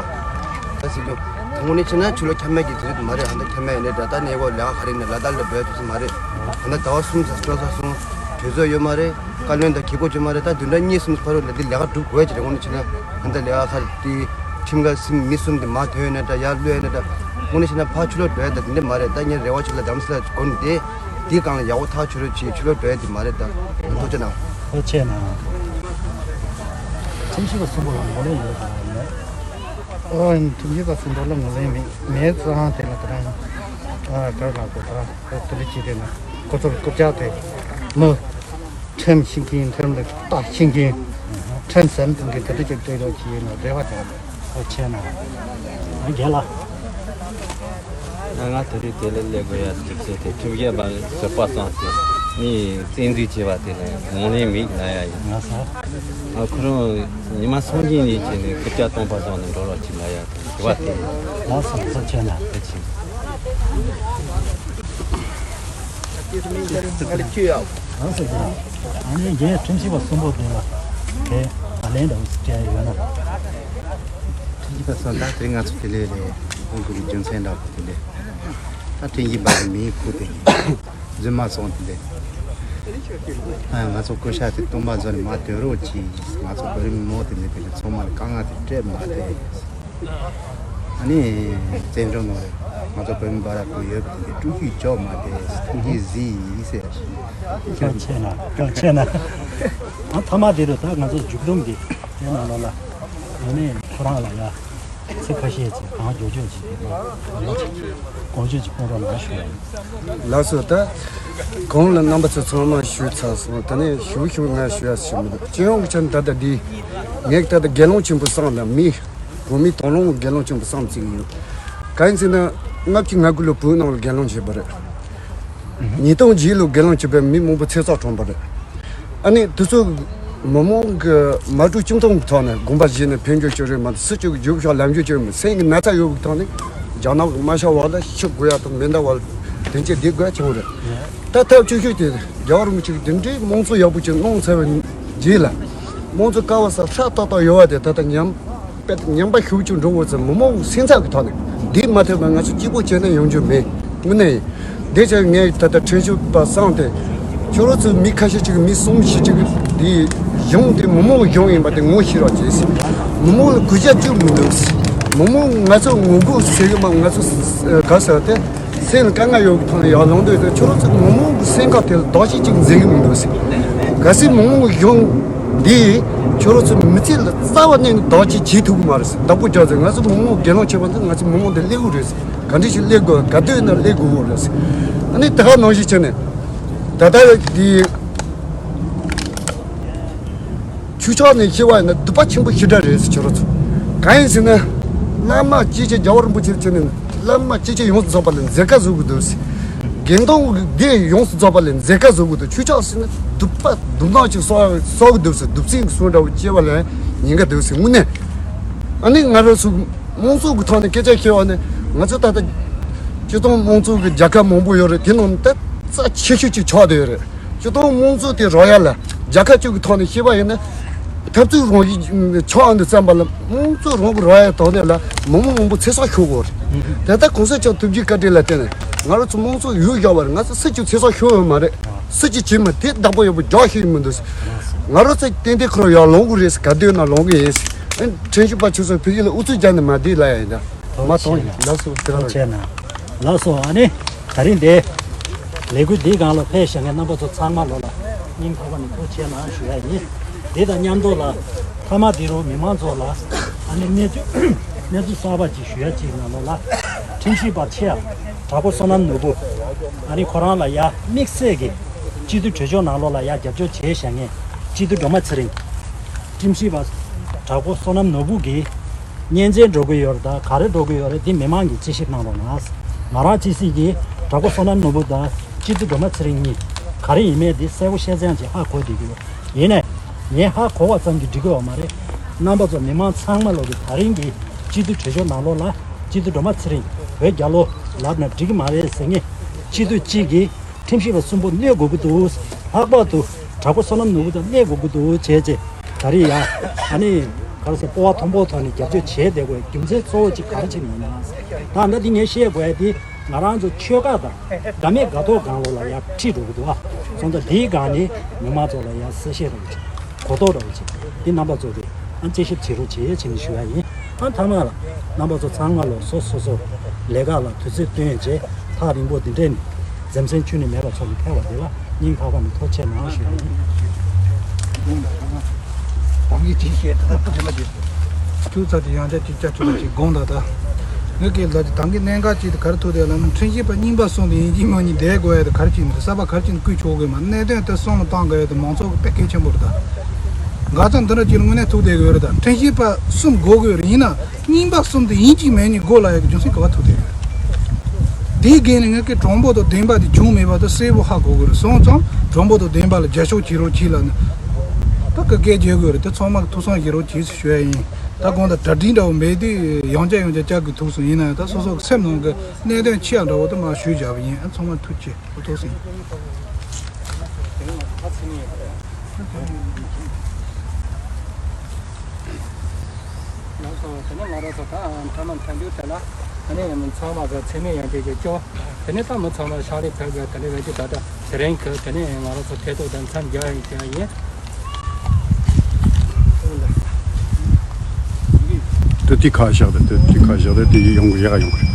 ད་སྲིད་སྐྱོང་དངོས་གནས་བྱས་ན་ཕྱི་ལོགས་ཁྱབ་མེད་ཀྱི་དུས་ཚོད་མ་རེད། ཨ་ད་ཁྱབ་མེད་ཡིན་ནའི་ད་ལྟ་གནས་སྐོར་ལས་ཀ་ག་རེ་ནས་ལ་དྭགས་ལ་འགྲོ་ཡ་དུས་ཚོད་མ་རེད། ཨ་ད་ཟླ་བ་གསུམ་ཙམ་སྤྲོ་ས་སོང་། གྲོས་ཚོགས་ཡོད་མ་རེད། བཀའ་བློན་དང་གི་གོ་ཅི་མ་རེད། ད་བདུན་ཕྲག་གཉིས་གསུམ་ཕ་རོལ་ལ་འདི་ལས་ཀ་སྒྲུབ་དགོས་ཀྱི་རེད། དངོས་གནས་བྱས་ན་ད་ལྟ་ལས་ཀ་ཁ་དེ་ཁྲིམས་འགལ་སྲིད་མི་གསུམ་དེ་མར་ཐོན་ཡོད་ན་འདྲ་ཡར་གློད་ཡོད་ན་འདྲ། དངོས་གནས་བྱས་ན་ཕར་ཕྱི་ལོགས་འགྲོ་ཡ་ད་དེ་འདྲ་མ་རེད། ད་ངས་རེ་བ་ཆེ་ལ་རྡ་རམ་ས་ལ་སྒོ་ནས་བསྡད། དེའི་སྒང་ལ་ཡག་པོ་ཐག་ཆོད་རོགས་གྱིས། ཕྱི་ལོགས་འགྲོ་ཡ་དེ་མ་རེད། ད་ཐུགས་རྗེ་གནང་། ཐུགས་རྗེ་གནང་། ཁྲིམས་ཞིབ་པ་གསུམ་པོ་ལ་ངོས་ལེན་ཡོད་དམ་མེད། ཨོ་ཁྲིམས་ཞིབ་པ་གསུམ་པོ་ལ་ངོས་ལེན་མེད། མེད་ཙང་དེ་ལ་ད་རང་ཨ་ག་རེ་ལབ་དགོས། ད་རང་དེ་འདྲ་བྱས་བསྡད་ན་ཁོ་ཚོར་རྐུབ་བཀྱག་དེ་མོ། ཁྲིམས་ཤེས་མཁན། ཁྲིམས་ལ་ལྟ་ཤེས་མཁན། ཁྲིམས་ཟིན་མཁན་གྱི་དེ་འདྲ་ཅིག་སྤྲད་རོགས་གྱིས་ཡིན་ན་རེ་བ་བྱ། ཆེ་ན། ཨ་རྒན་ལགས། ང་ང་དེ་རིང་དེ་ལ་སླེབས་དགོས་ཡ་དེ་བྱས་ཏེ་ཁྲིམས་ཞིབ་པ་ཟུར་པ་བསམ་སྟེ་ངས་བཙན་འཛུལ་བྱས་པ་དེ་ལ་དགོངས་ལེན་མེད་ལབ་ཡ་ཡིན། ང་ས། ཨ་ཁོ་རང་ཉི་མ་སངས་རྒྱས་ནས་བྱས་ནས་ཁེར་རྐྱང་སྟོང་པ་བཟང་ནས་འགྲོ་རོགས་གྱིས་ལབ་ཡ་དང་དེ་བ་དེ། ང་ས་ས་ཆེ་ན་དེ་ཆེ། ང་ས་ཆེ། ཨ་ནི་རྒན་ཁྲིམས་ཞིབ་པ་གསུམ་པོ་དེ་ལ་དེ་བ་ལན་འདྲ་བོ་སྤྲད་ཡོད་ན། ཁྲིམས་ཞིབ་པ་སོང་ད་དེ་ང་ཚོ་དེ་ལས་རེད། ཁོང་ཚོ་གི་རྒྱུ་མཚན་འདྲ་པོ་དེ་འདྲས། ད་ཁྲིམས་ཞིབ་པ་གི་མིང་ཁུ་དེ་རྫུན་མ་སོང་དེ་འདྲས། ཨ་ང་ཚོ་སྐུ་ཤ་དེ་སྟོང་པ་བཟོ་ནས་མ་སྡོད་རོགས་གྱིས། ང་ཚོ་བོད་རིགས་མི་མང་དེ་འདྲས་དེ་འདྲས་ཚང་མ་ལ་དཀའ་ངལ་དེ་སྤྲད་མ་དེ། ཨ་ནི་བཙན་བྱོལ་ནང་རེད། ང་ཚོ་བོད་མི་འབའ་ར་ཀུན་ཡོད་པ་དེ་འདྲས་སྤྲུལ་སྐུའི་ཇོ་མ་དེ་ཐུགས་རྗེ་གཟིགས་ཡིན་ཟེར། ཅང་ཆེ་ན་ཅང་ཆེ་ན། ཨ་མཐའ་མ་དེ་རུ་ད་ང་ཚོ་མཇུག་སྡོམ་གི་དེ་ནང་ལོགས་ལ་ཨ་ནི་ཁོ་རང་ལ་ཡ། ཚིག་ཁ་ཤས་ཅིག་གང་མགྱོགས་མགྱོགས་ཅིག་དགོངས་དག་ཅིག་དགོངས་བཞེས་ཅིག་གནང་རོགས་གནང་ཞུ་ཡ་ཡིན། ལགས་སོ། ད་གོང་ལ་རྣམ་པ་ཚོ་ཚང་མ་ཞུས་ཚར་སོང་། ད་ནས་ཞུ་ཞུ་ང་ཞུ་ཡ་ཞུ་མི་འདུག་སྤྱི་ཡོངས་ཀྱི་ཆ་ནས་ད་ལྟ་འདི་ངས་ད་ལྟ་དགེ་སློང་ཆེན་པོ་བསམ་ལ་མི་བོད་མི་དོ་སློང་གི་དགེ་སློང་ཆེན་པོ་བསམ་བརྩིས་ཀྱི་ཡོད། གང་ཡིན་ཟེར་ན་ལྔ་བཅུ་ང་དགུ་ལོ་བོད་ནང་ལ་དགེ་སློང་བྱས་པ་རེད། ཉིས་སྟོང་བརྒྱད་ལོ་དགེ་སློང་བྱས་པའི་མི་མང་པོ་ཚེ་སྲོག་གྲོངས་པ་རེད། ཨ་ནི་དེ་ཚོ་མི་མང་གི་མ་གྲོས་གཅིག་མཐུན་གྱི་ཐོག་ནས་དགོངས་པ་བཞེས་ནས་ཕན་གྱི་ཆོས་རེད་མ་གཏོགས་སུ་གཅིག་གི་རྒྱུགས་ཤོག་ལམ་རྒྱུ་ཆོས་མི་སེམས་ཀྱི་ན་ཚ་ཡོད་པའི་ཐོག་ནས་རྒྱ་ནག་གི་དམར་ཤོག་བ་ལ་ཤི་དགོས་ཡ་དང་མེ་མདའ་བ་ལ་དེ་འཆད་བསྡད་དགོས་ཡ་ཆེན་པོ་རེད། ད་ཐབས་ཆོས་ཤོས་དེ་རྒྱལ་བ་རིན་པོ་ཆེ་གི་དེ་འདྲའི་དམངས་གཙོ་ཡག་པོ་ཅིག་གནང་ཚར་བའི་རྗེས་ལ་དམངས་གཙོ་ཀ་བ་ས་ཧྲ་ཏག་ཏག་ཡོད་བ་དེ་ད་ལྟ་ཉམས། དཔེ་ཉམས་པ་ཤུགས་ཆེ་འགྲོ་འོང་ཚེ་མི་མང་སེམས་འཚབ་ཀྱི་ཐོག་ནས་འདི་མ་ཐེབས་པ་ང་ཚོ་སྐྱིད་པོ་བྱས་ན་ཡོང་རྒྱུ་མེད། དངོས་གནས་ཡིན། འདི་ཕྱིར་ངས་ད་ལྟ་ཁྲིམས་ཞིབ་པ་བསམ་སྟེ་ཁྱོད་རང་ཚོ་མི་ཁ་ཤས་ཅིག་མི་གསུམ་བཞི་ཅིག་འདི་གཞུང་འདི་མི་མང་གཞུང་ཡིན་པ་དེ་ངོ་ཤེས་རོགས་བྱས། མི་མང་ལ་གུས་ཞབས་བཅུག་མི་འདུག་མི་མང་ང་ཚོ་ངོ་རྒོལ་ཟེར་གི་མ་ང་ཚོ་ག་ཟེར་ཏེ། སེམས་ལ་དཀའ་ངལ་ཡོད་པའི་ཐོག་ནས་ཡར་ལངས་འདོད་དེ་ཁྱོད་རང་ཚོ་མི་མང་གི་སེམས་ཁམས་དེ་ལ་བདག་གཅིག་ཅིག་འཛིན་གི་མི་འདུག་ཟེར། གལ་སྲིད་མི་མང་གི་གཞུང་འདིས་ཁྱོད་རང་ཚོ་མི་ཚེ་ལ་རྩ་བ་ནས་བདག་གཅིག་བྱེད་ཐུབ་ཀྱི་མ་རེད་ཟེར། བདག་པོ་རྒྱག་ཟེར། ང་ཚོ་མི་མང་དགེ་སློང་བྱེད་པ་འདི་ང་ཚོ་མི་མང་འདི་སླེབས་དགོས་རེད་ཟེར། ག་འདྲ་ཞིག་སླེབས་དགོས་ག་དུས་ན་སླེབས་དགོས་རེད་ཟེར། ཨ་ནི་དེ་ག་ནང་བཞིན་བྱས་ནས་ད་ལྟ་འདི། ཆོས་ཕྱོགས་ནས་བཤད་པ་ཡིན་ན་སྡིག་པ་ཆེན་པོ་ཞེ་དྲག་རེད་ཟེར་ཁྱོད་རང་ཚོ། གང་ཡིན་ཟེར་ན། བླ་མ་སྐྱེས་ཆེན་རྒྱལ་བ་རིན་པོ་ཆེ་ཆེ་ནས་བླ་མ་སྐྱེས་ཆེན་ཡོངས་སུ་རྫོགས་པ་ལ་མཛད་དཀའ་བཟོ་གི་འདུག་ཟེར། དགེ་འདུན་གྱི་སྡེ་ཡོངས་སུ་རྫོགས་པ་ལ་མཛད་དཀའ་བཟོ་གི་འདུག་ཆོས་ཕྱོགས་ཟེར་ན་སྡིག་པ་སྡུག་བསྔལ་ཅིག་གསོག་གསོག་གི་འདུག་ཟེར། སྡིག་ཅན་གྱི་སྲོག་འདྲ་བོ་སྐྱེ་བ་ལ་ཉེན་ཁ་འདུག་ཟེར། དངོས་གནས། ཨ་ནི་ང་རང་ཚོ་དམངས་གཙོ་གི་ཐོག་ནས་སྐད་ཆ་བཤད་པ་ནི་ང་ཚོ་ད་ལྟ་སྤྱི་བཏང་དམངས་གཙོ་གི་རྒྱལ་ཁབ་མང་པོ་ཡོད་རེད། དེ་ནང་ནས་ད་རྩ་ཆེ་ཤོས་ཅིག་ཆགས་བསྡད་ཡོད་རེད། སྤྱི་བཏང་དམངས་གཙོ་དེ་རག་ཡ་ལ་རྒྱལ་ཁབ་ཅིག་གི་ཐོག་ནས་བཤད་པ་ཡིན་ན་འཐབ་རྩོད་རང་བཞིན་ཆགས་འདུག་བསམ་པ་ལ་དམངས་གཙོ་རང་གི་རག་ཡ་དོགས་གནས་ལ་མི་མང་མང་པོ་ཚེ་སྲོག་ཤོར་གི་ཡོད་རེད། དེ་ལྟར་གོང་ས་མཆོག་ཐུགས་རྗེ་བཀའ་དྲིན་ལ་བརྟེན་ནས་ང་རང་ཚོ་དམངས་གཙོ་ཡོད་བཞག་པ་རེད། ང་ཚོ་སུ་གཅིག་ཚེ་སྲོག་ཤོར་ཡོད་མ་རེད། སུ་གཅིག་བྱེད་མ་དེ་བདག་པོ་ཡོད་པ་རྒྱག་ཤེས་ཡོད་མི་འདུག་ང་རང་ཚོ་ཏན་ཏན་ཁོ་རང་ཡར་ལོངས་གི་རེད། ག་དུས་ན་ལོངས་གི་ཡིན། ཁྲིམས་ཞིབ་པ་ཁྱོད་ཚོ་ཕ་གི་ལ་ཨུ་ཚུགས་རྒྱག་ནས་མ་བསྡད་ལ་ཡ་ཡིན་ད། མ་གཏོང་ཡིན། ལགས་སོ་དེ་རང་རེད། ལགས་སོ། ཨ་ནི་ད་རིང་འདི་ལས་འགུལ་འདིའི་སྒང་ལ་ཕེབས་བཞག་མཁན་རྣམ་པ་ཚོ་ཚང་མ་ལོ་ལ་སྙིང་ཐག་པ་ནས་ཐུགས་རྗེ་ཆེ་གནང་ཞུ་ཡ་ཡིན། འདི་དང་མཉམ་དུ་ལ་མཐའ་མ་འདི་རུ་མི་མང་ཚོ་ལ་ཨ་ནི་གནས་ཚུལ་གནས་ཚུལ་གསར་པ་ཅིག་ཞུ་ཡ་ཅིག་ནང་ལོགས་ལ་ཁྲིམས་ཞིབ་པ་ཆེ་ཡ་དྲག་པོ་བསོད་ནམས་ནོར་བུ། ཨ་ནི་ཁོ་རང་ལ་ཡ་དམིགས་བསལ་གྱི་སྤྱི་འཐུས་གྲོས་ཆོད་ནང་ལོགས་ལ་ཡ་རྒྱབ་སྐྱོར་བྱས་བཞག་མཁན་སྤྱི་འཐུས་སྒྲོལ་མ་ཚེ་རིང་། ཁྲིམས་ཞིབ་པ་དྲག་པོ་བསོད་ནམས་ནོར་བུ་གིས་གཉེན་ཚན་འགྲོ་གི་ཡོད་རེད་ད་ག་རེ་འགྲོ་གི་ཡོད་རེད་འདི་མི་མང་གིས་དཔྱད་ཞིབ་གནང་རོགས་གནང་། ང་རང་ཅི་སྲིད་ཀྱིས་དྲག་པོ་བསོད་ནམས་ནོར་བུ་དང་སྤྱི་འཐུས་སྒྲོལ་མ་ཚེ་རིང་གཉིས་ག་རེ་ཡིན་མིན་འདི་གསལ་པོ་ཤེས་ཚད་ཅིག་ཧ་གོ་བསྡད་ཀྱི་ཡོད། ཡིན་ནའི་ངས་ཧ་གོ་བ་ཙམ་གྱིས་འགྲིག་གི་ཡོད་མ་རེད། རྣམ་པ་ཚོ་མི་མང་ཚང་མ་ལོག་གི་ད་རིང་གི་སྤྱི་འཐུས་གྲོས་ཆོད་ནང་ལོགས་ལ་སྤྱི་འཐུས་སྒྲོལ་མ་ཚེ་རིང་བོད་རྒྱལ་ལོ་ལབ་ན་འགྲིག་གི་མ་རེད་ཟེར་མཁན་སྤྱི་འཐུས་གཅིག་གིས། ཁྲིམས་ཞིབ་པ་གསུམ་པོ་གནས་དགོས་ཀྱི་འདུག་ལྷག་པར་དུ་དྲག་པོ་བསོད་ནམས་ནོར་བུ་དང་གནས་དགོས་ཀྱི་འདུག་བྱས་རྗེས་ད་རེས་ཡ་ཨ་ནི་ག་རེ་ཟེར་སྤོབས་པ་མཐོན་པོའི་ཐོག་ནས་རྒྱབ་སྐྱོར་བྱས་བསྡད་དགོས་རྒྱུ་མཚན་གཙོ་བོ་གཅིག་ག་རེ་བྱས་ནས་ཡིན་ན། ད་ལྟ་འདི་ངས་བཤད་དགོས་ཡ་འདི་ང་རང་ཚོ་ཆོལ་ཁ་དང་དགའ་མེད་དགའ་ཐོག་སྒང་ལོགས་ལ་ཡ་ཁྲིད་འགྲོ་གི་འདུག་ཨ་སོང་ཙང་འདིའི་སྒང་ནས་མི་མང་ཚོ་ལ་ཡ་གསལ་བཤད་རོགས་བྱེད། གོ་རྟོགས་རོགས་བྱེད། འདི་རྣམ་པ་ཚོ་གིས་ཨ་དཔྱད་ཞིབ་བྱེད་རོགས་བྱེད་བྱས་ནས་ཞུ་ཡ་ཡིན། ཨ་མཐའ་མ་ལ་རྣམ་པ་ཚོ་ཚང་མ་ལོ་སོ་སོ་སོ་ལས་ཀ་ལ་དུས་ཚོད་བཏོན་བྱས་ཐག་རིང་པོ་འདི་འདྲས་ནས་འཛེམ་ཟོན་ཁྱོན་ནས་མེད་པ་ཚོ་ནས་ཕེབས་པ་འདི་ལ་སྙིང་ཐག་པ་ནས་ཐུགས་རྗེ་ཆེ་གནང་ཞུ་ཡ་ཡིན། ད་ངས་ཅིག་བཤད་ད་ད་དྲན་པ་བརྗེད་སོང་། ཁྱོད་ཚ་དེ་ཡང་བསྐྱར་ཅིག་བཅར་ཆོག་ལ་ཅིག་དགོངས་དག་ད། ངས་ཀྱི་ལ་ཅིག་ད་གིན་གནད་འགག་ཅིག་དེ་ག་རེ་ཐུག་དེ་ལ་ནི་ཁྲིམས་ཞིབ་པ་རྙིང་པ་གསུམ་དེ་ཡིན་གཅིག་མིན་གཉིས་བསྡད་དགོས་ཡ་དེ་ག་རེ་ཅིག་ནི་གསར་པ་ག་རེ་ཅིག་ནི་བསྐུལ་ཆོག་གི་མ་གནད་དོན་དེ་སེམས་ལ་བཏང་དགོས་ཡ་དེ་མང་ཚོགས་ཀྱི་དཔེ་གལ་ཆེན་པོ་རེད་ད། འགག་རྩ་འདི་འདྲ་ཅིག་ལ་དངོས་གནས་ཐུག་བསྡད་དགོས་རེད། ད་དྲན་ཤེས་པ་གསུམ་དགོས་དགོས་རེད། ཡིན་ན་རྙིང་པ་གསུམ་དེ་ཡིན་གཅིག་མིན་གཉིས་དགོས་ལབ་ཡག་གི་རྒྱུ་མཚན་ག་བ་ཐུག་བསྡད་དགོས་རེད། དེའི་འགན་ནི་ངས་ཀྱི་གྲངས་འབོར་དང་ལྡན་པ་དེ་བྱུང་མེད་པ་དེ་གསལ་པོ་ཧ་གོ་དགོས་རེད། སོང་ཙང་གྲངས་འབོར་དང་ལྡན་པ་ལ་རྒྱབ་སྐྱོར་བྱེད་རོགས་གྱིས་ལབ་ནས་ད་གི་སྐད་རྒྱག་དགོས་རེད། དེ་ཚང་མ་གི་ཐུགས་བསམ་བཞེས་རོགས་གྱིས་ཞུ་ཡ་ཡིན། ད་གང་ལྟར་གྲ་སྒྲིག་འདྲ་བོ་མེད་དུས་ཡང་བསྐྱར་ཡང་བསྐྱར་བསྐྱར་གི་ཐུགས་སུ་ཡིན་ན་ཡང་ད་སོ་སོ་གི་སེམས་ནང་གི་གནད་དོན་ཆེ་ཡ་འདྲ་བོ་དེ་མར་ཞུས་བཞག་པ་ཡིན། ཚང་མ་ཐུགས་རྗེ་ཆེ། ཨོ་ཐུགས་སུ་ཡིན། ལགས་སོ། དེ་ནས་ང་རང་ཚོ་ད་མཐའ་མ་མཐའ་མཇུག་དེ་ལ་ཨ་ནི་ཚང་མ་གི་མཚན་སྨད་ཡང་བསྐྱར་གྱི་སྐྱོ། དེ་ནས་ད་མི་ཚང་མ་ཕྱག་ལས་ཕེབས་དགོས། དེ་ནས་བེད་སྤྱོད་ད་ལྟ་དེ་རིང་གི་དེ་ནས་ང་རང་ཚོ་ཐད་གཏོང་དང་མཚམས་སྦྱར་ཡིན་ཀྱང་ཡིན། དུ་ཏི་ཁ་བཞག་དེ་དུ་ཏི་ཁ་བཞག་དེ་དེ་ཡི་ཡོང་གི་ཡག་ཡོང་གི་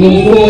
རེད། ཡ།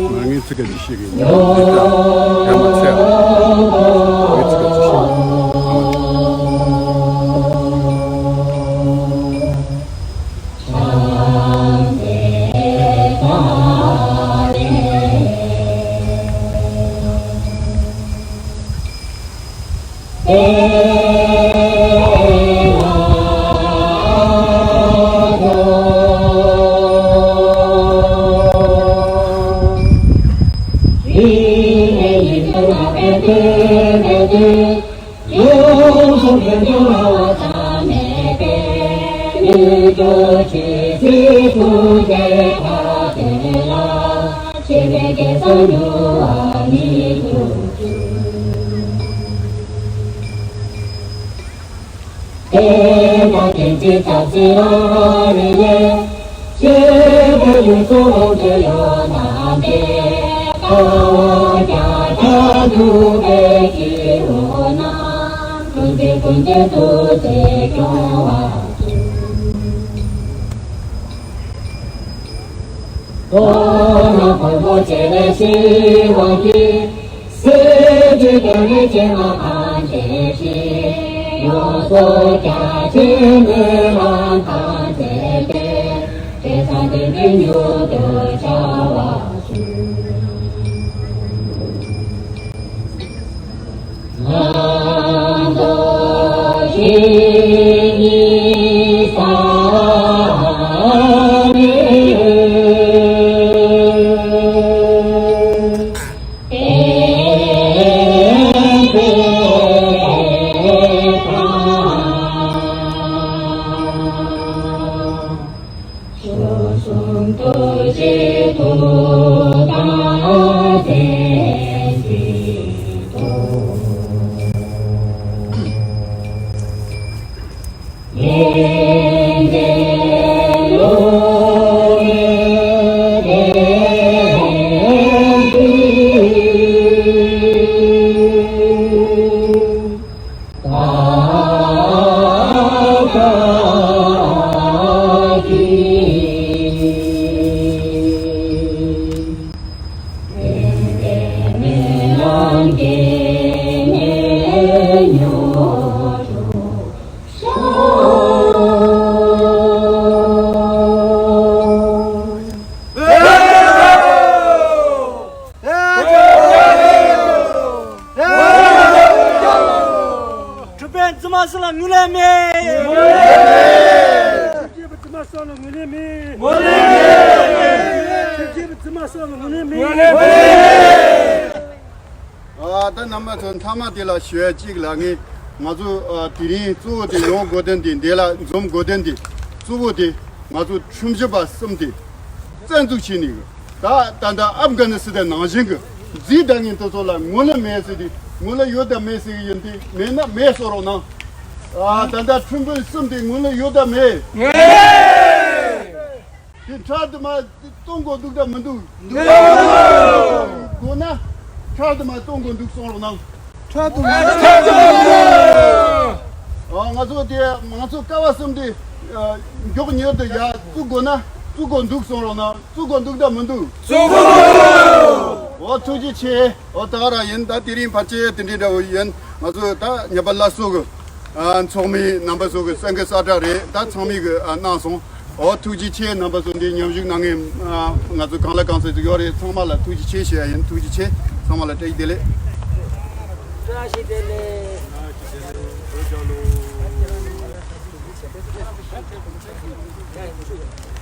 ང་ངས་ཚིག་ག་ཅིག་བཤད་གི་ཡིན། འདི་ལྟར་ཡར་མ་ཚད་ཨ། ངས་ཚིག་ག་ཅིག་བཤད་གི་ཡིན། གྲུབ་པའི་བཙུན་མ་སོགས་ལ་ངོས་ལེན་མེད། ངོས་ལེན་མེད། ཆོས་བརྒྱུད་པའི་བཙུན་མ་སོགས་ལ་ངོས་ལེན་མེད། ངོས་ལེན་མེད། ཆོས་བརྒྱུད་པའི་བཙུན་མ་སོགས་ལ་ངོས་ལེན་མེད། ངོས་ལེན་མེད། ཨ་ད་རྣམ་པ་ཚོ་མཐའ་མ་དེ་ལ་ཞུ་ཡ་གཅིག་ལ་ངས་ང་ཚོ་ཨ་དེ་རིང་གཙོ་བོ་དེ་ཡོང་དགོས་དོན་དེ་འདི་ལ་འཛོམས་དགོས་དོན་དེ་གཙོ་བོ་དེ་ང་ཚོ་ཁྲིམས་ཞིབ་པ་གསུམ་དེ་བཙན་འཛུལ་བྱས་ནས་གི་ད་ད་ལྟ་ཨབ་གྷ་ནི་སི་ཐན་ནང་བཞིན་གི་རྫིག་ད་ངན་དེ་ཚོ་ལ་ངོས་ལེན་མེད་ཟེར་དེ་ངོས་ལེན་ཡོད་དམ་མེད་ཟེར་གི་ཡིན་དེ་མེད་ན་མེད་གསུང་རོགས་གནང་། ཨ་ད་ལྟ་ཁྲིམས་དཔོན་གསུམ་དེ་ངོས་ལེན་ཡོད་དམ་མེད། ངོས་ལེན། དེ་ཁྲལ་དུ་མ་གཏོང་དགོས་འདུག་དམ་མི་འདུག་འདུག་དགོས་ན་ཁྲལ་དུ་མ་གཏོང་དགོས་འདུག་གསུང་རོགས་གནང་། ཁྲལ་དུ་མ་གཏོང་དགོས་འདུག་ཨ་ང་ཚོ་དེ་ང་ཚོ་ཀ་བ་གསུམ་དེ་ཨ་མགྱོགས་མྱུར་དུ་ཡར་བཙུགས་དགོས་ན་བཙུགས་དགོས་འདུག་གསུང་རོགས་གནང་། བཙུགས་དགོས་འདུག་དམ་མི་འདུག་བཙུགས་དགོས་འདུག་འོ་ཐུགས་རྗེ་ཆེ། འོ་ད་ག་རང་ཡིན། ད་དེ་རིང་ཕལ་ཆེར་དེ་འདྲའི་འདྲ་བོ་ཡིན། ང་ཚོ་ད་ཉེ་པ་སླར་གསོ་གི་ཨ་ཚོགས་མི་རྣམ་པ་ཚོ་གི་སེམས་འགུལ་གསལ་བསྒྲགས་རེད། ད་ཚང་མས་གི་ཨ་གནང་སོང་། འོ་ཐུགས་རྗེ་ཆེ། རྣམ་པ་ཚོ་འདི་མཉམ་ཞུགས་གནང་མཁན་ཨ་ང་ཚོ་གང་ལ་གང་འཚམ་ཞིག་ཡོད་རེད། ཚང་མ་ལ་ཐུགས་རྗེ་ཆེ་ཞུ་ཡ་ཡིན། ཐུགས་རྗེ་ཆེ། ཚང་མ་ལ་བཀྲ་ཤིས་བདེ་ལེགས། བཀྲ་ཤིས་བདེ་ལེགས། བཀྲ་ཤིས་བདེ་ལེགས།